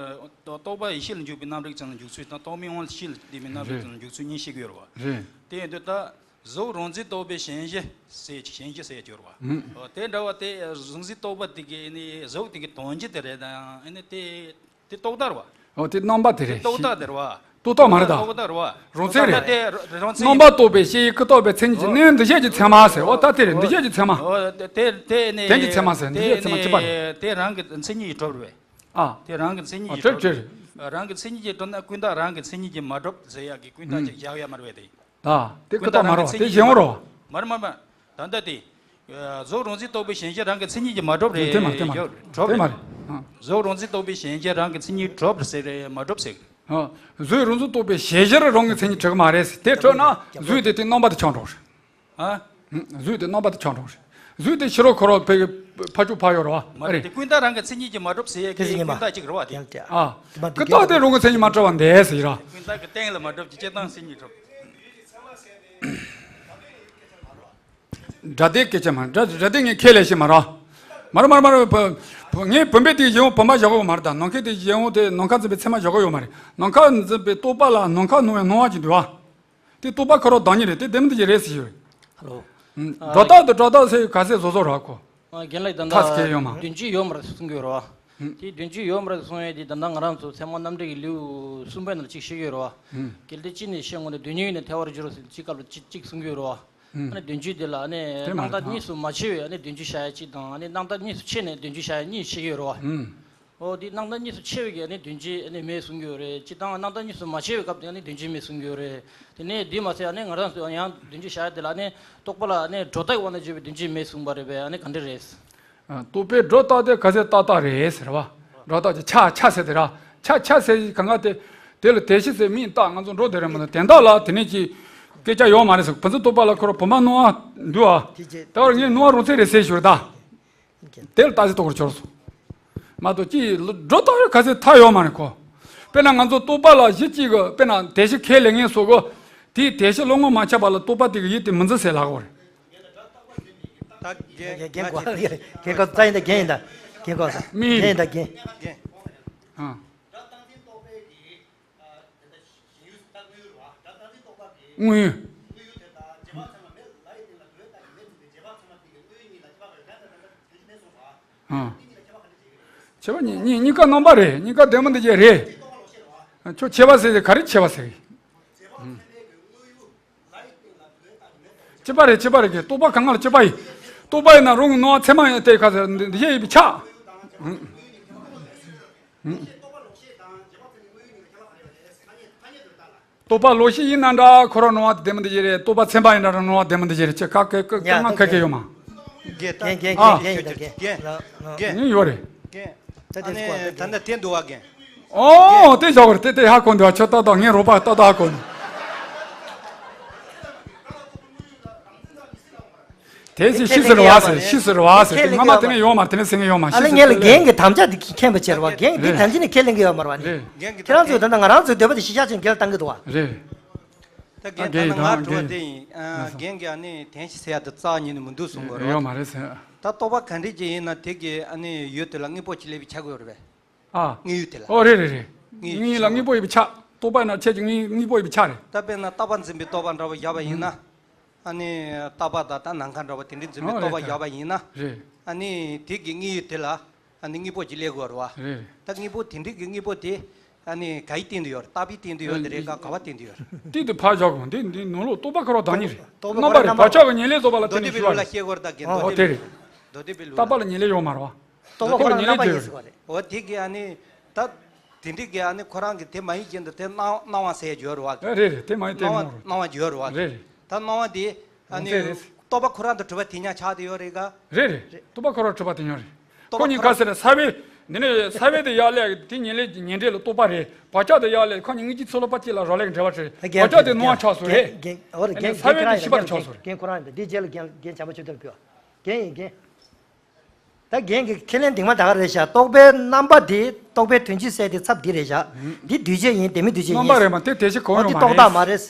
རྟོག་པ་ཡེ་ཤེས་ལ་འཇུག་པའི་རྣམ་རིག་ཙམ་ལ་འཇུག་ཚུལ་དང་རྟོག་མེད་དབང་ཤེས་ལ་ལྡན་པའི་རྣམ་རིག་ཙམ་ལ་འཇུག་ཚུལ་གཉིས་བཤད་ཀྱི་ཡོད་རེད་བ། རེད། དེ་ཡིན་དུས་ད་གཟུགས་རང་འཛིན་རྟོག་པའི་ཞེན་གཞི་ཟེར་ཞེན་གཞི་ཟེར་གྱི་ཡོད་རེད་བ། ཨོ་དེ་འདྲ་བ་དེ་གཟུགས་འཛིན་རྟོག་པ་དེ་གི་ཨ་ནི་གཟུགས་དེ་གི་དོན་སྤྱི་དེ་རེད་དང་ཨ་ནི་དེ་དེ་རྟོག་བཏགས་རེད་བ། ཨོ་དེ་རྣམ་པ་དེ་དེ་རེད། རྟོག་བཏགས་དེ་རེད་བ། རྟོག་བཏགས་མ་རེད་ད། རྟོག་བཏགས་རེད་བ། རང་མཚན་རེད། ད་དེ་རང་མཚན་རྣམ་པ་རྟོག་པའི་ཤེས་ཡུལ་ཀུན་རྟོག་པའི་མཚན་ཉིད་ཀྱི་ནི་འདུ་བྱེད་ཀྱི་མཚན་མ་ཟེར། ཨོ་ད་དེ་རེད། འདུ་བྱེད་ཀྱི་མཚན་མ། ཨོ་དེ་དེ་ནི་དོན་གྱི་མཚན་མ་ཟེར། འདུ་བྱེད་མཚན་མ་གཅིག་པ་རེད། དེ་དེ་རང་གི་མཚན་ཉིད་ཀྱིས་གྲུབ་རེད། ཨ། དེ་རང་གི་མཚན་ཉིད་ཨ་ཀྱིས་གྲུབ་གྲུབ་རེད། རང་གི་མཚན་ཉིད་ཀྱིས་གྲུབ་ན་ཀུན་བཏགས་རང་གི་མཚན་ཉིད་ཀྱིས་མ་གྲུབ་ཟེར་ཡག་གི་ཀུན་བཏགས་ཅིག་བཞག་ཡ་མ་རེད་པས་དེ། ད་དེ་ཀུན་བཏགས་མ་རེད་བ། དེ་གཞན་དབང་རེད་བ། མ་རེད་མ་རེད་མ་རེད། ད་ལྟ་དེ། གཟུགས་རང་འཛིན་རྟོག་པའི་ཞེན་གཞི་རང་གི་མཚན་ཉིད་ཀྱིས་མ་གྲུབ་རེད། དེ་མ་རེད། དེ་མ་རེད། གྲུབ་དེ་མ་རེད། རེད། ཨ། གཟུགས་རང་འཛིན་རྟོག་པའི་ཞེན་གཞི་རང་གི་མཚན་ཉིད་གྲུབ་ཟེར་རེད། མ་གྲུབ་ཟེར། ཨ། གཟུགས་རང་འཛིན་རྟོག་པའི་ཞེན་གཞིར་རང་གི་མཚན་ཉིད་གྲུབ་ཀྱི་མ་རེད་ཟེར། དེ་གྲུབ་ན་གཟུགས་དེ་དེ་རྣམ་པ་དེ་ཆགས་འགྲོ་རེད། ཨ། གཟུགས་དེ་རྣམ་པ་དེ་ཆགས་འགྲོ་རེད། གཟུགས་དེ་ཕྱི་རོལ་ཁོ་རང་ཕ་ཕ་ཕྱོགས་ཕ་ཡོད་རེད་བ། མ་རེད། དེ་ཀུན་བཏགས་རང་གི་མཚན་ཉིད་ཀྱིས་མ་གྲུབ་ཟེར་ཡས་ཀྱི་ཀུན་བཏགས་གཅིག་རེད་བ་དེ། ཨ། ཀུན་བཏགས་དེ་རང་གི་མཚན་ཉིད་མ་གྲུབ་པ་འདས་ཟེར་ར། ཀུན་བཏགས་ཀྱི་སྟེང་ལ་མ་གྲུབ་ཀྱི་སྤྱིར་བཏང་མཚན་ཉིད་གྲུབ། སྒྲ་དེ་སྐད་ཆ་མ་རེད། སྒྲ་སྒྲ་དེ་ངས་ཁས་ལེན་ཤེས་མ་རེད། མ་རེད་མ་རེད་མ་རེད། བུ་བུ་ངས་བུམ་པའི་དེ་གཞན་དབང་བུམ་པ་བཞག་གི་ཡོད་མ་རེད། ད་ནམ་མཁའི་དེ་གཞན་དབང་དེ་ནམ་མཁའ་འཛིན་པའི་ཚད་མ་བཞག་གི་ཡོད་མ་རེད། ནམ་མཁའ་འཛིན་པའི་རྟོག་པ་ལ་ནམ་མཁར་སྣང་བའི་སྣང་བ་ཅིག་འདུག་བ། དེ་རྟོག་པ་ཁོ་རང་བདག་ཉིད་རེད། དེ་བདེན་པ་འདི་ཅི་རེད་ཟེར་ཞུ། ཧ་ལོ། སྒྲོ་བཏགས་དང་སྒྲོ་བཏགས་ཟེར་ག་ཚད་བཟོ་བཟོ་ར་ཁོ། རྒན་ལགས་ད་ལྟ་ཐག་སྐད་ཡོད་མ། དོན་སྤྱི་ཡོད་མ་རེད་གསུང་གི་ཡོད་རེད་བ། དེ་དོན་སྤྱི་ཡོད་མ་རེད་གསུང་ཡས་དེ་ད་ལྟ་ང་རང་ཚོ་ཚད་མ་རྣམ་འགྲེལ་གྱི་ལེའུ་གསུམ་པའི་ནང་ལ་གཅིག་བཤད་ཀྱི་ཡོད་རེད་བ། གལ་ཏེ་གཅིག་ནས་བཤད་ངོ་ནས་དོན་སྙིང་ཡོད་ན་ཐལ་བར་འགྱུར་རོ་ཟེར་གཅིག་སྐབས་ལ་གཅིག་གཅིག་གསུང་གི་ཡོད་རེད་བ། ཨ་ནི་དོན་སྤྱི་དེ་ལ་ཨ་ནི་དེ་མ་རེད། རྣམ་དག་གཉིས་སུ་མ་ཕྱེ་བའི་ཨ་ནི་དོན་སྤྱི་བཤད་ཡ་གཅིག་དང་ཨ་ནི་རྣམ་དག་གཉིས་སུ་ཕྱེ་ནས་དོན་སྤྱི་བཤད་ཡ་གཉིས་བཤད་ཀྱི་ཡོད་རེད་བ། ཨོ་དེ་རྣམ་དག་གཉིས་སུ་ཕྱེ་བའི་གི་ཨ་ནི་དོན་སྤྱི་ཨ་ནི་མེད་གསུང་གི་ཡོད་རེད། སྤྱིར་བཏང་རྣམ་དག་གཉིས་སུ་མ་ཕྱེ་བའི་སྐབས་དེ་ཨ་ནི་དོན་སྤྱི་མེད་གསུང་གི་ཡོད་རེད། དེ་ནས་དེ་མ་ཟད་ཨ་ནི་ང་རང་ཚོ་ཡང་དོན་སྤྱི་བཤད་ཡ་དེ་ལ་ཨ་ནི་རྟོག་པ་ལ་ཨ་ནི་སྒྲོ་བཏགས་ཀྱི་དབང་དུ་གྱུར་པའི་དོན་སྤྱི་མེད་གསུངས་པ་རེད་པས། ཨ་ནི་ག་འདྲ་རེད། རྟོག་པས་སྒྲོ་བཏགས་ཏེ་ག་ཚད་བཏགས་བཏགས་རེད་ཟེར་བ། སྒྲོ་བཏགས་ཀྱི་ཆ་ཆ་ཟེར་དེ་ར། ཆ་ཆ་ཟེར་གང་ག་དེ། དེ་ལ་དེ་བཞིན་ཟེར་མིང་བཏགས། ང་ཚོ་འགྲོ་དེ་རེད་མ་གཏོགས་དོན་དག་ལ་དེ་ནས་ཀྱི་སྐད་ཆ་ཡོད་མ་རེད་ཟེར། བུ་ཚོ་རྟོག་པ་ལ་ཁོ་ར་བུམ་པ་སྣང་བ་འདུག་ཨ། དེ་རྗེས་ད་བར་ངས་སྣང་བ་རང་མཚན་རེད་ཟེར་ཞུ་ར་ད། དེ་ལ་རྟགས་གཞི་རྟོགས་པར་གྱུར་སོང་། མ་གཏོགས་ཅི་སྒྲོ་བཏགས་ཡོད་ག་ཚད་མཐའ་ཡོད་མ་རེད་ཁོ། དཔེར་ན་ང་ཚོ་རྟོག་པ་ལ་གཞི་གཅིག་གི་དཔེར་ན་དེ་བཞིན་ཁས་ལེན་ངེས་སོ་གོ། དེའི་དེ་བཞིན་བློ་ངོར་མ་ཆགས་པ་ལ་རྟོག་པ་དེ་གི་ཡུལ་དེ་མི་འཛིན་ཟེར་ལབ་དགོས་རེད། ད་རྒན་རྒན་གོ་རྒན་གོ་ད་ཡིན་ད་རྒན་ཡིན་ད་རྒན་གོ་ས་མི་རྒན་ཡིན་ད་རྒན། རྒན། ཨ། དངོས་ཡུལ། ཨ། ཁྱད་པར་གཉིས་གཉིས་གཉིས་ཀ་རྣམ་པ་རེད། གཉིས་ཀ་བདེན་པ་འདི་ཅི་རེད། ཁྱོད་ཁྱད་པར་ཟེར་དེ་ག་རེ་ཁྱད་པར་ཟེར། གཅིག་པ་རེད། གཅིག་པ་རེད་ཀྱི་རྟོག་པ་གང་ག་ལ་གཅིག་པ་ཡིན། རྟོག་པ་ཡིན་ན་རང་གི་སྣང་བ་ཚད་མ་ཡིན་ཏེ་ག་ཟེར་འདི་འདི་ཡིན་པའི་ཆ། རྟོག་པ་ལོག་ཤེས་ཡིན་ན་འདྲ་ཁོ་རང་སྣང་བ་དེ་བདེན་པ་འདི་ཅི་རེད། རྟོག་པ་ཚད་མ་ཡིན་ན་རང་སྣང་བ་བདེན་པ་འདི་ཅི་རེད། ཁྱེད་ཀ་ཁ་ཁ་ཁ་ཁ་ཁ་ཡོད་མ། རྒན་རྒན་རྒན་ཨ། རྒན་ཡིན་ད་རྒན། རྒན། རྒན་ཡོད་རེད། རྒན། ད་ཨ་དེ་ནི་ད་ལྟ་དེ་འདུག་བ་རྒན། ཨོ་དེ་ཞོག་རེད། དེ་དེ་ཧ་གོ་འདུག་བ། ཁྱོད་ཏག་ཏག་ངའི་རོགས་པ་ཏག་ཏག་ཧ་གོ་འདུག་དེ་ཅི་ཤི་ཟེར་བ་ཟེར། ཤི་ཟེར་བ་ཟེར། དེ་ངོ་མ་དེ་ནས་ཡོང་མ་རེད། དེ་ནས་སེང་གེ་ཡོང་མ། ཨ་ལེ་ཤི་ངས་ལ་ཟེར་རྒན་གྱི་དམ་བཅའ་དེ་མཁྱེན་པ་བྱེད་རེད་བ། རྒན་གྱིས་དེ་རེད། དམ་བཅའ་ནས་ཁས་ལེན་གྱི་ཡོད་མ་རེད་བ། ནི་རེད། རྒན་གྱིས་ཁྱེད་རང་ཚོས་ད་ལྟ་ང་རང་ཚོའི་འདོད་པ་དེ་གཞི་བཞག་ཅིང་འགལ་བཏང་གི་འདུག་བ། རེད། ད་རྒན་ད་ལྟ་ང་དྲི་བ་དེ་ཡིན། ཨ་རྒན་གྱིས་ཨ་ནི་དོན་སྤྱི་ཟེར་ཡ་དེ་རྩ་བ་ཉིད་ནས་མི་འདུག་གསུང་གི་རེད། ཡོད་མ་རེད་ཟེར། ད་རྟོག་པ་ག་འདྲས་ཅིག་ཡིན་ན་དེ་གི་ཨ་ནི་ཡུལ་དེ་ལ་དངོས་པོ་ཅིག་སླེབས་པའི་ཆ་དགོས་རེད་པས། ཨ། དངོས་ཡུལ་དེ་ལ། ཨོ་རེད་རེད་རེད། དངོས་ཡུལ་ལ་དངོས་པོ་ཡིན་པའི་ཆ། རྟོག་པ་ཡིན་ན་ཁྱེད་ཀྱི་དངོས་དངོས་པོ་ཡིན་པའི་ཆ་རེད། ད་དཔེར་ན་རྟག་པ་འཛིན་པའི་རྟོག་པ་འདྲ་བོ་བཞག་པ་ཡིན་ན། ཨ་ནི་རྟག་པ་དང་ད་ནམ་མཁའ་འདྲ་བོ་དེ་འདྲའི་འཛིན་པའི་ཨོ་རྟོག་པ་རེད་ད། བཞག་པ་ཡིན་ན། རེད། ཨ་ནི་དེ་གི་དངོས་ཡུལ་དེ་ལ་ཨ་ནི་དངོས་པོ་ཅིག་སླེབས་དགོས་རེད་བ། རེད། ད་དངོས་པོ་དེ་འདྲའི་གི་དངོས་པོ་དེ་ཨ་ནི་ག་ཡི་སྟེང་དུ་ཡོད་རེད། རྟག་པའི་སྟེང་དུ་ཡོད་དེ་རེད་ག་ག་བ་སྟེང་དུ་ཡོད་རེད། སྟེང་དུ་ཕར་བཞག་དགོས། འདི་འདི་ནང་ལོགས་རྟོག་པ་ཁོ་རང་བདག་ཉིད་རེད། རྟོག་པ་རྣམ་པ་རེད། བག་ཆགས་ཀྱི་ཉེར་ལེན་རྫོགས་པ་ལ་མདོ་སྡེ་པའི་ལུགས་ལ་བཤད་དགོས་རེད་ད་རྒན། མདོ་སྡེ་པའི་ལུགས། མདོ་སྡེ་པའི་ལུགས་ལ། རྟག་པ་ལ་ཉེར་ལེན་ཡོད་མ་རེད་བ། རྟོག་པ་ཁོ་རང་རྣམ་པ་ཡིན་ཟེར་བ་རེད། འོ་དེ་གི་ཨ་ནི་ད་དེ་འདྲའི་གི་ཨ་ནི་ཁོ་རང་གི་དེ་མ་ཡིན་རྐྱེན་དུ་དེ་སྣང་སྣང་བ་ཟེར་ཡ་ཡོད་རེད་བ། རེད་རེད། དེ་མ་ཡིན་དེ་སྣང་བ་མོ་རེད། སྣང་བ་ཡོད་རེད་བ། རེད་རེད། ད་སྣང་བ་དེ་ཨ་ནི་རང་མཚན་རེད། རྟོག་པ་ཁོ་རང་དང་གྲུབ་པ་དེ་ཉག་ཆགས་དེ་ཡོད་རེད་ག། རེད་རེད། རྟོག་པ་ཁོ་རང་གྲུབ་པ་དེ་ཉག་རེད། རྟོག་ཁོ་པ་གཉིས་ཁོ་རང་ག་ཟེར་ན་ས་བོན། འདི་ནི་ས་བོན་དེ་ཡར་ལས་དེ་ཉེར་ལེན་ཉེར་འབྲེལ་ལ་རྟོག་པ་རེད། བག་ཆགས་དེ་ཡར་ལས་ཁོ་གཉིས་དངོས་གཞིའི་ཚུལ་ལ་ཕར་གཅིག་ལ་རང་ལས་ཀྱི་འབྲེལ་བ་རེད། རྒན་བག་ཆགས་དེ་སྣང་བ་ཆགས་སོང་རེད། རྒན་རྒན་ཨོ་རེད། ཨ་ནི་རྒན་ས་བོན་དེ་ཤེས་པར་ཆགས་སོང་རེད། རྒན་ཁོ་རང་ཡིན་པས། འདི་རྗེས་ལ་རྒན་རྒན་བྱམས་པ་ཆོས་སྒྲོན་ཕུལ་བ། རྒན་ཡིན་རྒན། ད་རྒན་གྱི་ཁས་ལེན་གདིང་མ་ད་ག་རེད་བཞག་རྟོག་པའི་རྣམ་པ་དེ་རྟོག་པའི་དོན་སྤྱི་ཟེར་དེ་ཚབ་འདི་རེད་བཞག་འདི་འདུས་བྱས་ཡིན། ལྡན་མིན་འདུས་བྱས་ཡིན། རྣམ་པ་རེད་མ་དེ་དེ་བཞིན་གང་ཡང་མ་རེད། འོ་དེ་རྟོག་བཏགས་མ་རེད།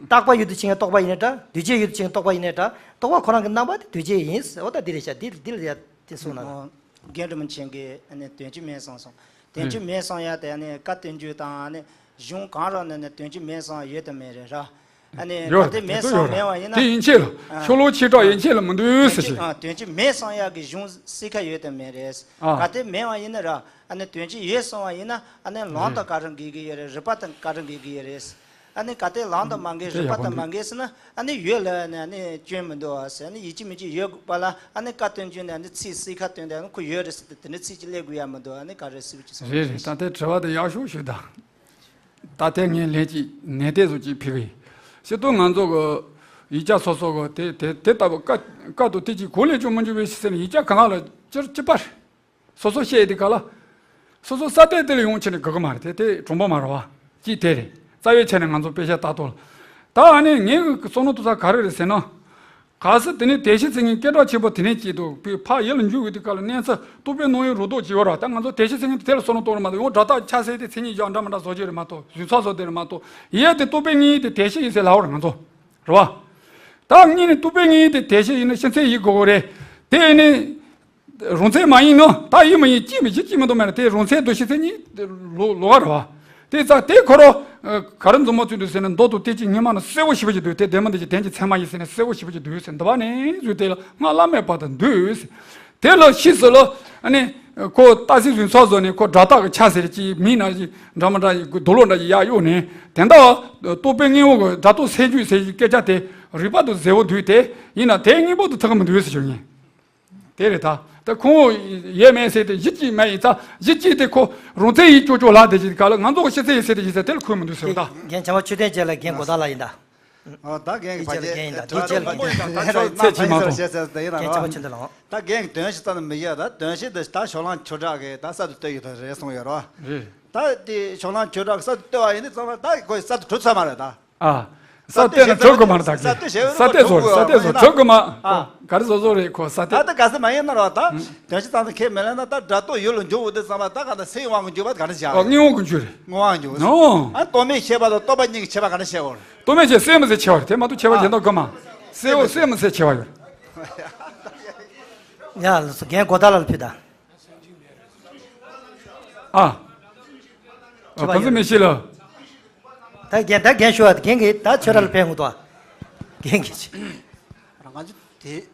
རྟག་པ་ཡུལ་དུ་ཕྱིན་ཡང་རྟོག་པ་ཡིན་ནའི་འདྲ། འདུས་བྱས་ཡུལ་དུ་ཕྱིན་ཡང་རྟོག་པ་ཡིན་ནའི་འདྲ། རྟོག་པ་ཁོ་རང་གི་རྣམ་པ་དེ་འདུས་བྱས་ཡིན། འོ་ད་འདི་རེད་བཞག་འདི་འདི་ལ་ཡ་དེ་གསུངས་ན། རྒན་རིན་པོ་ཆེ་གིས་ཨ་ནི་དོན་གཅིག་མིན་གསུངས་སོང་། དོན་གཅིག་མིན་གསུང་ཡ་དེ་ཨ་ནི་བཀའ་བསྟན་རྒྱུ་དང་ཨ་ནི་གཞུང་གང་རུང་ནས་ནི་དོན་གཅིག་མིན་གསུང་ཡ་ཡོད་དམ་མེད་རེད་ར། ཨ་ནི་ཡོད་གལ་ཏེ་རེད། དེ་མིན་ཚོ་གསུང་ཡོད་མེད་རེད། པ་ཡིན་ན། དེ་ཡན་ཆད་ལ། ཨ། ཤོ་ལོ་ཆེ་དྲགས་ཡན་ཆད་ལ་མི་འདུག་ཟེར་ཞིག་ཨ། དོན་གཅིག་མིན་གསུང་ཡ་གི་གཞུང་གསལ་ཁ་ཡོད་དམ་མེད་རེད། ཨ། གལ་ཏེ་མེད་པ་ཡིན་ན་ར། ཨ་ནི་དོན་གཅིག་ཡོད་གསུང་བ་ཡིན་ན་ཨ་ནི་ལུང་དང་ག་རེ་འགལ་གྱི་ཡོད་རེད། རིགས་པ་དང་ག་རེ་འགལ་གྱི་ཡོད་རེད། ཨ་ནི་གལ་ཏེ་ལུང་དང་མ་འགལ། རིགས་པ་དང་མ་འགལ་ཟེར་ན་ཨ་ནི་ཡོད་ལབ་ནས་ཨ་ནི་སྐྱོན་མི་འདུག་ཨ་ཟེར། ཨ་ནི་ཡིད་ཆེས་མི་ཆེས་ཡོད་དགོས་པ་ལ་ཨ་ནི་བཀའ་བསྟན་རྒྱུ་ནས་ཨ་ནི་ཚིག་གསལ་ཁ་བཏོན་ཏེ་ཨ་ནི་ཁོ་ཡོད་རེད་ཟེར་ཏེ་དེ་འདྲའི་ཚིག་ཅིག་སླེབས་དགོས་ཡ་མི་འདུག་ཨ་ནི་ག་རེ་ཟེར་བ་ཅིག་གསུངས། རེད་རེད། ད་ལྟའི་དྲི་བ་དེ་ཡག་ཤོས་ཞིག་དང་། ད་ལྟའི་ངས་ལན་གཅིག་ནན་ཏན་བཟོ་གཅིག་ཕུལ་གི་ཡིན། སྤྱིར་བཏང་ང་ཚོ་གི་ཡིག་ཆ་སོ་སོ་གི་དེ་དེ་དེ་ལྟ་བུ་བཀའ་བཀའ་དང་དེ་གཅིག་གོ་ལེན་བྱུང་མ་བྱུང་བའི་ཕྱི་ཟེར་ནས་ཡིག་ཆ་གང་ག་ལ་སྤྱིར་གཅིག་པ་རེད། སོ་སོ་བཤད་དེ་ག་ལ། སོ་སོ་ས་གནས་དེ་ལ་ཡོང་ཕྱིན་ནས་དགའ་གི་མ་རེད། དེ་དེ་གྲུང་པོ་མ་རེད་བ། གཅིག་དེ་རེད། རྩ་བའི་ཆ་ནས་ང་ཚོ་དཔེ་ཆ་ལྟ་ཐུབ་ལ། ད་ཨ་ནི་ངའི་བསམ་བློ་གཏོང་ས་ག་རེ་རེད་ཟེར་ན། གལ་སྲིད་དེ་ནས་དེ་བཞིན་ཚེ་ངན་སྐད་གྲགས་ཆེན་པོ་དེ་ནས་སྐྱེས་འདུག་པའི་ཕ་ཡུལ་ལ་འཇུག་འོས་དེ་ག་ལ་གནས་ཚུལ་རྟོག་པའི་སྣང་ཡུལ་རོ་ཏོག་ཅིག་ཡོད་ར། ད་ང་ཚོ་དེ་བཞིན་ཚེ་ངན་དེ་ལ་བསམ་བློ་གཏོང་ར་མ་གཏོགས་ཡང་སྒྲ་རྟགས་ཆ་ཟེར་དེ་མཚན་ཉིད་བཞག་འདྲ་མི་འདྲ་བཟོ་རྒྱུ་རེད་མ་གཏོགས་རྫུན་ཚ་བཟོ་དེ་རེད་མ་གཏོགས་ཡས་དེ་རྟོག་པའི་དངོས་ཡུལ་དེ་དེ་བཞིན་ཡིན་ཟེར་ལབ་པ་རེད་ང་ཚོ། རེད་བ། ད་གཉིས་ནི་རྟོག་པའི་དངོས་ཡུལ་དེ་དེ་བཞིན་ཡིན་ན་ཕྱི་མཚན་ཡིན་དགོས་གོ་རེད། དེ་ནི། རང་མཚན་མ་ཡིན་ནོ། ད་ཡིན་མ་ཡིན་གཅིག་མི་གཅིག་གཅིག་མི་འདུག་མེད་ན་དེ་རང་མཚན་དུ་ཕྱི་མཚན་གཉིས་ལོ་ལོ་ག་རེད་བ། དེ་ཙག་དེ་ཁོ་རོ། ག་རེ་མཛུབ་མོ་བཙུགས་འདུག་ཟེར་ན་མདོ་དང་དེ་གཅིག་སྔོན་མ་ན་གསལ་བོ་ཞེ་པོ་ཅིག་འདུག་དེ་ལྡན་མིན་འདི་ཅིག་དོན་གྱི་མཚན་མ་ཡིན་ཟེར་ན་གསལ་བོ་ཞེ་པོ་ཅིག་འདུག་ཟེར་འདི་བ་ནས་བཟོས་དེ་ལ་སྔགས་བླ་མེད་པ་དང་འདུས་ཟེར། དེ་ལ་ཕྱིས་སུ་ལ་ཨ་ནི་ཁོ་ཏ་སི་རྫུན་ཚ་བཟོ་ནས་ཁོ་སྒྲ་རྟགས་ཀྱི་ཆ་ཟེར་གྱི་མིང་ན་འདྲ་མི་འདྲ་ཡི་རྡོ་ལོ་འདྲ་ཡི་ཡག་གཡོག་ནས་དེ་འདྲ་རྟོག་པའི་དངོས་པོ་གི་སྒྲ་རྟོག་སེལ་རྒྱུ་ཟེར་གྱི་སྐད་ཆ་དེ་རིགས་པ་དང་ཟེར་བོ་འདུས་ཏེ་ཡིན་ན་དེ་དངོས་པོ་དང་ཐུག་གི་མི་འདུག་ཟེར་ཞུ་ངེས། དེ་རེད་ད། ད་ཁོང་ཡས་མས་ཟེར་ཏེ་གཞི་གཅིག་མ་ཡིན་ཙང་གཞི་གཅིག་དེ་ཁོ་རང་མཚན་ཡིན་ཅོ་ཅོ་ལ་དེ་གཅིག་ག་ལ་ང་ཚོ་ཕྱི་མཚན་ཡིན་ཟེར་ཏེ་ཡིན་ཟེར་དེ་ལ་ཁོས་མི་འདུག་ཟེར་བ་ད། རྒན་ཆེན་པོ་ཆོས་ལྡན་རྒྱལ་ལ་རྒན་གོ་ད་ལ་ཡིན་ད། ཨོ་ད་རྒན་གྱི་ཕ་རྒན་ཡིན་ད་འདི་རྒྱལ་ལ་རྒན་ཡིན་ད། ཚེ་ཕྱི་མ་གཏོང་། རྒན་ཆེན་པོ་ཆོས་ལྡན་ལགས། ད་རྒན་གྱི་དོན་ཞིག་ཙམ་མི་ཡ་ད་དོན་ཞིག་འདི་ད་ཞོགས་ལང་ཆོས་གྲགས་ཀྱི་ད་གསར་དུ་བཏོད་ཡོད་ད་རེད་གསུངས་ཡོད་རོ། རེད། ད་དེ་ཞོགས་ལང་ཆོས་གྲགས་གསར་དུ་བཏོད་པ་ཡིན་དུས་ཙམ་པ་ད་ཁོས་གསར་དུ་གྲུབ་ཚར་མ་རེད་ད། ཨ། ས་གཏོད་ན་གྲུབ་དགོས་མ་རེད་ད་གི། ས་གཏོད་བཟོ་རེད། ས་གཏོད་བཟོ་གྲུབ་དགོས་མ། ཨ། ག་རེ་བཟོ་བཟོ་རེད་ཁོ་ས་གཏོད། ད་ལྟ་ག་ས་མ་ཡིན་ན་རོ་ད། དོན་ཞིག་ཙམ་དུ་ཁས་མི་ལེན་ན་ད་སྒྲ་རྟོག་ཡུལ་ལ་འཇུག་འོ་དེ་ཙམ་པ་ད་ག་ད་སེམས་དབང་གི་འཇུག་པ་ག་རེ་བྱ། ཨོ་དངོས་དབང་གི་འཇུག་རེད། དངོས་དབང་འཇུག་ཨོ། ཨ་རྟོག་མེད་ཤེས་པ་དང་རྟོག་པ་གཉིས་ཀྱི་ཁྱད་པར་ག་རེ་བྱས་འོ། རྟོག་མེད་ཤེས་གསལ་མི་གསལ་ཁྱད་པར་དེ་མ་གཏོགས་ཁྱད་པར་གཞན་དག་དགོས་མ། གསལ་འོ་གསལ་མི་གསལ་ཁྱད་པར་ཡོད། ཡ་ལགས་སོ་རྒན་གོ་ད་ལ་ལ་ཕུད་ད། ཨ། ཨ་ཕ་ཚུ་མི་ཤེས་ལ། ད་རྒན་ད་རྒན་ཞུ་བ་རྒན་གྱིས་ད་ཆོས་ར་ལ་ཕན་ངུ་ཏོ། རྒན་གྱིས་ཆེ། རང་ང་ཚོ་དེ།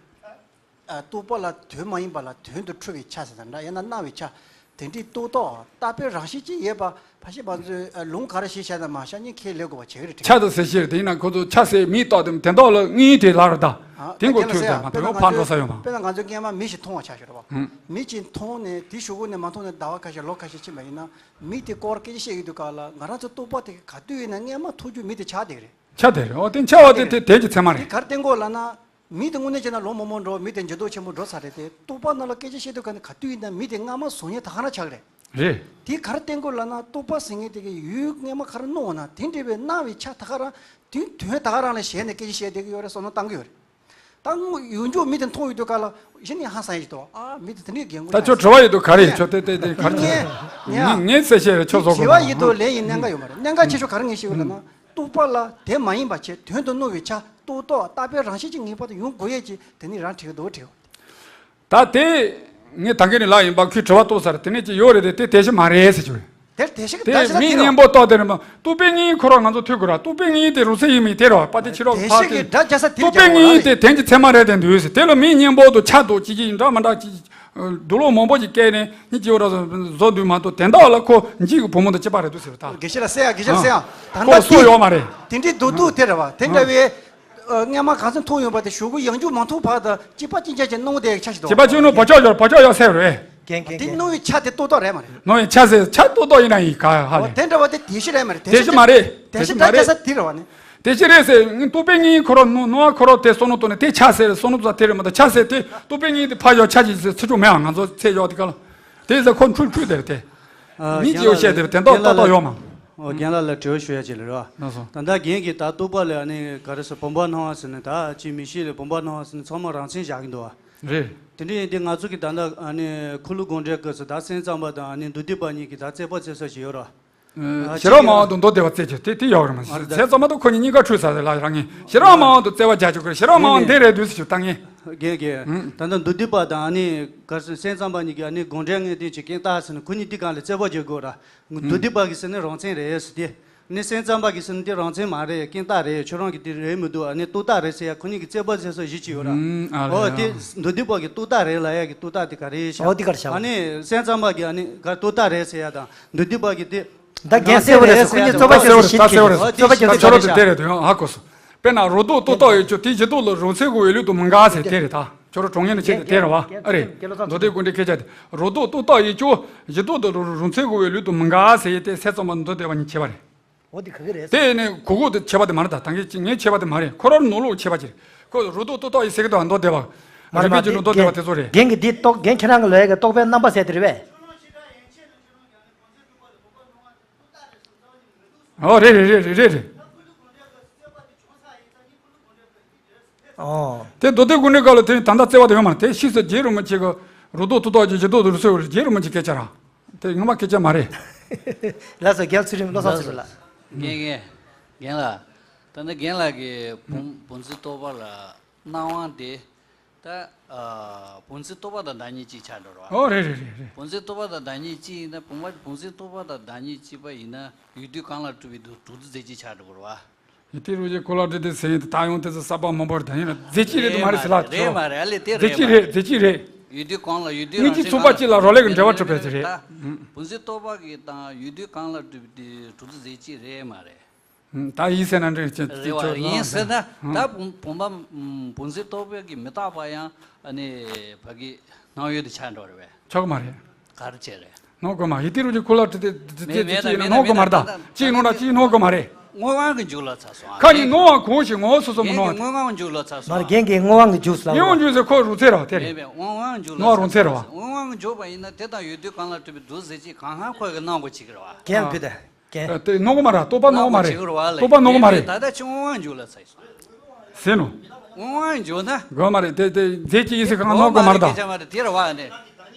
ཨ་རྟོག་པ་ལ་དོན་མ་ཡིན་པ་ལ་དོན་དུ་འཁྲུལ་བའི་ཆ་ཟེར་ན་འདྲ་ཡང་ན་སྣང་བའི་ཆ། དེ་འདྲའི་རྟོག་བཏགས་བཏགས་པའི་རང་བཞིན་ཅིག་ཡོད་པ་ཕ་ཤི་བ་ཚོས་ལུང་ག་རེ་ཞིག་བཤད་ན་མ་ཤ་ཉེ་ཁས་ལེན་དགོས་པ་བྱེད་ཀྱི་རེད་དྲན། ཆ་དང་ཟེར་ཤེས་རེད་དེ་ཡིན་ན་ཁོ་ཚོ་ཆ་ཟེར་མིང་བཏགས་དེ་དེ་འདོག་ལ་དངོས་དེ་ལ་རེད་ད། དེ་ངོ་ཁྱོད་ཟེར་མ་དེ་ངོ་ཕར་འགྲོ་ས་ཡོད་མ། དཔེར་ན་ང་ཚོ་སྔོན་མ་མི་ཞིག་མཐོང་བ་ཆ་ཞོར་བ། མི་གཅིག་མཐོང་ནས་དེ་གཞུག་གུ་ནས་མ་མཐོང་ནས་ཟླ་བ་ཁ་ཤས་ལོ་ཁ་ཤས་ཕྱིན་པ་ཡིན་ན་མི་དེ་སྐོར་སྐད་ཆ་བཤད་ཡོད་དུས་ག་ལ་ང་རང་ཚོ་རྟོག་པ་དེ་ག་དུས་ཡིན་ན་སྔོན་མ་མཐོང་རྒྱུ་མི་དེ་ཆགས་བསྡད་ཀྱི་རེད། ཆགས་བསྡད་རེད། འོ་དེ་ཆགས་པ་དེ་དེ་དོན་གྱི་མཚན་མ་རེད། དེ་ག་རེ་བསྟན་དགོས་ལབ་ན། མི་དེ་དངོས་གནས་བྱས་ན་ལོ་མང་པོ་འགྲོ་མི་དེ་འགྱུར་ལྡོག་ཆེན་པོ་འགྲོ་ཚར་རེད་དེ་རྟོག་པ་ནང་ལ་སྐད་ཆ་བཤད་དུས་ག་ནས་ག་དུས་ཡིན་ན་མི་དེ་སྔ་མ་བཟོ་མཁན་ད་ག་རང་ཆགས་རེད། རེད། དེ་ག་རེ་བསྟན་དགོས་ལབ་ན་རྟོག་པ་ཟེར་མཁན་དེ་གི་ཡུལ་སྔ་མ་ག་རེ་སྣང་བ་ན་དེ་འདྲ་བའི་སྣང་བའི་ཆ་ད་ག་རང་དུས་དོན་ད་ག་རང་ལ་ཞེན་ནས་སྐད་ཆ་བཤད་བསྡད་ཀྱི་ཡོད་རེད་བསམ་བློ་བཏང་གི་ཡོད་རེད། ད་དངོས་ཡོད་འཇོག་མི་དེ་མཐོང་ཡོད་དུས་ག་ལ་གཞི་ནས་ཧང་སང་ཡིན་ཞིག་འདུག་ཨ་མི་དེ་དེ་འདྲའི་རྒན་རྒོན་ད་ཆགས་ཁྱོད་དྲི་བ་ཡོད་དུས་ག་རེ་ཡིན་ཆོག་དེ་དེ་དེ་ག་རེ་ངས་ངས་ངས་གསལ་བཤད་རེ་ཆོག་བཟོ་དགོས་དྲི་བ་ཡོད་དུས་ལན་ཡིན་གནད་འགག་ཡོད་མ་རེད། གནད་འགག་ཆེ་ཤོས་ག་རེ་ངས་ཤེས་ཡོད་ལབ་ན། རྟོག་པ་ལ་དེ་མ་ཡིན་པ་བྱས་དོན་དུ་སྣང་བའི་ཆ་རྟོག་བཏགས་བཏགས་པའི་རང་བཞིན་གྱི་ངེས་པར་དུ་ཡོང་དགོས་ཡས་ཀྱི་དེ་ནི་རང་འཁྲིད་འདུག་འཁྲིད། ད་དེ་ངས་ད་གིན་ནས་ལབ་ཡིན་པ་ཁོས་དྲི་བ་གཏོང་ས་རེད། དེ་ནས་ཅི་ཡོད་རེད་དེ་དེ་དེ་ཞིག་མ་རེད་ཟེར་གྱི་རེད། དེར་དེ་ཞིག་དེ་ད་ཞིག་མིག་ད་སྙན་པོ་ཏོག་དེ་རེད་མ། རྟོག་པའི་དངོས་ཡུལ་ཁོ་རང་ང་ཚོ་ཐོས་དགོས་ར། རྟོག་པའི་དངོས་ཡུལ་དེ་རང་མཚན་ཡིན་མིན་དེ་རེད་བ། པ་དེ་ཕྱི་རོགས་དེ་ཕ་ཞིག་དེ་གི་སྒྲ་རྒྱག་ས་དེ་རྟོག་པའི་དེ་དངོས་ཡུལ་དེ་དོན་གྱི་མཚན་མ་རེད་དེ་འདུག་ཟེར། དེ་ལ་མིག་སྙན་པོ་དང་ཆ་དང་ཅི་ཅི་འདྲ་མ་འདྲ་ཅི། དུག་ལོག་མང་པོ་ཞིག་བཀལ་ནས་ཉིད་ཀྱི་འོ་ར་བཟོ་འདུག་མ་གཏོགས་དེ་འདྲ་ལ་ཁོ་འཇིག་གི་བུ་མོ་དང་གཅིག་པ་རེད་འདུག་ཟེར་བ་ད། དགེ་བཤེས་ལ་གསལ་ཡ་དགེ་བཤེས་ལ་གསལ་ཡ། ད་ཁོ་ལྟ་སོ་དུས་ཡོད་མ་རེད། དེ་འདྲའི་དུག་དུག་དེ་རེད་བ། དེ་འདྲ་བའི་སྔ་མ་གང་ཚེ་མཐོང་ཡོད་པ་དེ་གཞུག་གུ་ཡང་འཇུག་མ་མཐོང་བར་དུ་གཅིག་པ་གཅིག་རྐྱང་གཅིག་སྣང་དེ་ཆ་ཞིག་འདུག་གཅིག་པ་གཅིག་སྣང་བ་ཅོག་ཡོད་བ་ཅོག་ཡོད་ཟེར་བ་རེད། རྒན་རྒན་དེ་རྒན་སྣང་བའི་ཆ་དེ་ཏོག་ཏོག་རེད་མ་རེད། སྣང་བའི་ཆ་ཟེར་ཆ་ཏོག་ཏོག་ཡིན་ན་ཡིན་ག་ཧ་ལས། དེ་འདྲ་བ་དེ་དེ་ཞིག་རེད་མ་རེད། དེ་ཞིག་མ་རེད། དེ་ཞིག་མ་རེད། དེ་ཞིག་དེ་ཞིག་མ་རེད། དེ་ཞིག་རེད་ཟེར་ངས་རྟོག་པའི་དངོས་ཡུལ་ཁོ་རང་སྣང་བ་ཁོ་རང་དེ་བསམ་བློ་གཏོང་ནས་དེ་ཆ་ཟེར་བསམ་བློ་གཏོང་ས་དེ་རེད་མ་གཏོགས་ཆ་ཟེར་དེ་རྟོག་པའི་དངོས་ཡུལ་དེ་ཕར་ཡོད་ཆ་ཅིག་ཟེར་ཚིག་ཆོག་མེད་ཨ། ང་ཚོ་ཚེ་ཡོད་དེ་ག་ལ། དེ་ཟེར་ཁོ་འཁྲུལ་འཁྲུལ་དེ་རེད་དེ། ཨ། མི་རྒན་གཅིག་ལགས་བཤད་དེ་རེད་དེ་འདོག་རྒན་ཏོག་ཏོག་ལགས་ཡོད་མ། ཨོ་རྒན་ལགས་ལ་དྲི་བ་ཞུ་ཡ་ཅིག་ལ་རེད་བ། ལགས་སོ། ད་ལྟ་རྒན་གྱིས་ད་རྟོག་པ་ལ་ཨ་ནི་ག་རེ་ཟེར་བུམ་པ་སྣང་བ་ཟེར་ནས་ད་ཅི་མི་ཤེས་ལ་བུམ་པ་སྣང་བ་ཟེར་ནས་ཚང་མ་རང་མཚན་བཞག་གིན་འདུག་བ། རེད། དེ་འདྲ་ཡིན་དུས་ང་ཚོ་གི་ད་ལྟ་ཨ་ནི་འཁོར་ལོ་སྒོམ་འགྲེལ་སྐབས་སུ་ད་སེམས་ཙམ་པ་དང་ཨ་ནི་མདོ་སྡེ་པ་གཉིས་ཀྱིས་ད་རྩོད་པ་རྩོད་ས་ཞིག་ཡོད་རེད་བ། ཞེ་དྲག་མང་བ་དུ་མདོ་སྡེ་པ་བཙལ་རྒྱུ་དེ་དེ་ཡག་རེད་མ་རེད། ཚེ་ཚང་མ་དུ་ཁོ་གཉིས་གཉིས་ཀ་འཁྲུལ་ས་རེད་ལ། རང་གཉིས་ཞེ་དྲག་མང་བ་དུ་བཙལ་བ་རྒྱག་རྒྱུ་དགོས། ཞེ་དྲག་མང་བ་འདི་རེད་འདུག་ཟེར་རྒྱུ་ད་ངས། རྒན་རྒན། ད་ལྟ་མདོ་སྡེ་པ་དང་ཨ་ནི་ག་རེ་ཟེར་སེམས་ཙམ་པ་གཉིས་ཀྱི་ཨ་ནི་དགོངས་འགྲེལ་ངེས་གཏན་གྱི་རྐྱེན་རྟགས་ཟེར་ནས་ཁོ་གཉིས་འདི་གང་ལ་བཙལ་བ་རྒྱག་དགོས་ར། མདོ་སྡེ་པ་གིས་ཟེར་ནས་རང་མཚན་རེད་ཟེར་ཏེ། ནི་སེམས་ཙམ་པ་གིས་ཟེར་ནས་དེ་རང་མཚན་མ་རེད། རྐྱེན་རྟགས་རེད། ཁྱོད་རང་གིས་དེ་རེད་མི་འདུག་ཨ་ནི་རྟོག་བཏགས་རེད་ཟེར་ཡ་ཁོ་གཉིས་ཀྱིས་རྩོད་པ་བཟོས་ས་གཞི་ཅིག་ཡོད་ར། ཨ་ཨོ་རེད་དེ་ཨ། མདོ་སྡེ་པ་གིས་རྟོག་བཏགས་རེད་ལབ་ཡ་གི་རྟོག་བཏགས་དེ་ག་རེ་ཤག་ཨོ་དེ་ག་རེ་ཤག་ཨ་ནི་སེམས་ཙམ་པ་གིས་ཨ་ནི་ག་རེ་རྟོག་བཏགས་རེད་ཟེར་ཡ་དང་མདོ་སྡེ་པ་གིས་དེ་ད་རྒན་གསལ་བོ་རེད་ཟེར། ཁོ་གཉིས་རྩོད་པ་རྩོད་པ་བྱེད་ཀྱི་རེད། རྩོད་པ་རྒྱག་ད་ཁྱོད་རང་ཚོ་དེ་རེད་དོ་ཡང་ཧ་གོ་སོང་། དཔེར་ན་རོ་ཏོག་རྟོག་བཏགས་ཡོད་ཆོག་དེ་གཞི་ལྡོག་ལ་རང་མཚན་དགོས་པའི་ལུགས་དུ་མི་འགལ་ཟེར་དེ་རེད་ད། ཁྱོད་རང་གྲོང་ངེས་ནས་ཆེད་དུ་དེ་རེད་བ། ཨ་རེད། མདོ་སྡེ་དགོངས་འགྲེལ་སྐད་ཆ་དེ་རོ་ཏོག་རྟོག་བཏགས་ཡོད་ཆོག་གཞི་ལྡོག་ཏུ་རང་མཚན་དགོས་པའི་ལུགས་དུ་མི་འགལ་ཟེར་ཡས་དེ་སེམས་ཙམ་པ་མདོ་སྡེ་པ་གཉིས་ཁྱད་པར་རེད། འོ་དེ་ག་གི་རེད། དེ་ནི་གོ་གོ་དེ་ཁྱད་པར་དེ་མ་རེད་ད། ད་གིན་ངས་ཁྱད་པར་དེ་མ་རེད། ཁོ་རང་ནོར་ལུགས་ཁྱད་པར་ཅིག་རེད། ཁོ་རོ་ཏོག་རྟོག་བཏགས་ཡོད་ཟེར་གི་འདུག་མདོ་སྡེ་པ། མ་རེད་མ་རེད། རིག་པའི་རྒྱུད་ལ་མདོ་སྡེ་པ་དེ་ཚོ་རེད། རྒན་གྱི་འདི་རྟོག་རྒན་ཁྱེད་རང་གི་ལོས་ཀྱི་རྟོག་པའི་རྣམ་པ་ཟེར་དེ་རེད་པས། ཨོ་རེད་རེད་རེད་རེད་རེད། ཨོ། དེ་མདོ་སྡེ་དགོངས་འགྲེལ་སྐབས་ལ་དེ་ད་ལྟ་བརྩེ་བ་དེ་ཡོད་མ་རེད། དེ་ཕྱིས་སུ་རྗེ་རིན་པོ་ཆེ་གི་རོ་ཏོག་རྟོག་བཏགས་ཀྱི་གཞི་ལྡོག་ཏུ་རུ་སོ་རྗེ་རིན་པོ་ཆེ་སྐད་ཆ་ར། དེ་ངོ་མ་སྐད་ཆ་མ་རེད། ལགས་སོ། རྒན་ཚུལ་ཁྲིམས་བློ་བཟང་ཚུལ་ཁྲིམས་ལགས། རྒན་རྒན། རྒན་ལགས། ད་ནི་རྒན་ལགས་ཀྱིས་བུམ་བུམ་འཛིན་རྟོག་པ་ལ་སྣང་བ་དེ། ད་ཨ་བུམ་འཛིན་རྟོག་པ་དང་བདག་ཉིད་གཅིག་ཆགས་འགྲོ་ར། ཨོ་རེད་རེད་རེད་རེད། བུམ་འཛིན་རྟོག་པ་དང་བདག་ཉིད་གཅིག་ཡིན་ན་བུམ་པ་བུམ་འཛིན་རྟོག་པ་དང་བདག་ཉིད་གཅིག་པ་ཡིན་ན་ཡུལ་དུས་གང་ལ་གྲུབ་པའི་དུ་དུ་རྫས་གཅིག་ཆགས་འགྲོ་གི་རེད་བ། ཡུལ་དུས་རུ་གཅིག་གོ་ལ་འདྲི་དེ་ཟེར་ཡིན་དུ་ད་ཡོང་དེ་ཚོ་ས་པ་མ་པར་ད་ཡིན་ན་རྫས་གཅིག་རེད་དུ་མ་རེད་ཟེར་ལ། རེད་མ་རེད། ཨ་ལེ་དེ་རྫས་གཅིག་རེད། རྫས་གཅིག་རེད། ཡུལ་དུས་གང་ལ་ཡུལ་དུས་གཉིས་ཀྱི་རང་བཞིན་ཚོགས་པ་གང་ལ་གཅིག་ལ་རོ་ལེ་གི་འབྲེལ་བ་གྲུབ་པའི་ཚེ་རེད། ད་བུམ་འཛིན་རྟོག་པ་གི་དང་ཡུལ་དུས་གང་ལ་གྲུབ་པའི་དུ་རྫས་གཅིག་རེད་མ་རེད། ད་ཡིན་ཟེར་ན་འདྲ་ཅིག་ཅིག་རེད་བ། ཡིན་ཟེར་ན་ད་བུམ་བུམ་པ་བུམ་འཛིན་རྟོག་པའི་གི་མི་རྟག་པ་ཡང་ཨ་ནི་ཕ་གི་སྣང་ཡུལ་དུ་ཆགས་འགྲོ་རེད་བས། ཆོག་མ་རེད། ག་རེ་བྱས་རེད། ནོར་གོ་མ་ཡིན་དེ་རུ་གྱི་ཁོ་ལ་དྲི་དེ་དེ་དེ་མེད་མེད་ཅི་ན་ནོར་གོ་མ་རེད་ད། ཅི་ནོར་ད་ཅི་ནོར་གོ་མ་རེད། དངོས་དབང་གི་འཇུག་ལ་ཚ་སོང་། ཁ་ནི་ནོར་བ་གོང་ཞིག་ངོ་བོ་སོ་སོ་མི་ནོར་བ། དངོས་དབང་འཇུག་ལ་ཚ་སོང་། མ་རྒན་གྱི་དངོས་དབང་གི་འཇུག་ལ། དངོས་དབང་འཇུག་ཟེར་ཁོ་རུ་ཚེ་ར་དེ་རེད། མེད་མེད་དངོས་དབང་འཇུག་ལ་ནོར་བ་རུ་ཚེ་ར་བ། དངོས་དབང་འཇུག་པ་ཡིན་ན་དེ་དང་ཡུལ་དུས་གང་ལ་གྲུབ་པའི་དུ་རྫས་གཅིག་གང་ཧ་ཁོ་གི་སྣང་གོ་ཅིག་རེད་བ། རྒན་བུ་དེ། རྒན། དེ་ནོར་གོ་མ་ར་རྟོག་པ་ནོར་གོ་མ་རེད། རྟོག་པ་ནོར་གོ་མ་རེད། ད་ལྟ་ཅི་དངོས་དབང་འཇུག་ལ་ཚ་སོང་། ཟེར་ནོ། དངོས་དབང་འཇོག་ན། དགོས་མ་རེད་དེ་དེ་རྫས་གཅིག་ཡིན་ཟེར་གང་ནོར་དགོས་མ་རེད་ད། སྐད་ཆ་མ་རེད་དེ་རེད་བ་ནི།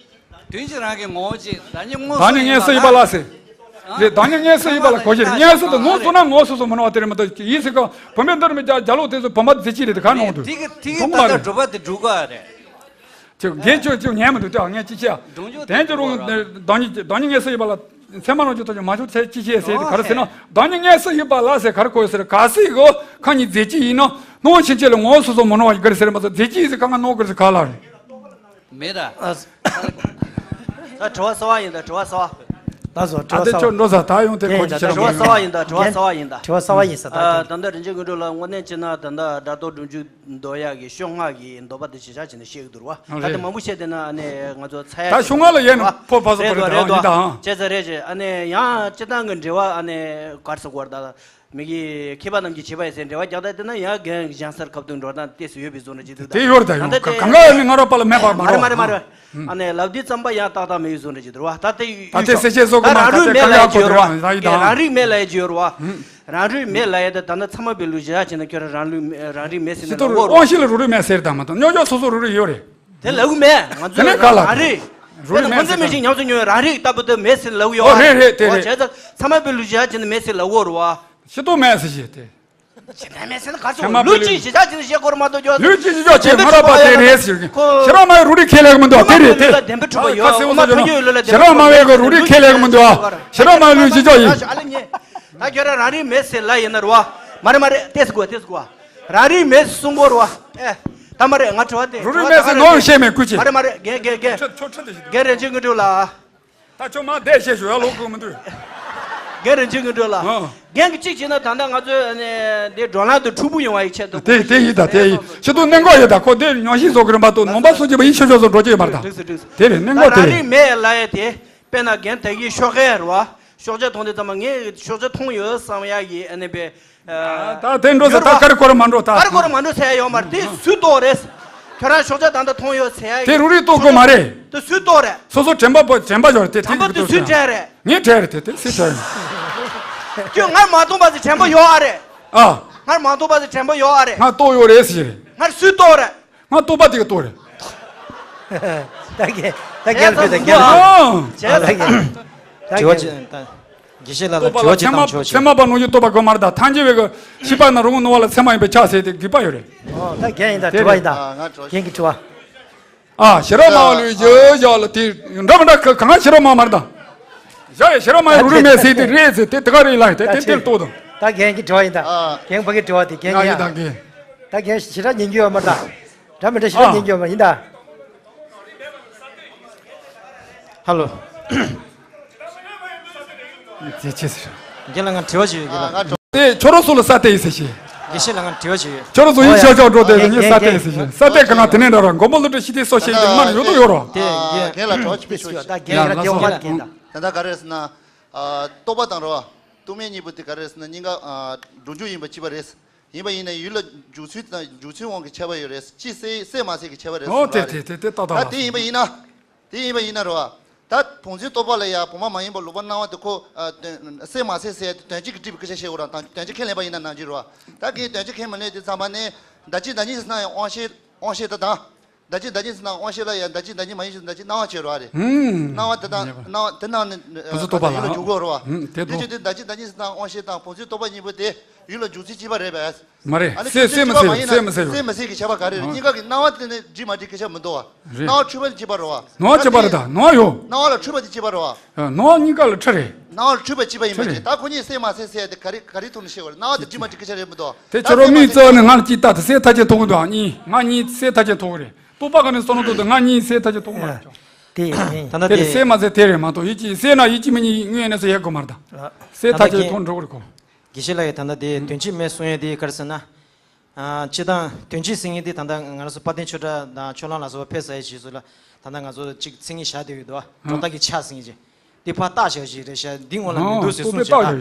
དུས་གཅིག་རང་གི་ངོ་བོ་གཅིག་བདག་ཉིད་དངོས་བདག་ཉིད་ངེས་སུ་ཡོད་པ་ལ་ཟེར། རེད་བདག་ཉིད་ངེས་སུ་ཡོད་པ་ལ་གོ་ཞེས་ངེས་སུ་དུ་ནོར་སོང་ན་ངོ་སོ་སོ་མི་ནོར་བ་དེ་རེད་མ་གཏོགས་ཡིན་ཟེར་གང་བུད་མེད་འདིར་མི་རྒྱ་རྒྱ་ལོག་དེ་ཚོ་བུམ་པ་རྫས་གཅིག་རེད་དེ་གང་ནོར་འདུག་དེ་གི་དེ་གི་ད་ལྟ་གྲུབ་པ་དེ་འགྲུབ་ག་རེད། ཅིག་རྒན་ཁྱོད་ཅིག་ཉན་མི་འདུག་དེ་ངས་ཅི་བྱ། དེན་ཅི་རུང་བདག་ཉིད་བདག་ཉིད་ངེས་སུ་ཡོད་པ་ལ་མཚན་མ་རང་བྱུང་ཐོག་ཅིག་མ་བྱུང་ཚེ་ཅི་བྱེད་ཟེར་དེ་ག་རེ་ཟེར་ན་བདག་ཉིད་ངེས་སུ་ཡོད་པ་ལ་ཟེར་ག་རེ་གོ་ཟེར་ག་སྲིད་གོ་ཁ་ཉིད་རྫས་གཅིག་ཡིན་ན་སྣང་བ་ཕྱིན་ཆད་ལ་ངོ་བོ་སོ་སོ་མི་སྣང་བ་ཡི་ག་རེ་ཟེར་མ་ཟེར་རྫས་གཅིག་ཡིན་ཟེར་ག་ང་སྣང་ག་རེ་ཟེར་ག་ལ་རེད། མེད་ད། ད་དྲི་བ་གསར་བ་ཡིན་ད་དྲི་བ་གསར་བ། ལགས་སོ་དྲི་བ་གསར་བ། ཨ་དེ་ཁྱོད་འགྲོ་ས་ད་ཡོང་དེ་གོ་ཅི་ཆེ་དྲི་བ་གསར་བ་ཡིན་ད་དྲི་བ་གསར་བ་ཡིན་ད། དྲི་བ་གསར་བ་ཡིན་ས་ད། ད་ལྟ་རིན་ཆེན་དངོས་གྲུབ་ལ་དངོས་གནས་བྱས་ན་ད་ལྟ་སྒྲ་རྟོག་སྒྲོམ་རྒྱུད། འདོགས་ཡག་གི་ཤོག་ལྔ་གི་འདོགས་པ་དེ་ཞེ་དྲག་བྱས་ནས་བཤད་ཀྱི་འདུག་ར་བ། ད་ལྟ་རེད། མང་པོ་བཤད་བསྡད་ན་ཨ་ནི་ང་ཚོ་ཚ་ཡག་ད་ཤོག་ལྔ་ལ་ཡས་ན་ཕོ་ཕ་སོ་རེད་པོ་རེད་ད་རེད་ཡིན་ད་ཨང་། བྱས་ཙང་རེད་ཅེས་ཨ་ནི་ཡང་སྤྱི་བཏང་གི་འབྲེལ་བ་ཨ་ནི་གར་སོ་གོར་ད་མི་གི་མཁས་པ་རྣམས་ཀྱིས་བྱས་པ་ཡིན་ཟེར་འབྲེལ་བ་རྒྱག་ད་བསྡད་ན་ཡང་རྒན་གཞན་སར་ཁ་བརྡུང་འགྲོ་སྟངས་ཏོག་ཙམ་ཡོད་པའི་བཟོ་འདྲ་ཅིག་འདུག་ད་དེ་ཡོད་རེད་ད་ཡོང་ད་ལྟ་ག་དེ་གང་ག་ཡོད་ནི་ང་ར་པ་ལ་མེད་པ་མ་མ་རེད་རེད་མ་རེད་མ་རེད་མ་རེད། ཨ་ནི་ལབ་དུས་ཙམ་པ་ཡང་ཏག་ཏག་མི་ཡོད་བཟོ་འདྲ་ཅིག་འདུག་ར་བ། ད་དེ་ད་དེ་སེ་ཆེ་བཟོ་གི་མ་ད་རང་ལུས་མེད་ལ་ཡ་ཅི་ཡོད་ར་བ། ཡིན་ད་ཨང་། རང་རིག་མེད་ལ་ཡ་ཅི་ཡོད་ར་བ། རང་རིག་མེད་ལབ་ཡ་དེ་ད་ནི་ཚང་མ་པའི་ལུགས་བཞག་བྱས་ན་ཁྱོད་རང་རང་ལུགས་མེད་རང་རིག་མེད་ཟེར་ནས་ལབ་དགོས་རེད། དབང་ཤེས་ལ་རུ་རིག་མེད་ཟེར་དང་མ་གཏོགས་རྙོག་འཇོག་སོ་སོ་རུ་རིག་ཡོད་རེད། དེ་ལབ་གི་མེད་ང་ཚོས་དེ་ནས་ག་ལ་རང་རིག་རུ་རིག་མེད་ཟེར་དང་། ཁོ་ཚོས་མི་ཞིག་ཉམས་སུ་མྱོང་བའི་རང་རིག་ལྟ་བུ་དེ་མེད་ཟེར་ལབ་གི་ཡོད་ཨོ་རེད་རེད་དེ་རེད། བྱས་ཙང་ཚང་མ་པའི་ལུགས་བཞག་བྱས་ནས་མེད་ཟེར་ལབ་དགོས་རེད་བ། ཤེས་རྟོགས་མེད་ཟེར་ཞེས་དེ། ཤེས་རྟོགས་མེད་ཟེར་ན་ག་ཚོད་ཚང་མ་པའི་ལུགས་ལུགས་ཀྱི་གཞི་བཞག་བྱས་ནས་བཤད་དགོས་རེད་མ་གཏོགས་ལུགས་ཀྱི་གཞི་བཞག་བྱས་ང་ར་པ་དེ་རེད་ཟེར་གི་ཁོ་ཤེས་རབ་མ་ཡི་རུ་རིག་ཁས་ལེན་གི་མི་འདུག་དེ་རེད་དེ། ལ་བདེན་པའི་གྲུབ་པ་ཡོད་ཨ་ཁ་སེ་ཨོ་མ་ཕ་ཡུལ་ལ་བདེན་པའི་གྲུབ་པ་ཡོད་ཨ། ཤེས་རབ་མ་ཡི་གི་རུ་རིག་ཁས་ལེན་གི་མི་འདུག་ཨ། ཤེས་རབ་མ་ཡི་ལུགས་ཀྱི་གཞི་བཞག་ཡིན། ད་ཁྱོད་རང་རང་རིག་མེད་ཟེར་ལབ་ཡིན་ན་རེད་བ། མ་རེད་མ་རེད་ཏེས་གོ་ཏེས་གོ་རང་རིག་མེད་ཟེར་གསུང་གོ་རེད་བ། ཨེ། ད་མ་རེད་ང་དྲི་བ་དེ་རུ་རིག་མེད་ཟེར་ནོར་བཤད་མེད་ཀུ་ཅི། མ་རེད་མ་རེད་རྒན་རྒན་རྒན། ཁྱོད་ཁྱོད་ཁྲིད་དེ་ཞིག་རྒན་རིན་ཆེན་དངོས་གྲུབ་ལགས། ད་ཁྱོད་མ་བསྡད་བཤད་ཞུ་ཡ་ལོག་དགོས་མི་འདུག་རྒན་རིན་ཆེན་དངོས་གྲུབ་ལགས། ཨ། རྒན་གྱིས་གཅིག་བྱས་ན་ད་ལྟ་ང་ཚོས་ཨ་ནི་འདི་བགྲོ་གླེང་དུ་འཁྲུག་པོ་ཡོང་བ་ཡི་ཆེད་དུ། དེ་དེ་ཡིན་ད་དེ་ཡིན་ཤི་ཏུ་གནད་འགག་ཡོད་ད་ཁོ་དེ་ཉོན་ཤིང་བཟོ་གི་རིམ་པ་དུ་ནོམ་པ་སོ་ཅི་བ་ཡིན་ཤོ་ཤོ་བཟོ་འགྲོ་ཅི་ཡོད་མ་རེད་ད། འགྲིག་སོ་འགྲིག་སོ། དེ་རེད་གནད་འགག་ད་རང་དེ་རིག་མེད་ལབ་ཡ་དེ་དཔེར་ན་རྒན་ད་གིན་ཤོག་ཁའི་རེད་བ། ཤོག་བྱ་མཐོང་དུས་ཙམ་པ་ངས་ཤོག་བྱ་མཐོང་ཡོད་བསམ་ཡ་ཡི་ཨ་ནི་པའི། ད་དེ་འགྲོ་ས་ད་ཀ་རི་ཀོ་རི་མ་འགྲོ་ད། ཀ་རི་ཀོ་རི་མ་འགྲོ་ཟེར་ཡ་ཡོད་མ་རེད་དེ་སུས་རྟོགས་རེད། ཁྱོད་རང་ཤོག་བྱ་ད་ལྟ་མཐོང་ཡོད་ཟེར་ཡ་ཡི། དེ་རུ་རིག་རྟོགས་དགོས་མ་རེད། དེ་སུས་རྟོགས་རེད། སོ་སོ་དྲན་པ་པོ་དྲན་པ་ཡོད་རེད་དེ་དྲན་པ་དེ་སུས་དྲན་རེད། ངས་དྲན་རེད་དེ་དེ་སུས་དྲན་རེད། ཁྱོད་ང་མ་མཐོང་བ་ཟེར་དྲན་པ་ཡོད་ཨ་རེད། ཨ། ང་མ་མཐོང་བ་ཟེར་དྲན་པ་ཡོད་ཨ་རེད། ང་རྟོགས་ཡོད་རེད་ཟེར་རེད། ང་སུས་རྟོགས་རེད། ང་རྟོགས་པ་དེ་ག་རྟོགས་རེད། ད་གེ་ད་གེ་ལ་ཕེ་ད་གེ་ལ་ཨ། ད་གེ་ད་དྲི་བ་གེ་ཅི་ད། དགེ་བཤེས་ལགས་ལ་དྲི་བ་ཅིག་བཏང་ཆོག་ཅིག་ཚད་མ་པ་ནོར་འཁྲུལ་རྟོག་པ་དགོས་མ་རེད་ད། ཐལ་འགྱུར་བའི་གི་ཤེས་པ་ན་རོང་བོ་ནོར་བ་ལ་ཚད་མ་ཡིན་པས་ཁྱབ་ཟེར་ཏེ་དགོས་པ་ཡོད་རེད། ཨོ་ད་རྒན་ཡིན་ད། དྲི་བ་ཡིན་ད། རྒན་གྱི་དྲི་བ། ཨ་ཞེ་རབ་མ་ལུས་ཡོད་ཡག་ལ་དེ་འདྲ་མི་འདྲ་ག་གང་ཞེ་རབ་མ་མ་རེད་ད། ཞག་ཡ་ཞེ་རབ་མ་རུ་རུ་མེད་ཟེར་དེ་རེད་ཟེར་དེ་དེ་ག་རེད་ལ་དེ་དེ་དེར་ལྟོས་དང་། ད་རྒན་གྱི་དྲི་བ་ཡིན་ད། རྒན་ཕ་གི་དྲི་བ་དེ་རྒན་ཡིན་ཡ། ད་རྒན་ཞེ་དྲག་ཉན་རྒྱུ་ཡོད་མ་རེད་ད། འདྲ་མི་འདྲ་ཞེ་དྲག་ཉན་རྒྱུ་ཡོད་མ་རེད་ཡིན་ད། ཧ་ལོ། ཅེས་ཅེས་ཟེར། རྒན་ལགས་ང་དྲི་བ་ཞིག་ཡོད་རྒན་ལགས། དེ་ཁྱོད་རང་ཚོ་ལ་ས་ཏེ་ཡིན་ཟེར་ཞེས། དགེ་བཤེས་ལགས་ང་དྲི་བ་ཞིག་ཡོད། ཁྱོད་རང་ཚོ་ཡིན་ཤག་ཤག་འགྲོ་དེ་ངས་ས་ཏེ་ཡིན་ཟེར་ཞེས། ས་ཏེ་གང་ང་དེ་ནས་འདྲ་ར་མགོན་པོ་ཀླུ་སྒྲུབ་ཤི་དེ་སོགས་ཤེས་ཀྱི་མ་ནི་ཡོད་དོ་ཡོད་ར། དེ་རྒན་ལགས་དྲི་བ་ཅིག་སྤེལ་ཞུ་ཡ། ད་རྒན་ལགས་དེ་འོ་མ་རྒན་ད། ད་ལྟ་ག་རེ་ཟེར་ན། རྟོག་པ་དང་རོ། རྟོག་མེད་གཉིས་པོ་དེ་ག་རེ་ཟེར་ན་གཉིས་ཀ་འགྲོ་འཇུག་ཡིན་པ་གཅིག་པ་རེད། ཡིན་པ་ཡིན་ན་ཡུལ་ལ་འཇུག་ཚུལ་དང་འཇུག་ཚུལ་དབང་གི་ཁྱད་པར་ཡོད་རེད། ཅི་གསལ་གསལ་མ་གསལ་གྱི་ཁྱད་པར་རེད་ཨོ་ཟེར་བ་དེ་རེད། དེ་དེ་ཏག་ཏག་ད་ལ་དེ་ཡིན་པ་ཡིན་ན། དེ་ཡིན་པ་ཡིན་ན་རེད་བ། ད་བུམ་འཛིན་རྟོག་པ་ལ་ཡང་བུམ་པ་མ་ཡིན་པ་ལོག་པར་སྣང་བ་དེ་ཁོ། གསལ་མ་གསལ་ཟེར་ཡ་དེ་དོན་སྤྱི་གི་སྒྲིབ་པའི་སྐད་ཆ་བཤད་དགོས་ར་དང་དོན་སྤྱི་ཁས་ལེན་པ་ཡིན་ན་ནང་བཞིན་རེད་བ། ད་གིན་དོན་སྤྱི་ཁས་མི་ལེན་དུས་ཙམ་པ་ནས་ད་ཅི་ད་ཉིད་ཟེར་ན་ཡང་དབང་ཤེས་དབང་ཤེས་ད་དང་། ད་ཅི་ད་ཉིད་ཟེར་ན་དབང་ཤེས་ལ་ཡང་ད་ཅི་ད་ཉིད་མ་ཡིན་ཞིག་ད་ཅི་སྣང་བ་བྱེད་རོགས་རེད། ཧུམ། སྣང་བ་དེ་དང་སྣང་བ་དེ་ནང་ནས་བུམ་འཛིན་རྟོག་པ་ལ་ཡུལ་ལ་འཇུག་དགོས་རོགས། ཧུམ། དེ་དེ་དུས་དེ་ད་ཅི་ད་ཉིད་ཟེར་ན་དབང་ཤེས་དང་བུམ་འཛིན་རྟོག་པ་གཉིས་པོ་དེ་ཡུལ་ལ་འཇུག་ཚུལ་གཅིག་པ་རེད་པས། མ་རེད། ཨ་ནི་གསལ་གསལ་མི་གསལ་གསལ་མི་གསལ་ཡོད་རེད། གསལ་མི་གསལ་གྱི་ཁྱད་པར་ག་རེ་རེད། ཨ། གཉིས་ཀ་གི་སྣང་བ་དེ་ནི་འདྲིས་མ་འདྲིས་སྐད་ཆ་མི་འདུག་བ། རེད། སྣང་བ་འཁྲུལ་པ་དེ་གཅིག་པ་རེད་བ། སྣང་བ་ལ་འཁྲུལ་པ་དེ་གཅིག་པ་རེད་བ། སྣང་བ་ཡོད། སྣང་བ་ལ་འཁྲུལ་པ་དེ་གཅིག་པ་རེད་བ། ཨ། སྣང་བ་གཉིས་ཀ་ལ་འཁྲུལ་རེད། སྣང་བ་ལ་འཁྲུལ་པ་གཅིག་པ་ཡིན་པ་འཁྲུལ་རེད། ད་ཁོ་གཉིས་གསལ་མ་གསལ་ཟེར་ཡ་དེ་ག་རེ་ག་རེའི་ཐོག་ནས་ཤེས་དགོས་རེད། སྣང་བ་དེ་འདྲིས་མ་འདྲིས་སྐད་ཆ་རེད་མི་འདུག་དེ་ད་ཁྱོད་རང་མིག་བཙུམ་ནས་ང་ལ་ཅིག་ལྟ་དང་། གསལ་ཐག་ཆོད་མཐོང་གི་འདུག་ཨ་གཉིས་ང་གཉིས་གསལ་ཐག་ཆོད་མཐོང་གི་རེད། རྟོག་པ་ག་ནས་སོང་ན་འདུག་ང་གཉིས་གསལ་ཐག་ཆོད་མཐོང་གི་མ་རེད། དེ་ཡིན། ད་ལྟ་དེ་དེ་གསལ་མ་གསལ་དེ་རེད་མ་གཏོགས་ཡིད་ཀྱིས་གསལ་ན་ཡིད་ཀྱིས་མི་གཉིས་དངོས་གནས་སུ་ཡལ་དགོས་མ་རེད་ད། གསལ་ཐག་ཆོད་མཐོང་འགྲོ་གི་རེད་ཁོ། དགེ་བཤེས་ལགས་ཀྱིས་ད་ལྟ་དེ་དོན་གཅིག་མེད་གསུང་ཡས་དེ་ག་རེ་ཟེར་ན། ཨ། སྤྱིར་བཏང་དོན་གཅིག་ཟེར་མཁན་དེ་ད་ལྟ་ང་རང་ཚོ་དཔལ་ལྡན་ཆོས་གྲགས་དང་ཕྱོགས་གླང་ལ་སོགས་པ་ཕེབས་ཚར་ཡས་རྗེས་སུ་ལ་ད་ལྟ་ང་ཚོ་གཅིག་མཚན་ཉིད་བཞག་བསྡད་ཡོད་དོ། སྒྲོ་བཏགས་ཀྱི་ཆ་ཟེར་མཁན་ཅིག་དེ་ཕར་བཏགས་བཞག་ཞིག་རེད་ཤག་འདི་སྔོན་ལ་མི་འདུག་ཟེར་གསུངས་བཞག་ཨ།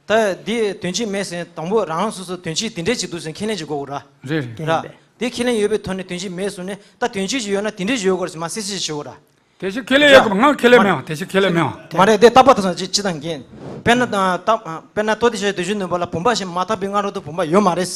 ད་དེ་དོན་གཅིག་མེད་ཟེར་དང་པོ་རང་རང་སོ་སོ་དོན་གཅིག་དེ་འདྲས་ཅིག་འདུག་ཟེར་ཁས་ལེན་ཅིག་དགོས་དགོས་ར། རེད་རེད། ར། དེ་ཁས་ལེན་ཡོད་པའི་ཐོག་ནས་དོན་གཅིག་མེད་གསུངས་ནས་ད་དོན་གཅིག་ཅིག་ཡོད་ན་དེ་འདྲས་ཅིག་ཡོད་དགོས་རེད་ཟེར་མ་གསལ་བཤད་ཅིག་བྱེད་དགོས་ར། དེ་བཞིན་ཁས་ལེན་ཡོད་དགོས་ང་ཁས་ལེན་མེད་ཨ། དེ་བཞིན་ཁས་ལེན་མེད་ཨ། མ་རེད་དེ་རྟག་པར་དུ་སོང་ཅི་ཅི་དང་རྒན། དཔེར་ན་ད་དཔེར་ན་ལྟོ་ལྡིར་ཤ་དུས་རྒྱུན་ནུས་པ་ལ་བུམ་པ་ཞིག་མ་དག་པའི་སྔ་རོལ་དུ་བུམ་པ་ཡོད་མ་རེད།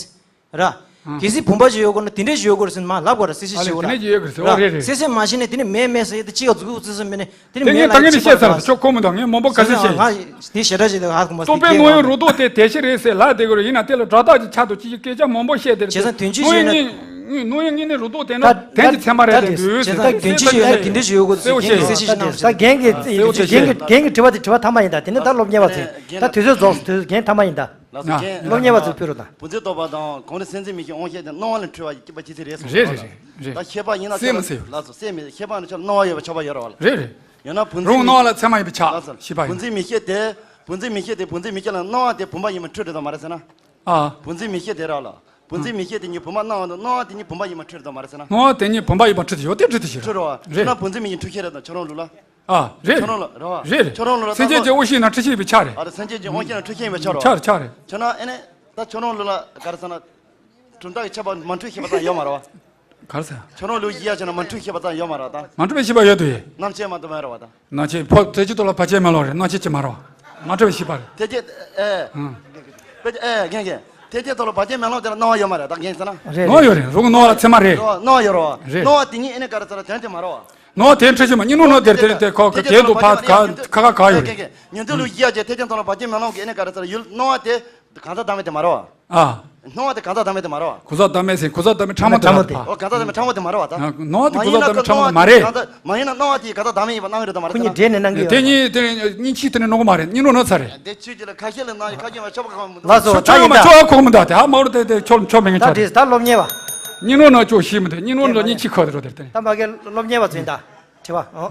ར། གལ་སྲིད་བུམ་པ་ཞིག་ཡོད་དགོས་ན་དེ་འདྲས་ཞིག་ཡོད་དགོས་རེད་ཟེར་ནས་མ་ལབ་དགོས་ར་གསལ་བཤད་ཞིག་ཡོད་ར། དེ་འདྲས་ཞིག་ཡོད་དགོས་རེད་ཟེར་ཨོ་རེད་རེད། གསལ་བཤད་མ་བྱས་ནས་དེ་ནས་མེད་མེད་ཟེར་ཡ་དེ་གཅིག་ག་འཛུགས་འཛུགས་ཟེར་མེད་ནས་དེ་ནས་དེ་ངས་མེད་ལ་ད་ངས་ནས་བཤད་ཚར་ཁྱོད་ཁོ་མི་འདུག་ངས་མང་པོ་ག་ཚོད་བཤད་ཡིན། ང་དེ་ཞེ་དྲག་ཅིག་ལ་ཧ་གོ་མ་སོང་རྟོག་པའི་དེ་སྐད་བསྔོ་བའི་ང་རུ་ཏོག་དེ་དེ་ཤི་རེད་ཟེར་ལབ་བསྡད་དགོས་རེད། ཡིན་ན་དེ་ལ་སྒྲོ་བཏགས་ཀྱི་ཆ་དུ་ཅི་ཞིག་སྐད་ཆ་མང་པོ་བཤད་དེ་རེད། བྱས་ཙང་དོན་གཅིག་བསྔོ་བའི་ཡིན་ན། སྙིང་སྔོན་ཡང་སྙིང་ནས་རུ་ཏོག་དེ་འདྲ་བྱས་དན་གྱི་ཚད་མ་རེད་དེ་འདུག་ཟེར་ད་དོན་གཅིག་ཡོད་ན་དེ་འདྲ་ཞིག་ཡོད་དགོས་ཟེར་རྒན་གྱིས་གསལ་བཤད་ཞིག་གནང་ད་རྒན་གྱིས་རྒན་གྱིས་དྲི་བ་དེ་དྲི་བ་ཐ་མ་ཡིན་ད། དེ་ནས་ད་སློབ་གཉེར་བ་ཚོས་ད་དུས་ཚོད་རྫོགས་སོང་། དུས་རྒན་ཐ་མ་ཡིན་ད། ལགས་སོ་རྒན། སློབ་གཉེར་བ་ཚོས་ཕུལ་རོགས་ད། བུམ་འཛིན་རྟོག་པ་དང་གོང་ནས་སེམས་ཅན་མིག་ཤེས་དབང་ཤེས་དེ་སྣང་བ་ལ་འཁྲུལ་བ་སྐྱེ་བ་ཅི་ཚེ་རེད་གསུངས། རེད་རེད་རེད། ད་ཤེས་པ་ཡིན་ན་སེམས་མི་སེམས། ལགས་སོ་སེམས་མི་ཤེས་པ་ནི་ཆ་སྣང་བ་ཡོད་པ་ཆགས་པ་ཡོད་རེད་བ་ལ། རེད་རེད། ཡང་ན་བུམ་འཛིན། རང་སྣང་བ་ལ་ཚད་མ་ཡིན་པའི་ཆ། ལགས་སོ་ཤེས་པ་ཡིན། བུམ་འཛིན་མིག་ཤེས་དེ། བུམ་འཛིན་མིག་ཤེས་དེ་བུམ་འཛིན་མིག་ཤེས་ལ་སྣང་བ་དེ་བུམ་པ་ཡིན་པ་འཁྲུལ་རེད་དམ་མ་རེད་ཟེར་ན། ཨ། བུམ་འཛིན་མིག་ཤེས་དེ་ར་ལ། བུམ་འཛིན་མིག་ཤེས་དེ་ཉིད་བུམ་པ་སྣང་བ་དང་སྣང་བ་དེ་ཉིད་བུམ་པ་ཡིན་པ་འཁྲུལ་དང་མ་རེད་ཟེར་ན། སྣང་བ་དེ་ཉིད་བུམ་པ་ཡིན་པ་འཁྲུལ་དུ་ཡོད་དེ་འཁྲུལ་དུ་ཞིག་འཁྲུལ་རོ། རེད། ཁྱོད་རང་བུམ་འཛིན་མིག་ཤེས་འཁྲུལ་ཤེས་རེད་དང་ཁྱོད་རང་ལུགས་ལ། ཨ། རེད། ཁྱོད་རང་ལ་རེད་བ། རེད་རེད། ཁྱོད་རང་ལུགས་ལ་སེམས་ཅན་གྱི་དབང་ཤེས་ན་འཁྲུལ་ཤེས་པའི་ཆ་རེད། ཨ་རེད་སེམས་ཅན་གྱི་དབང་ཤེས་ན་འཁྲུལ་ཤེས་པའི་ཆ་རོ། ཆ་རེད་ཆ་རེད། ཁྱོད་རང་ཨེ་ནས་ད་ཁྱོད་རང་ལུགས་ལ་ག་རེ་ཟེར་ན། གྲུབ་མཐའ་གི་ཁྱད་པར་མ་འཁྲུལ་ཤེས་པ་ཙམ་ཡོད་མ་རེད་བ། ག་རེ་ཟེར། ཁྱོད་རང་ལུགས་ཡིད་ཡ་བྱས་ན་མ་འཁྲུལ་ཤེས་པ་ཙམ་ཡོད་མ་རེད་བ་ད། མ་འཁྲུལ་པའི་ཤེས་པ་ཡོད་དོ་ཡེ། རྣམ་བཅད་མ་གཏོགས་མ་རེད་བ་ད། རྣམ་བཅད་ཕོ་ཐེ་ཅི་ཏོ་ལ་བར་ཆད་མེད་ལོ་རེད། རྣམ་བཅད་ཅི་མ་རོ། མ་འཁྲུལ་བའི་ཤེས་པ་རེད། ཐེ་ཅི་ཨེ། ཨང་། པེ་ཨེ་རྒན་རྒན། ཐེ་ཅི་ཏོ་ལ་བར་ཆད་མེད་ལོ་དེ་ལ་སྣང་བ་ཡོད་མ་རེད་ད་རྒན་ཟེར་ན། རེད་སྣང་བ་ཡོད་རེད། རུང་སྣང་བ་ལ་ཚད་མ་རེད། རོ་སྣང་བ་ཡོད་རོ། རེད། སྣང་བ་དེ་ཉིད་ཨེ་ནས་ག་རེ་ཟེར་ན་དོན་དེ་མ་རོ། སྣང་བ་དེ་འཁྲུལ་ཤེས་མ་སྙིང་རུས་ནང་དེར་དེ་དེ་ཁོ་ག་དེ་དུ་ཕ་ག་ག་ག་ག་ཡོད་རེད། ཉོན་ཐོས་ལུགས་ཡིད་ཡ་བྱས་ཐེ་ཅི་ཏོ་ལ་བར་ཆད་མེད་ལོ་གི་ཨེ་ནས་ག་རེ་ཟེར་ཡུལ་སྣང་བ་དེ་གང་ཟག་བདག་མེད་དེ་མ་རོ། ཨ། སྣང་བ་དེ་གང་ཟག་བདག་མེད་དེ་མ་རེད་བ། གང་ཟག་བདག་མེད་ཟེར་གང་ཟག་བདག་མེད་ཕྲ་མོ་དེ་མ་རེད་པ། ཨོ་གང་ཟག་བདག་མེད་ཕྲ་མོ་དེ་མ་རེད་བ་ད། སྣང་བ་དེ་གང་ཟག་བདག་མེད་ཕྲ་མོ་དེ་མ་རེད། མ་ཡིན་ན་སྣང་བ་དེ་གང་ཟག་བདག་མེད་ཡིན་པ་སྣང་གི་རེད་དམ་མ་རེད། ཁོ་གཉིས་དེ་ནི་སྙིང་ཆིག་དེ་ནི་ནོར་གི་མ་རེད། སྙིང་རུས་ནོར་ཚར་རེད། དེ་ཆོས་ཀྱི་ལ་ཁ་ཤས་ལ་སྣང་ཡི་ཁ་ཤས་མ་ཆོག་པ་གང་མི་འདུག་ལགས་སོ། ཆོས་ད་ཡིན་ད། ཆོས་ཁོག་མི་འདུག་དེ་ཧ་མ་རུ་དེ་དེ་ཆོག་ཆོག་མེད་ངེས་ད་ཆོག་དེ་རེད། ད་སློབ་གཉེར་བ། སྙིང་རུས་ནོར་ཆོག་ཤེས་མི་འདུག་སྙིང་རུས་ནོར་སྙིང་ཆིག་ཁོག་དེ་རོ་དེ་དེ། ད་མ་གི་སློབ་གཉེར་བ་ཚོ་ཡིན་ད། དྲི་བ་ཨོ།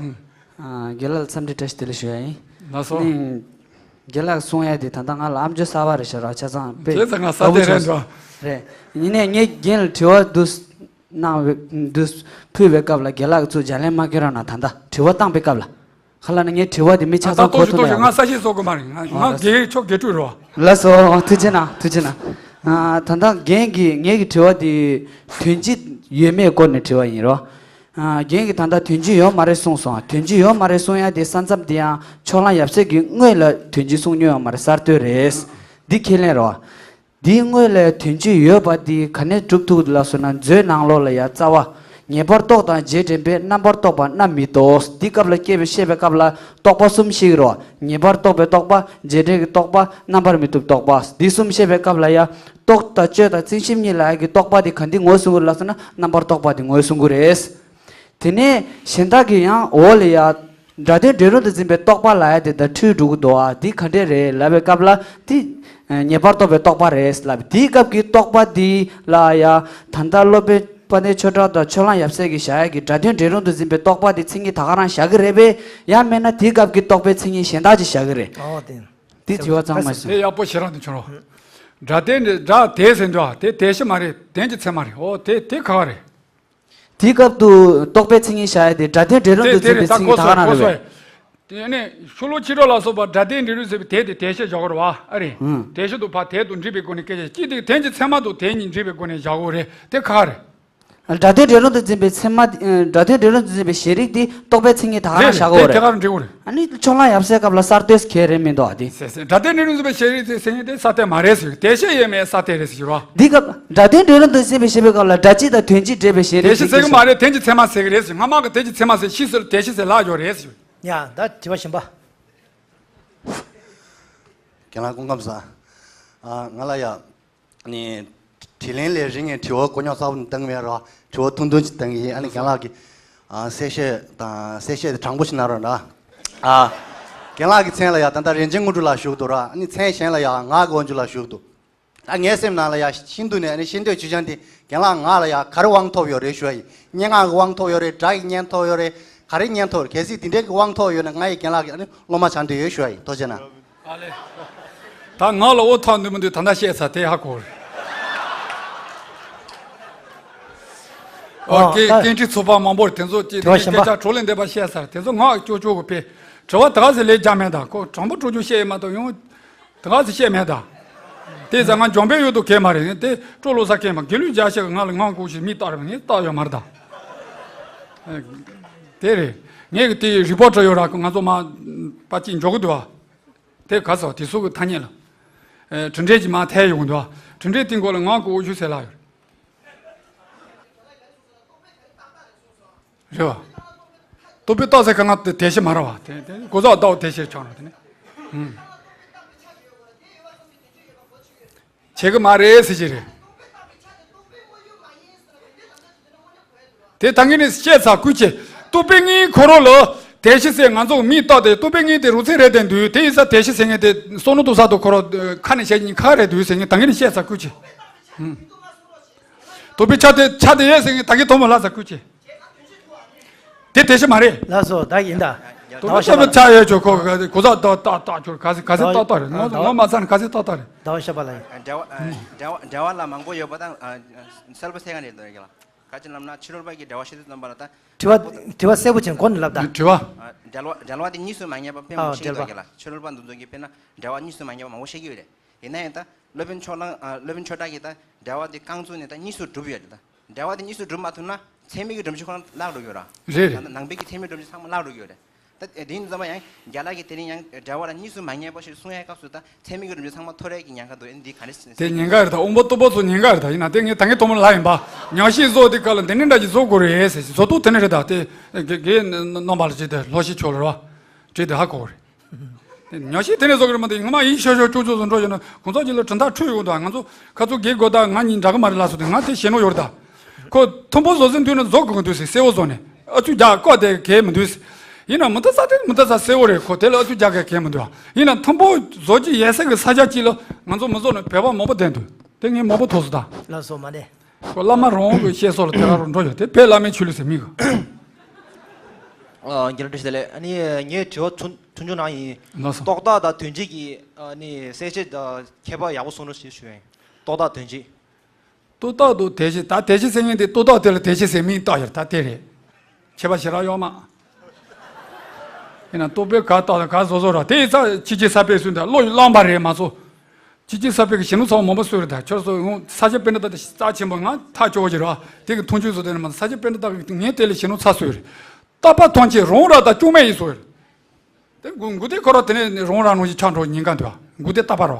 ཨ། རྒན་ལགས་ལ་འཚམས་འདྲི་བཀྲ་ཤིས་བདེ་ལེགས་ཞུ་ཡ་ཡིན། ལགས་སོ། ནི། རྒན་ལགས་གསུང་ཡ་དེ་ད་ལྟ་ང་ལ་ཨམ་ཅོག་གསར་པ་རེད་ཤག་ར་ཆ་ཚང་དཔེ་བྱས་ཙང་ང་ས་དེ་རེད་འགྲོ། རེད། ཡིན་ནའི་ངས་རྒན་ལ་དྲི་བ་འདུག་གནང་བའི་འདུག་ཕུལ་བའི་སྐབས་ལ་རྒན་ལགས་ཚོ་ལྗགས་ལན་མ་སྐྱོན་རོགས་གནང་། ད་ལྟ་དྲི་བ་བཏང་པའི་སྐབས་ལ། ག་ལ་ན་ངས་དྲི་བ་དེ་མི་ཆ་ཚང་གོ་ཐུབ་ན་ཡོང་། ང་ས་ཞིག་བཟོ་དགོས་མ་རེད། ང་ང་དགེ་ཕྱོགས་དགེ་ཕྲུག་རོ། ལགས་སོ། ཐུགས་རྗེ་གནང་ཐུགས་རྗེ་གནང་། ཨ། ད་ལྟ་རྒན་གྱིས་ངེད་ཀྱི་དྲི་བ་དེ་དོན་སྤྱི་ཡོད་མེད་སྐོར་ནས་དྲི་བ་ཡིན་རོ། ཨ། རྒན་གྱིས་ད་ལྟ་དོན་སྤྱི་ཡོད་མ་རེད་གསུངས་སོང་། དོན་སྤྱི་ཡོད་མ་རེད་གསུང་ཡ་དེ་ས་མཚམས་དེ་ཡང་ཕྱོགས་གླང་ཡབ་སྲས་ཀྱི་སྔོན་ལ་དོན་སྤྱི་གསུང་མྱོང་ཡོད་མ་རེད། གསར་གཏོད་རེད། འདི་ཁས་ལེན་རོ། འདིའི་སྔོན་ལ་དོན་སྤྱི་ཡོད་པ་འདི་ག་ནས་གྲུབ་ཐུབ་ལ་སོགས་ན་མཛོད་ནང་ལོགས་ལ་ཡ་རྩ་བ། ངེས་པར་རྟོག་དང་རྗེས་དྲན་པས། རྣམ་པར་རྟོག་པ་རྣམ་མི་རྟོག་འདི་སྐབས་ལ་སྐྱེས་པའི་བཤད་པའི་སྐབས་ལ་རྟོག་པ་གསུམ་ཤེས་ཀྱི་རེད་བ། ངེས་པར་རྟོག་པའི་རྟོག་པ། རྗེས་དྲན་གྱི་རྟོག་པ། རྣམ་པར་མི་རྟོག་རྟོག་པ། འདི་གསུམ་བཤད་པའི་སྐབས་ལ་ཡ། རྟོག་དང་དཔྱོད་དང་བརྩོན་ཤེས་གཉིས་ལ་ཡ་གི་རྟོག་པ་འདི་ག་འདི་ངོས་བཟུང་གི་རེད་ལབ་སོང་ན་རྣམ་པར་རྟོག་པ་འདི་ངོས་བཟུང་གི་རེད། དེ་ནས་གཞན་དག་གི་ཡང་འོག་ལ་ཡ། སྒྲ་དོན་འབྲས་རུང་དུ་འཛིན་པའི་རྟོག་པ་ལ་ཡ་དེ་ལྟར་འཁྲུལ་འགྲོ་གི་འདུག་ཨ། འདི་ག་འདྲས་རེད་ལབ་པའི་སྐབས་ལ་འདི། ངེས་པར་རྟོག་པའི་རྟོག་པ་རེད་ལབ། འདིའི་སྐབས་ཀྱི་རྟོག་པ་འདི་ལ་ཡ། ད་ལྟ་སློབ་དཔོན་དཔལ་ལྡན་ཆོས་གྲགས་དང་ཕྱོགས་གླང་ཡབ་སྲས་ཀྱིས་བཞག་ཡ་གི་སྒྲ་དོན་འབྲས་རུང་དུ་འཛིན་པའི་རྟོག་པ་འདི་མཚན་ཉིད་ད་ག་རང་བཞག་གི་རེད་པས། ཡང་མིན་ན་དེའི་སྐབས་ཀྱི་རྟོག་པའི་མཚན་ཉིད་གཞན་དག་ཅིག་བཞག་གི་རེད། ཨོ་དེ། འདི་དྲི་བ་གཙང་མ་ཞིག་དེ་ཡག་པོ་ཞེ་དྲག་འདི་བྱུང་རོགས། སྒྲ་དོན་འབྲས་སྒྲ་དེ་ཟེར་འདུག་ཨ། དེ་དེ་བཞིན་མ་རེད། དོན་གྱི་ཚད་མ་རེད། ཨོ་དེ་དེ་ག་བ་རེད། དེའི་སྐབས་དུ་རྟོག་པའི་མཚན་ཉིད་བཞག་ཡ་དེ་སྒྲ་དོན་འབྲས་རུང་དེ་དུ་དེ་འཛིན་རེད། པའི་ད་མཚན་གོ་ཉིད་ད་ག་སོང་རང་གོ་རེད་སོང་པས། དེ་ནས་ཤོ་ལོ་ཀ་ཅི་ཀྲོ་ལ་སོགས་པ་སྒྲ་དོན་འབྲས་རུང་ཟེར་བའི་དེ་དེ་དེ་བཤད་བཞག་གོ་རེད་བ། ཨ་རེད། ཨང་། དེ་བཤད་དུ་ཕ་དེ་དུ་འབྲེལ་བའི་སྒོ་ནས་སྐད་ཆ་གཅིག་དེ་དོན་གྱི་ཚད་མ་དུ་དེ་གཉིས་འབྲེལ་བའི་སྒོ་ནས་བཞག་གོ་རེད། དེ་ག་རེད། སྒྲ་དོན་འབྲས་རུང་དུ་འཛིན་པའི་ཚད་མ། སྒྲ་དོན་འབྲས་རུང་དུ་འཛིན་པའི་གཞན་རིག་དེ་རྟོག་པའི་མཚན་ཉིད་ད་ག་རང་རེད་བཞག་གོ་རེད། དེ་རེད། དེ་ག་རང་འབྲེལ་གོ་རེད། ཨ་ནི་ཕྱོགས་གླང་ཡབ་སྲས་སྐབས་ལ་གསར་གཏོད་གལ་རེད་མི་འདུག་ཨ་དེ། ཟེར་ཟེར། སྒྲ་དོན་འབྲས་རུང་དུ་འཛིན་པའི་གཞན་རིག་དེ་མཚན་ཉིད་དེ་གསར་གཏོད་མ་རེད་ཟེར། དེ་བཤད་ཡས་མེད་གསར་གཏོད་རེད་ཟེར་གྱི་རོ། འདི་སྐབས་སྒྲ་དོན་འབྲས་རུང་དུ་འཛིན་པའི་ཞེས་པའི་སྐབས་ལ་སྒྲ་སྤྱི་དང་དོན་སྤྱི་འབྲེལ་བའི་གཞན་རིག་དེ་བཤད་ཟེར་གྱི་མ་རེད། དོན་གྱི་ཚད་མ་ཟེར་གྱི་རེད་ཟེར། སྔ་མ་གི་དོན་གྱི་ཚད་མ་ཟེར། ཕྱིས་སུ་དེ་བཤད་ཟེར་ལབ་ཡོད་རེད་ཟེར། ཡ་ད་དྲི་བ་གཞན་པ། རྒན་ལགས་སྐུ་ཁམས་བཟང་། ཨ་ང་ལ་ཡ། ནི། དྲིས་ལན་ལས་རིང་ངས་དྲི་བ་གོ་རྙོག་ཚ་པོ་བཏང་མེད་ར། དྲི་བ་ཐུང་ཐུང་ཅིག་བཏང་གི་ཡིན། ཨ་ནི་རྒན་ལགས་ཀྱིས། ཨ་གསལ་བཤད་དང་གསལ་བཤད་དེ་དྲང་པོ་ཞིག་གནང་རོགས་གནང་། ཨ་རྒན་ལགས་ཀྱི་མཚན་ལ་ཡ་ད་ལྟ་རིན་ཆེན་དངོས་གྲུབ་ལགས་བཞུགས་འདུག་ར། ཨ་ནི་མཚན་གཞན་ལ་ཡ་ངག་གི་དབང་ཕྱུག་ལགས་བཞུགས་འདུག་ཨ་ངའི་སེམས་ནང་ལ་ཡ་ཤིན་ཏུ་ནས་ཨ་ནི་ཤེས་འདོད་ཆེ་ཆུང་དེ་རྒན་ལགས་ང་ལ་ཡ་ག་རེ་དབང་ཐོབ་ཡོད་རེད་ཞུ་བ་ཡིན། སྙན་ངག་གི་དབང་ཐོབ་ཡོད་རེད། སྒྲ་ཡི་སྙན་ཐོབ་ཡོད་རེད། ག་རེ་སྙན་ཐོབ་རེད། གལ་སྲིད་དེ་འདྲའི་གི་དབང་ཐོབ་ཡོད་ན་ང་ཡི་རྒན་ལགས་ཀྱི་ཨ་ནི་སློབ་མ་ཆགས་འདོད་ཡོད་ཞུ་བ་ཡིན། ཐུགས་རྗེ་གནང་། ཨ་ལེ། ད་ང་ལ་འོ་ཐག་འདུག་མི་འདུག་ད་ལྟ་བཤད་ཚར། དེ་ཧ་གོ་རེད། ཨོ། ཨོ་སྐད་ད་སྐད་འཕྲིན་ཚོགས་པ་མང་པོར་དེ་ཚོ་ཅིག་དྲི་བ་གཞན་པ། སྐད་ཆ་བགྲོ་གླེང་འདེབས་པ་བཤད་ཚར། དེ་ཚོ་ངག་ཅོག་ཅོག་གི་དཔེ། དྲི་བ་ད་ག་ཚོད་ལས་རྒྱག་མེད་ད། ཁོ་དྲང་པོ་དྲང་བཞག་བཤད་ཡོད་མ་གཏོགས་ཡང་། ད་ག་ཚོད་བཤད་མེད་ད། དེ་ཙང་ང་འཇོན་པོ་ཡོད་དོ་གལ་མ་རེད། དེ་སྤྲོ་ལོ་ས་གལ་མ། དགེ་ལུགས་རྒྱལ་ཞིག་ང་ལ་ངག་གོ་ཞིག་མི་བཏགས་རེད། ངས་བཏགས་ཡོད་མ་རེད་ད། དེ་རེད། ངས་གི་དེ་རི་པོ་ཊར་ཡོད་ར། ང་ཚོ་མ་པ་ཅིག་འཇོག་གི་འདུག་བ། དེ་ག་ཚོད་དེ་ཚོ་གི་ཐ་སྙད་ལ། ཨེ་གྲུབ་འབྲས་ཀྱི་མ་ཐལ་ཡོང་གི་འདུག་བ། གྲུབ་འབྲས་དེ་མགོ་ལ་ངག་གོ་འོ་ཞུ་ཟེར་ལ་ཡོད། རེད་བ། རྟོག་པས་བཏགས་ཟེར་ག་ང་དེ་བཤད་མ་རེད་བ། དེ་དེ་གོ་ས་ལྟ་བ་དེ་བཤད་ཆོག་ར་དེ་ནི། ཨུམ། བྱེད་གི་མ་རེད་ཟེར་གྱི་རེད། དེ་ད་གིན་ནས་བཤད་ཚར་ཁུལ་བྱེད། རྟོག་པའི་དངོས་ཁོ་རང་ལ་དེ་བཞིན་ཟེར་ང་ཚོ་མིང་བཏགས་ཏེ་རྟོག་པའི་དངོས་དེ་རུ་ཚན་རེད་དེ་འདུག་དེ་ཡིན་ས་དེ་བཞིན་ཟེར་མཁན་དེ་སོ་ནུ་དུ་ས་དུ་ཁོ་རང་ཁ་ནས་བཤད་ཉིན་ཁ་རེད་འདུག་ཟེར་མཁན་ད་གིན་ནས་བཤད་ཚར་ཁུལ་བྱེད། ཨུམ། རྟོག་པའི་ཆ་དེ་ཆ་དེ་ཡོད་ཟེར་མཁན་ད་གིན་ཐོག་མ་ལྷག་ཚར་ཁུལ་བྱེད། དེ་དེ་བཞིན་མ་རེད། ལགས་སོ་ད་ཡིན་ད། རྟོག་པའི་ཆ་དེ་ཆ་ཡོད་ཆོག་ཁོ་ག་གོ་ས་ཏག་ཏག་ཏག་ཆོག་ག་ཚོད་ག་ཚོད་ཏག་ཏག་རེད། ངོ་ངོ་མ་ཚ་ན་ག་ཚོད་ཏག་ཏག་རེད། ཟླ་བ་ཤོད་པ་ལ་ཡིན། འབྲེལ་བ་འབྲེལ་བ་འབྲེལ་བ་ལ་མང་པོ་ཡོད་པ་དང་གསལ་པོ་གསལ་ག་རེད་འདུག་ག་ལ། ག་ཅི་ལབ་ན་ཕྱི་རོལ་པ་གི་འབྲེལ་བ་ཤེས་ཚུལ་སྟོན་པ་ལ་ད། དྲི་བ་དྲི་བ་གསལ་པོ་ཅན་གོ་ནས་ལབ་ད། དྲི་བ། འབྲེལ་བ་འབྲེལ་བ་དེ་གཉིས་སུ་མ་ངེས་པ་དཔེ་མང་པོ་ཨ་ཤེས་འདུག་འབྲེལ་བ། ག་ལ། ཕྱི་རོལ་པ་འདི་ཚོ་གིས་དཔེར་ན་འབྲེལ་བ་གཉིས་སུ་མ་ངེས་པ་མང་པོ་བཤད་ཀྱི་ཡོད་རེད། ཡིན་ན་ཡང་ད་སློབ་དཔོན་ཕྱོགས་གླང་སློབ་དཔོན་ཆོས་གྲགས་ཀྱིས་ད་འབྲེལ་བ་དེ་རྐང་བཙུགས་ནས་ད་གཉིས་སུ་གྲུབ་ཡོད་རེད་ད། འབྲེལ་བ་དེ་གཉིས་སུ་གྲུབ་མ་ཐུབ་ན་ཚད་མའི་གི་སྒྲུབ་བྱེད་ཁོ་རང་བརླག་འགྲོ་གི་ཡོད་ར། རེད་རེད། ད་ནང་པའི་གི་ཚད་མའི་སྒྲུབ་བྱེད་ཚང་མ་བརླག་འགྲོ་གི་ཡོད་རེད། ད་དེ་ཡིན་ཙམ་པ་ཡང་རྒན་ལགས་ཀྱིས་དེ་རིང་ཡང་འབྲེལ་བ་ལ་གཉིས་སུ་མ་ངེས་པ་ཞིག་གསུང་ཡའི་སྐབས་སུ་ད་ཚད་མའི་གི་སྒྲུབ་བྱེད་ཚང་མ་ཐོར་ཡས་ཀྱི་ཉེན་ཁ་འདུག་ཨེ་འདི་ག་རེ་ཟེར། དེ་ཉེན་ཁ་རེད་ད། དབང་པོ་རྟུལ་པོ་ཚོ་ཉེན་ཁ་རེད་ད། ཡིན་ན་དེ་ངས་ད་ངས་ཐོག་མར་ལབ་ཡིན་པ། ཉག་གཞིས་བཟོ་དེ་ག་ལ་འདི་འདྲ་འདྲ་ཞིག་བཟོ་དགོས་རེད་ཟེར་བཟོ་ཐུབ་དེ་ནས་རེད་ད། དེ་དགེ་དགེ་རྣམ་པ་ལ་བྱས་ཏེ་ལྷོ་ཤི་ཆོས་ལ་རེད་བ། བྲིས་ཏེ་ཧ་གོ་རེད། ཉག་གཞིས་དེ་ནས་བཟོ་གི་རེད་མ་གཏོགས་ངོ་མ་ཡིན་ཤོད་ཤོད་ཅོག་ཅོག་བཟོ་འགྲོ་ཡོད་ན་གོང་ཚོགས་ཀྱི་ལ་གྲུབ་མཐའ་འཁྲུལ་ཡོང་ད། ང་ཚོ་ཁ་ཚོ་དགེ་དགོས་ད་ང་གཉིས་འདྲ་གི་མ་རེད་ལ་སོ་དེ་ང་དེ་ཞེ་ནོ་ཡོད་རེད་ད། ཁོ་ཐུམ་པོ་བཟོ་ཟིན་དུས་ན་བཟོ་དགོས་ཀྱི་འདུག་ཟེར། གསལ་བོ་བཟོ་ནས་ཨ་ཚུ་རྒྱག་བཀོད་དེ་གལ་མི་འདུག་ཟེར། ཡིན་ན་མི་ད་ས་དེ་མི་ད་ས་གསལ་བོ་རེད། ཁོ་དེ་ལ་ཨ་ཚུ་རྒྱག་གལ་གལ་མི་འདུག་ཡིན་ན་ཐུམ་པོ་བཟོ་ཅི་ཡས་ས་གི་ས་ཆ་གཅིག་ལ་ང་ཚོ་མི་བཟོ་ན་བོད་པ་མང་པོ་བསྡད་འདུག་དེ་ངས་མང་པོ་ཐོས་སོང་ད། ལགས་སོ་མ་གནས། ཁོ་བླ་མ་རང་གི་བཤད་སྲོལ་ལ་དེ་ག་རུ་འགྲོ་ཡོད་དེ་བོད་བླ་མའི་ཆོས་ལུགས་ཟེར་མི་གི། ཨ་རྒན་ལགས་བཀྲ་ཤིས་བདེ་ལེགས། ཨ་ནི་ངའི་དྲི་བ་ཆུང་ཆུང་ཆུང་ནང་ཡིན། ལགས་སོ། རྟོག་བཏགས་དང་དོན་སྤྱི་གི་ཨ་ནི་གསལ་བྱེད་དང་ཁྱད་པར་ཡག་པོ་གསུང་རོགས་ཞེས་ཞུ་ཡིན། རྟོག་བཏགས་དོན་སྤྱི། རྟོག་བཏགས་དང་དོན་སྤྱི། ད་དོན་སྤྱི་ཟེར་མཁན་དེ་རྟོག་བཏགས་དེ་ལ་དོན་སྤྱི་ཟེར་མིང་བཏགས་ཡོད་ད་དེ་རེད། ཁྱད་པར་ཞེ་དྲག་ཡོད་མ། ཡིན་ན་རྟོག་པས་ག་བཏགས་དང་ག་བཟོ་བཟོ་ར་དེ་ཡི་ཚ་ཕྱི་རྒྱལ་ས་པའི་སུན་ད་བློ་ཡི་བླངས་པ་རེད་མ་གཏོགས། ཕྱི་རྒྱལ་ས་པའི་གི་ཞེ་ནོ་ཚ་མང་པོ་སུ་རེད་ད། ཁྱོད་ཚོ་ས་སྐྱ་པཎྜི་ཏ་དེ་རྩ་ཆེན་པོ་ང་ཐག་ཆོད་པོ་ཞིག་རེད་བ། དེ་གི་མཐོང་ཆོས་བཟོ་དེ་ནི་མ་ས་སྐྱ་པཎྜི་ཏ་གི་ངས་དེ་ལས་ཞེ་ནོ་ཚ་སུ་རེད། བཏགས་པ་ཐམས་ཅད་རང་ར་དང་བཅོས་མ་ཡིན་སོ། དེ་མགུ་མགུ་ཏེ་ཁོ་ར་དེ་ནས་རང་ར་རང་བཞིན་ཆགས་འགྲོ་ཉེན་ཁ་འདུག་མགུ་ཏེ་བཏགས་པ་ར།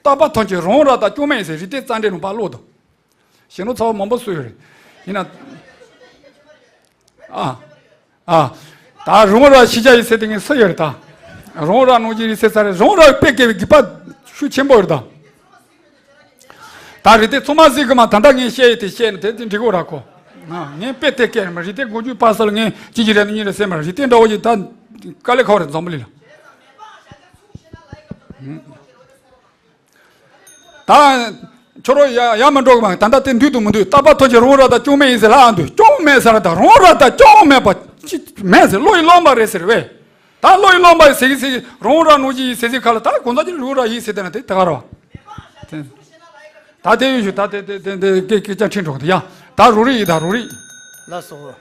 བཏགས་པ་ཐམས་ཅད་རང་ར་དང་བཅོས་མ་ཡིན་ཟེར་རིགས་གཏེར་རྩ་འགྲེལ་ནང་པ་ཀློག་དང་། ཞེ་ནོ་ཚ་བ་མང་པོ་སུ་ཡོད་རེད། ཡིན་ན། ཨ། ཨ། ད་རོང་ར་ཤི་ཆ་ཡི་ཟེར་དེ་ངས་སུ་ཡོད་རེད་ད། རོང་ར་ནོར་གྱི་རི་ཟེར་ས་རེད། རོང་ར་དཔེ་སྐྱེ་བའི་རྒྱུད་པ་ཤུགས་ཆེན་པོ་རེད་ད། ད་རི་དེ་ཚང་མ་གཟིགས་གི་མ། ད་ལྟ་ངས་བཤད་ཡི་དེ་བཤད་ནས་དེ་དེ་འགྲིག་གོ་ར་གོ། ང་ངས་དཔེ་དེ་སྐྱེ་མ་རི་དེ་མགོ་རྒྱུ་པ་སལ་ངས་ཅི་ཅི་རེད་ནི་རེད་ཟེར་མ། རི་དེ་འདྲ་བོ་ཅིག་ད་དཀའ་ལས་ཁག་རེད་འཛམ་བུ་གླིང་ལ། ད། ཁྱོད་རོ་ཡ་ཡ་མི་འགྲོ་གི་མ། ད་ལྟ་དེ་འདུས་དུ་མི་འདུས། རྟག་པར་ཐོན་གྱི་རོང་ར་དང་སྐྱོང་མེད་ཡིན་ཟེར་ལ་ཨ་འདུས། སྐྱོང་མེད་ཟེར་ད་རོང་ར་དང་སྐྱོང་མེད་པ་ཅི་མེད་ཟེར། བློ་ཡི་རློམ་པ་རེད་ཟེར་བས། ད་བློ་ཡི་རློམ་པ་ཡི་ཟེར་གི་ཟེར་གི་རོང་ར་ནོར་གྱི་ཡི་ཟེར་ཟེར་ཁ་ལ། ད་གོང་ས་ཅི་རོང་ར་ཡི་ཟེར་དེ་ན་དེ་ད་ག་ར་བ། ད་དེ་ཡོད་ཞུ། ད་དེ་དེ་དེ་དེ་སྐད་སྐད་ཆ་ཁྲིད་འགྲོ་གི་འདུག་ཡ། ད་རོ་རི་ཡི་ད་རོ་རི། ལགས་སོ།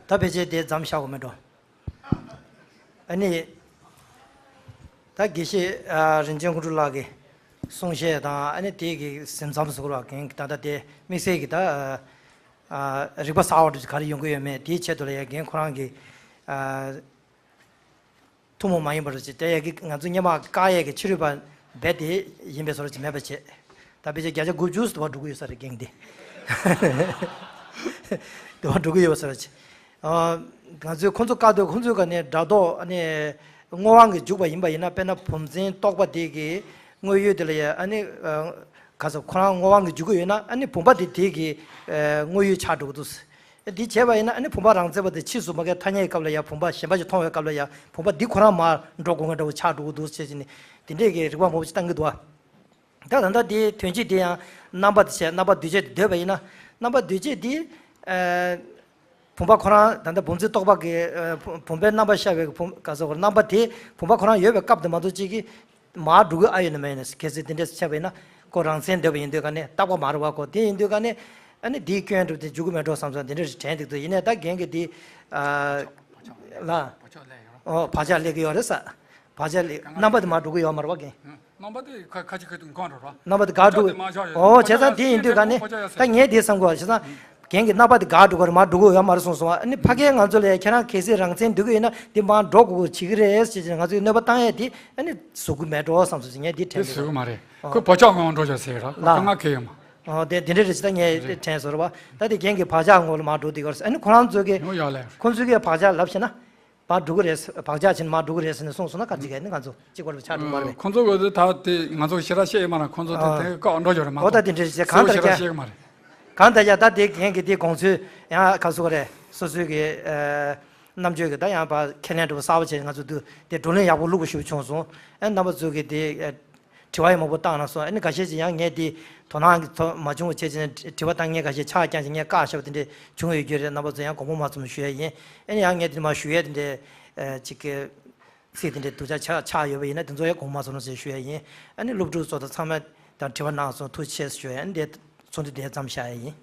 ད་ཕལ་ཆེར་དེ་མཚམས་བཞག་དགོས་མེད་འགྲོ། ཨ་ནི། ད་དགེ་བཤེས་ཨ་རིན་ཆེན་དངོས་གྲུབ་ལགས་ཀྱི་གསུང་བཤད་དང་ཨ་ནི་དེ་གི་ཟིན་མཚམས་སུ་གོ་ར་གན་ད་ལྟ་དེ་དམིགས་བསལ་གྱི་ད་ཨ་རིག་པ་གསར་བ་འདྲ་ག་རེ་ཡོང་གི་ཡོད་མེད་དེའི་ཆེད་དུ་ལ་ཡ་རྒན་ཁོ་རང་གི་ཨ་ཐུན་མོང་མ་ཡིན་པ་རུ་ཅིག་དེ་ཡ་གི་ང་ཚོ་སྔོན་མ་བཀག་ཡས་ཀྱི་ཕྱི་རོལ་པ་རྦད་དེ་ཡིན་པའི་བཟོ་འདྲ་ཅིག་མེད་པ་བྱས། ད་ཕལ་ཆེར་བརྒྱ་ཆ་དགུ་བཅུ་དུ་བ་འགྲོ་གི་ཡོད་ས་རེད་རྒན་དེ། དུ་བ་འགྲོ་གི་ཡོད་ས་རེད། ཨ། ང་ཚོས་ཁོང་ཚོ་བཀག་དུས་ཁོང་ཚོའི་ག་ནས་སྒྲ་རྟོག་ཨ་ནི་དངོས་དབང་གི་འཇུག་པ་ཡིན་པ་ཡིན་ན། དཔེར་ན་བུམ་འཛིན་རྟོག་པ་དེ་གི་དངོས་ཡུལ་དེ་ལ་ཡ་ཨ་ནི་ཨ་ག་ཚོད་ཁོ་རང་དངོས་དབང་གི་འཇུག་གི་ཡོད་ན་ཨ་ནི་བུམ་པ་དེ་དེ་གི་ཨ་དངོས་ཡུལ་ཆགས་འགྲོ་གི་འདུག་འདི་བྱས་པ་ཡིན་ན་ཨ་ནི་བུམ་པ་རང་རྩོད་པ་དེ་ཕྱིས་སུ་མ་གའི་ཐ་སྙད་ཀྱི་སྐབས་ལ་ཡ་བུམ་པ་གཞན་པ་ཞིག་མཐོང་བའི་སྐབས་ལ་ཡ་བུམ་པ་འདི་ཁོ་རང་མར་འགྲོ་དགོས་ངེས་འདྲ་བོ་ཆགས་འགྲོ་གི་འདུག་ཟེར་བྱས་ནས་དེ་འདྲས་ཀྱི་རིག་པ་མང་པོ་ཞིག་བཏང་གི་འདུག་ཨ། ད་ད་ལྟ་དེའི་དོན་སྤྱི་དེ་ཡང་རྣམ་པ་དེ་བྱས། རྣམ་པ་འདུས་བྱས་དེ་འདོད་པ་ཡིན་ན། རྣམ་པ་འདུས་བྱས་དེ་ཨ་བུམ་པ་ཁོ་རང་ད་ལྟ་བུམ་འཛིན་རྟོག་པ་གི་ཨ་བུམ་བུམ་པའི་རྣམ་པ་ཤར་བའི་བུམ་ག་ཟེར་དགོས་རེད། རྣམ་པ་དེ་བུམ་པ་ཁོ་རང་ཡོད་པའི་སྐབས་དེ་མ་གཏོགས་གཅིག་གིས་མར་འགྲོ་གི་ཨ་ཡོད་ན་མ་ཡོད་ན། གལ་སྲིད་དེ་འདྲས་བྱས་པ་ཡིན་ན་ཁོ་རང་མཚན་འདོད་པ་ཡིན་དུས་ག་ནས་རྟག་པ་མ་རེད་བ། ཁོ་དེ་ཡིན་དུས་ག་ནས་ཨ་ནི་དེའི་སྐྱོན་གྲུབ་དེ་འཇུག་གི་མེད་འགྲོ་བསམ་སོང་། དེ་འདྲས་དྲན་འདུག་ཏུ། ཡིན་ནའི་ད་རྒན་གྱིས་དེ་ཨ་ལ་ཨོ་བག་ཆགས་སླེབས་ཀྱི་ཡོད་རེད་ས། བག་ཆགས་ལས་རྣམ་པ་དེ་མར་འགྲོ་གི་ཡོད་མ་རེད་བ་རྒན། རྣམ་པ་དེ་ཁ་ཁ་ཅིག་ཁ་ཐུག་གང་འགྲོ་ར། རྣམ་པ་དེ་འགག་འགྲོ། ཨོ་བྱས་ཙང་དེ་ཡིན་དུས་ག་ནས་ད་ངས་དེ་བསམ་གོ་བྱས་ཙང་རྒན་གྱི་རྣམ་པ་དེ་འགག་འགྲོ་གི་རེད། མར་འགྲོ་གི་ཡོད་མ་རེད་གསུངས་སོང་བ། ཨ་ནི་ཕ་གིའི་ང་ཚོ་ལ་ཁྱེད་རང་གལ་སྲིད་རང་མཚན་འདོད་ཀྱི་ཡོད་ན་དེ་མར་འགྲོ་དགོས་བྱེད་ཀྱི་རེད་ཟེར་ཅིག་ང་ཚོས་གནོད་པ་བཏང་ཡས་དེ་ཨ་ནི་བཟོ་གི་མེད་འགྲོ་བསམ་སོང་ཟེར་ངས་དེ་དྲན་དེ་གི་བཟོ་གི་མ་རེད། ཁོས་བག་ཆགས་ངང་འགྲོ་བྱ་ཟེར་ར། ལ་ཁོ་ང་གལ་ཡོད་མ། ཨོ་དེ་དེ་འདྲ་རེད་ཅེས་ད་ངས་དྲན་སོང་རེད་བ། ད་དེ་རྒན་གྱི་བག་ཆགས་ངོ་ལ་མར་འགྲོ་དེ་གར་ཨ་ནི་ཁོ་རང་ཚོ་གི་ཡོང་ཡག་ལས། ཁོ་ཚོ་གི་བག་ཆགས་ལབ་ཤེ་ན། མར་འགྲོ་གི་རེད། བག་ཆགས་ཕྱིན་མར་འགྲོ་གི་རེད་ཟེར་ནས་གསུངས་སོང་ན་ག་འགྲིག་གི། ཨ་ནི་ང་ཚོ་གཅིག་པར་ཆགས་འགྲོ་མ་རེད། ཁོ་ཚོ་གི་དེ་ད་དེ་ང་ཚོ་ཞེ་དྲག་བཤད་ཡོད་མ་རེད། ཁོ་ཚོ་དེ་ཨ་དེ་བཀག་འགྲོ་ཡོད་རེད་མ་ཨོ་ད་གཏོགས་དེ་འདྲ་ཞིག་གང་ཚོ་ལྟར་ཞེ་དྲག་ཀྱང་བཤད་ཡོད་མ་རེད། གང་ལྟར་ཀྱང་ད་དེ་རྒན་གྱི་དེ་དགོངས་ཚུལ་ཡང་ག་ཚོད་རེད། སོ་སོའི་གི་ཨ་རྣམ་དཔྱོད་ཀྱི་ད་ཡང་ཕར་ཁས་ལེན་འདྲ་བོ་གསར་པ་བྱས། ང་ཚོ་དུ་དེ་བགྲོ་གླེང་ཡག་པོ་ལྷུག་པོ་ཞིག་བྱུང་སོང་། ཨ་རྣམ་པ་ཚོ་གི་དེ་ཨ་དྲི་བ་ཡང་མང་པོ་བཏང་གནང་སོང་། ཨ་ནི་འགའ་ཤས་ཀྱིས་ཡང་ངས་དེ་དོ་སྣང་གི་ཐོག་མ་བྱུང་བ་བྱས་ཙང་དྲི་བ་བཏང་མཁན་འགའ་ཤས་ཆག་རྐྱང་ཞིག་ངས་བཀག་བཞག་པ་དེ་འདྲས་བྱུང་ཡོད་རྒྱུ་རེད། རྣམ་པ་ཚོ་ཡང་དགོངས་པ་མ་ཚོམ་ཞུ་ཡ་ཡིན། ཨ་ནི་ཡང་ངས་དེ་མ་ཞུ་ཡ་དེ་འདྲས་ཨ་ཅིག་གི་ཚིག་དེ་འདྲས་སྡུག་ཅག་ཆག་ཆག་ཡོད་པ་ཡིན་ན་དེ་ཚོ་ཡང་དགོངས་པ་མ་ཚོམ་ཞེས་ཞུ་ཡ་ཡིན། ཨ་ནི་སློབ་ཕྲུག་ཚོ་དང་ཚང་མ་དང་དྲི་བ་གནང་སོང་། ཐུགས་རྗེ་ཆེ་ཞུ་ཡ་ཡིན། ཨ་ནི་དེ་ཚོགས་འདུ་དེ་མཚམས་བཞག་ཡ་ཡིན།